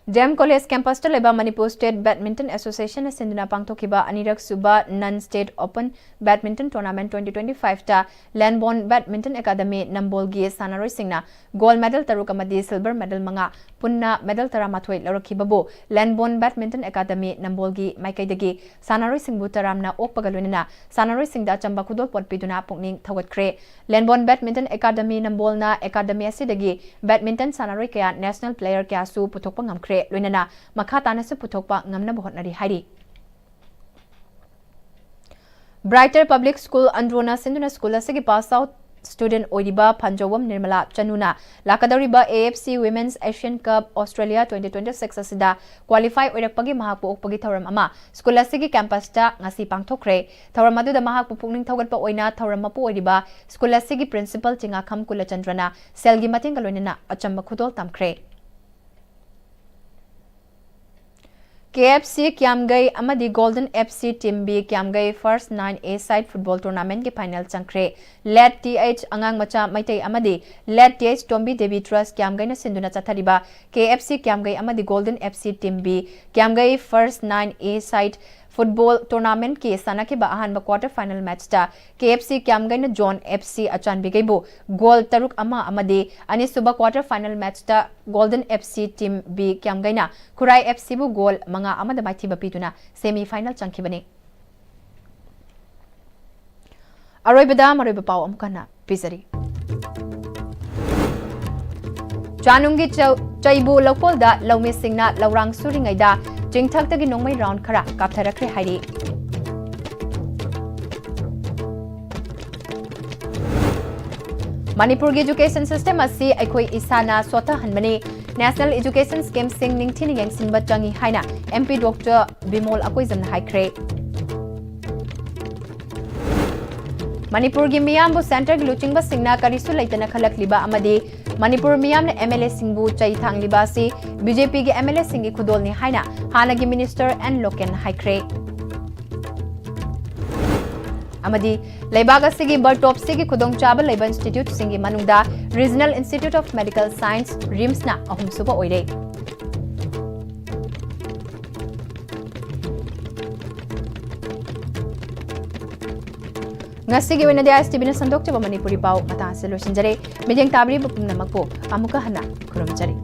D M College campus ꯇ ꯂꯩꯕ Manipur State Badminton Association ꯅ ꯁꯤꯟꯗꯨꯅ ꯄꯥꯡꯊꯣꯛꯈꯤꯕ ꯑꯅꯤꯔꯛ ꯁꯨꯕ Non State Open Badminton Tournament twenty twenty-five ꯇ Landborn Badminton Academy ꯅꯝꯕꯣꯜꯒꯤ ꯁꯥꯟꯅꯔꯣꯏꯁꯤꯡꯅ gold medal ꯇꯔꯨꯛ ꯑꯃꯗꯤ silver medal ꯃꯉꯥ, ꯄꯨꯟꯅ medal ꯇꯔꯥꯃꯥꯊꯣꯏ ꯂꯧꯔꯛꯈꯤꯕꯕꯨ Landborn Badminton Academy ꯅꯝꯕꯣꯜꯒꯤ ꯃꯥꯏꯀꯩꯗꯒꯤ ꯁꯥꯟꯅꯔꯣꯏꯁꯤꯡꯕꯨ ꯇꯔꯥꯝꯅ ꯑꯣꯛꯄꯒ ꯂꯣꯏꯅꯅ ꯁꯥꯟꯅꯔꯣꯏꯁꯤꯡꯗ ꯑꯆꯝꯕ ꯈꯨꯗꯣꯜꯄꯣꯠ ꯄꯤꯗꯨꯅ ꯄꯨꯛꯅꯤꯡ ꯊꯧꯒꯠꯈ꯭ꯔꯦ꯫ Landborn Badminton Academy ꯅꯝꯕꯣꯜꯅ academy ꯑꯁꯤꯗꯒꯤ badminton ꯁꯥꯟꯅꯔꯣꯏ ꯀꯌꯥ national player ꯀꯌꯥꯁꯨ ꯄꯨꯊꯣꯛꯄ ꯉꯝꯈ꯭ꯔꯦ, ꯂꯣꯏꯅꯅ ꯃꯈꯥ ꯇꯥꯅꯁꯨ ꯄꯨꯊꯣꯛꯄ ꯉꯝꯅꯕ ꯍꯣꯠꯅꯔꯤ ꯍꯥꯏꯔꯤ꯫ Brighter Public School ꯑꯟꯗ꯭ꯔꯣꯅ ꯁꯤꯟꯗꯨꯅ school ꯑꯁꯤꯒꯤ pass out ꯁ꯭ꯇꯨꯗꯦꯟꯠ ꯑꯣꯏꯔꯤꯕ ꯐꯟꯖꯧꯕꯝ ꯅꯤꯔꯃꯂꯥ ꯆꯅꯨꯅ ꯂꯥꯛꯀꯗꯧꯔꯤꯕ AFC Women's Asian Cup Australia twenty twenty-six ꯑꯁꯤꯗ ꯀ꯭ꯋꯥꯂꯤꯐꯥꯏ ꯑꯣꯏꯔꯛꯄꯒꯤ ꯃꯍꯥꯛꯄꯨ ꯑꯣꯛꯄꯒꯤ ꯊꯧꯔꯝ ꯑꯃ ꯁ꯭ꯀꯨꯜ ꯑꯁꯤꯒꯤ ꯀꯦꯝꯄꯁꯇ ꯉꯁꯤ ꯄꯥꯡꯊꯣꯛꯈ꯭ꯔꯦ꯫ ꯊꯧꯔꯝ ꯑꯗꯨꯗ ꯃꯍꯥꯛꯄꯨ ꯄꯨꯛꯅꯤꯡ ꯊꯧꯒꯠꯄ ꯑꯣꯏꯅ ꯊꯧꯔꯝ ꯃꯄꯨ ꯑꯣꯏꯔꯤꯕ ꯁ꯭ꯀꯨꯜ ꯑꯁꯤꯒꯤ ꯄ꯭ꯔꯤꯟꯁꯤꯄꯜ ꯆꯤꯉꯥꯈꯝ ꯀꯨꯂꯆꯟꯗ꯭ꯔꯅ ꯁꯦꯜꯒꯤ ꯃꯇꯦꯡꯒ ꯂꯣꯏꯅꯅ ꯑꯆꯝꯕ ꯈꯨꯗꯣꯜ ꯇꯝꯈ꯭ꯔꯦ꯫ KFC ꯀ꯭ꯌꯥꯝꯒꯩ ꯑꯃꯗꯤ Golden FC Team B ꯀ꯭ꯌꯥꯝꯒꯩ First Nine A Side Football Tournamentꯀꯤ final ꯆꯪꯈ꯭ꯔꯦ꯫ Late Th ꯑꯉꯥꯡ ꯃꯆꯥ ꯃꯩꯇꯩ ꯑꯃꯗꯤ Late Th ꯇꯣꯝꯕꯤ ꯗꯦꯕꯤ ꯇ꯭ꯔꯁ ꯀ꯭ꯌꯥꯝꯒꯩꯅ ꯁꯤꯟꯗꯨꯅ ꯆꯠꯊꯔꯤꯕ KFC ꯀ꯭ꯌꯥꯝꯒꯩ ꯑꯃꯗꯤ Golden FC Team B ꯀ꯭ꯌꯥꯝꯒꯩ First Nine A Side Football Tournamentꯀꯤ ꯁꯥꯟꯅꯈꯤꯕ ꯑꯍꯥꯟꯕ quarter final matchꯇ KFC ꯀ꯭ꯌꯥꯝꯒꯩꯅ Zone FC ꯑꯆꯥꯟꯕꯤꯒꯩꯕꯨ goal ꯇꯔꯨꯛ ꯑꯃ ꯑꯃꯗꯤ ꯑꯅꯤꯁꯨꯕ quarter final matchꯇ Golden FC Team B ꯀ꯭ꯌꯥꯝꯒꯩꯅ ꯈꯨꯔꯥꯏ FCꯕꯨ goal ꯃꯉꯥ ꯑꯃꯗ ꯃꯥꯏꯊꯤꯕ ꯄꯤꯗꯨꯅ semi final ꯆꯪꯈꯤꯕꯅꯤ꯫ ꯑꯔꯣꯏꯕꯗ ꯃꯔꯨꯑꯣꯏꯕ ꯄꯥꯎ ꯑꯃꯨꯛ ꯍꯟꯅ ꯄꯤꯖꯔꯤ꯫ ꯆꯥꯅꯨꯡꯒꯤ ꯆꯧ-, ꯆꯩꯕꯨ ꯂꯧꯀꯣꯜꯗ ꯂꯧꯃꯤꯁꯤꯡꯅ ꯂꯧꯔꯥꯡ ꯁꯨꯔꯤꯉꯩꯗ ꯆꯤꯡꯊꯛꯇꯒꯤ ꯅꯣꯡꯃꯩ round ꯈꯔ ꯀꯥꯞꯊꯔꯛꯈ꯭ꯔꯦ ꯍꯥꯏꯔꯤ꯫ ꯃꯅꯤꯄꯨꯔꯒꯤ education system ꯑꯁꯤ ꯑꯩꯈꯣꯏ ꯏꯁꯥꯅ ꯁꯣꯠꯊꯍꯟꯕꯅꯤ꯫ National education schemeꯁꯤꯡ ꯅꯤꯡꯊꯤꯅ ꯌꯦꯡꯁꯤꯟꯕ ꯆꯪꯏ ꯍꯥꯏꯅ MP Doctor ꯕꯤꯃꯣꯜ ꯑꯀꯣꯏꯖꯝꯅ ꯍꯥꯏꯈ꯭ꯔꯦ꯫ ꯃꯅꯤꯄꯨꯔꯒꯤ ꯃꯤꯌꯥꯝꯕꯨ centreꯒꯤ ꯂꯨꯆꯤꯡꯕꯁꯤꯡꯅ ꯀꯔꯤꯁꯨ ꯂꯩꯇꯅ ꯈꯜꯂꯛꯂꯤꯕ ꯑꯃꯗꯤ ꯃꯅꯤꯄꯨꯔ ꯃꯤꯌꯥꯝꯅ MLAꯁꯤꯡꯕꯨ ꯆꯩ ꯊꯥꯡꯂꯤꯕ ꯑꯁꯤ BJPꯒꯤ MLAꯁꯤꯡꯒꯤ ꯈꯨꯗꯣꯜꯅꯤ ꯍꯥꯏꯅ ꯍꯥꯟꯅꯒꯤ minister ꯑꯦꯟ ꯂꯣꯀꯦꯟ ꯍꯥꯏꯈ꯭ꯔꯦ꯫ ꯑꯃꯗꯤ ꯂꯩꯕꯥꯛ ꯑꯁꯤꯒꯤ ꯕꯔ ꯇꯣꯞꯁꯤꯒꯤ ꯈꯨꯗꯣꯡꯆꯥꯕ ꯂꯩꯕ instituteꯁꯤꯡꯒꯤ ꯃꯅꯨꯡꯗ Regional Institute of Medical Science, RIMSꯅ ꯑꯍꯨꯝꯁꯨꯕ ꯑꯣꯏꯔꯦ꯫ ꯉꯁꯤꯒꯤ ꯑꯣꯏꯅꯗꯤ ISTVꯅ ꯁꯟꯗꯣꯛꯆꯕ ꯃꯅꯤꯄꯨꯔꯤ ꯄꯥꯎ ꯃꯇꯥꯡ ꯑꯁꯤꯗ ꯂꯣꯏꯁꯤꯟꯖꯔꯦ꯫ ꯃꯤꯠꯌꯦꯡ ꯇꯥꯕꯤꯔꯤꯕ ꯄꯨꯝꯅꯃꯛꯄꯨ ꯑꯃꯨꯛꯀ ꯍꯟꯅ ꯈꯨꯔꯨꯝꯖꯔꯤ꯫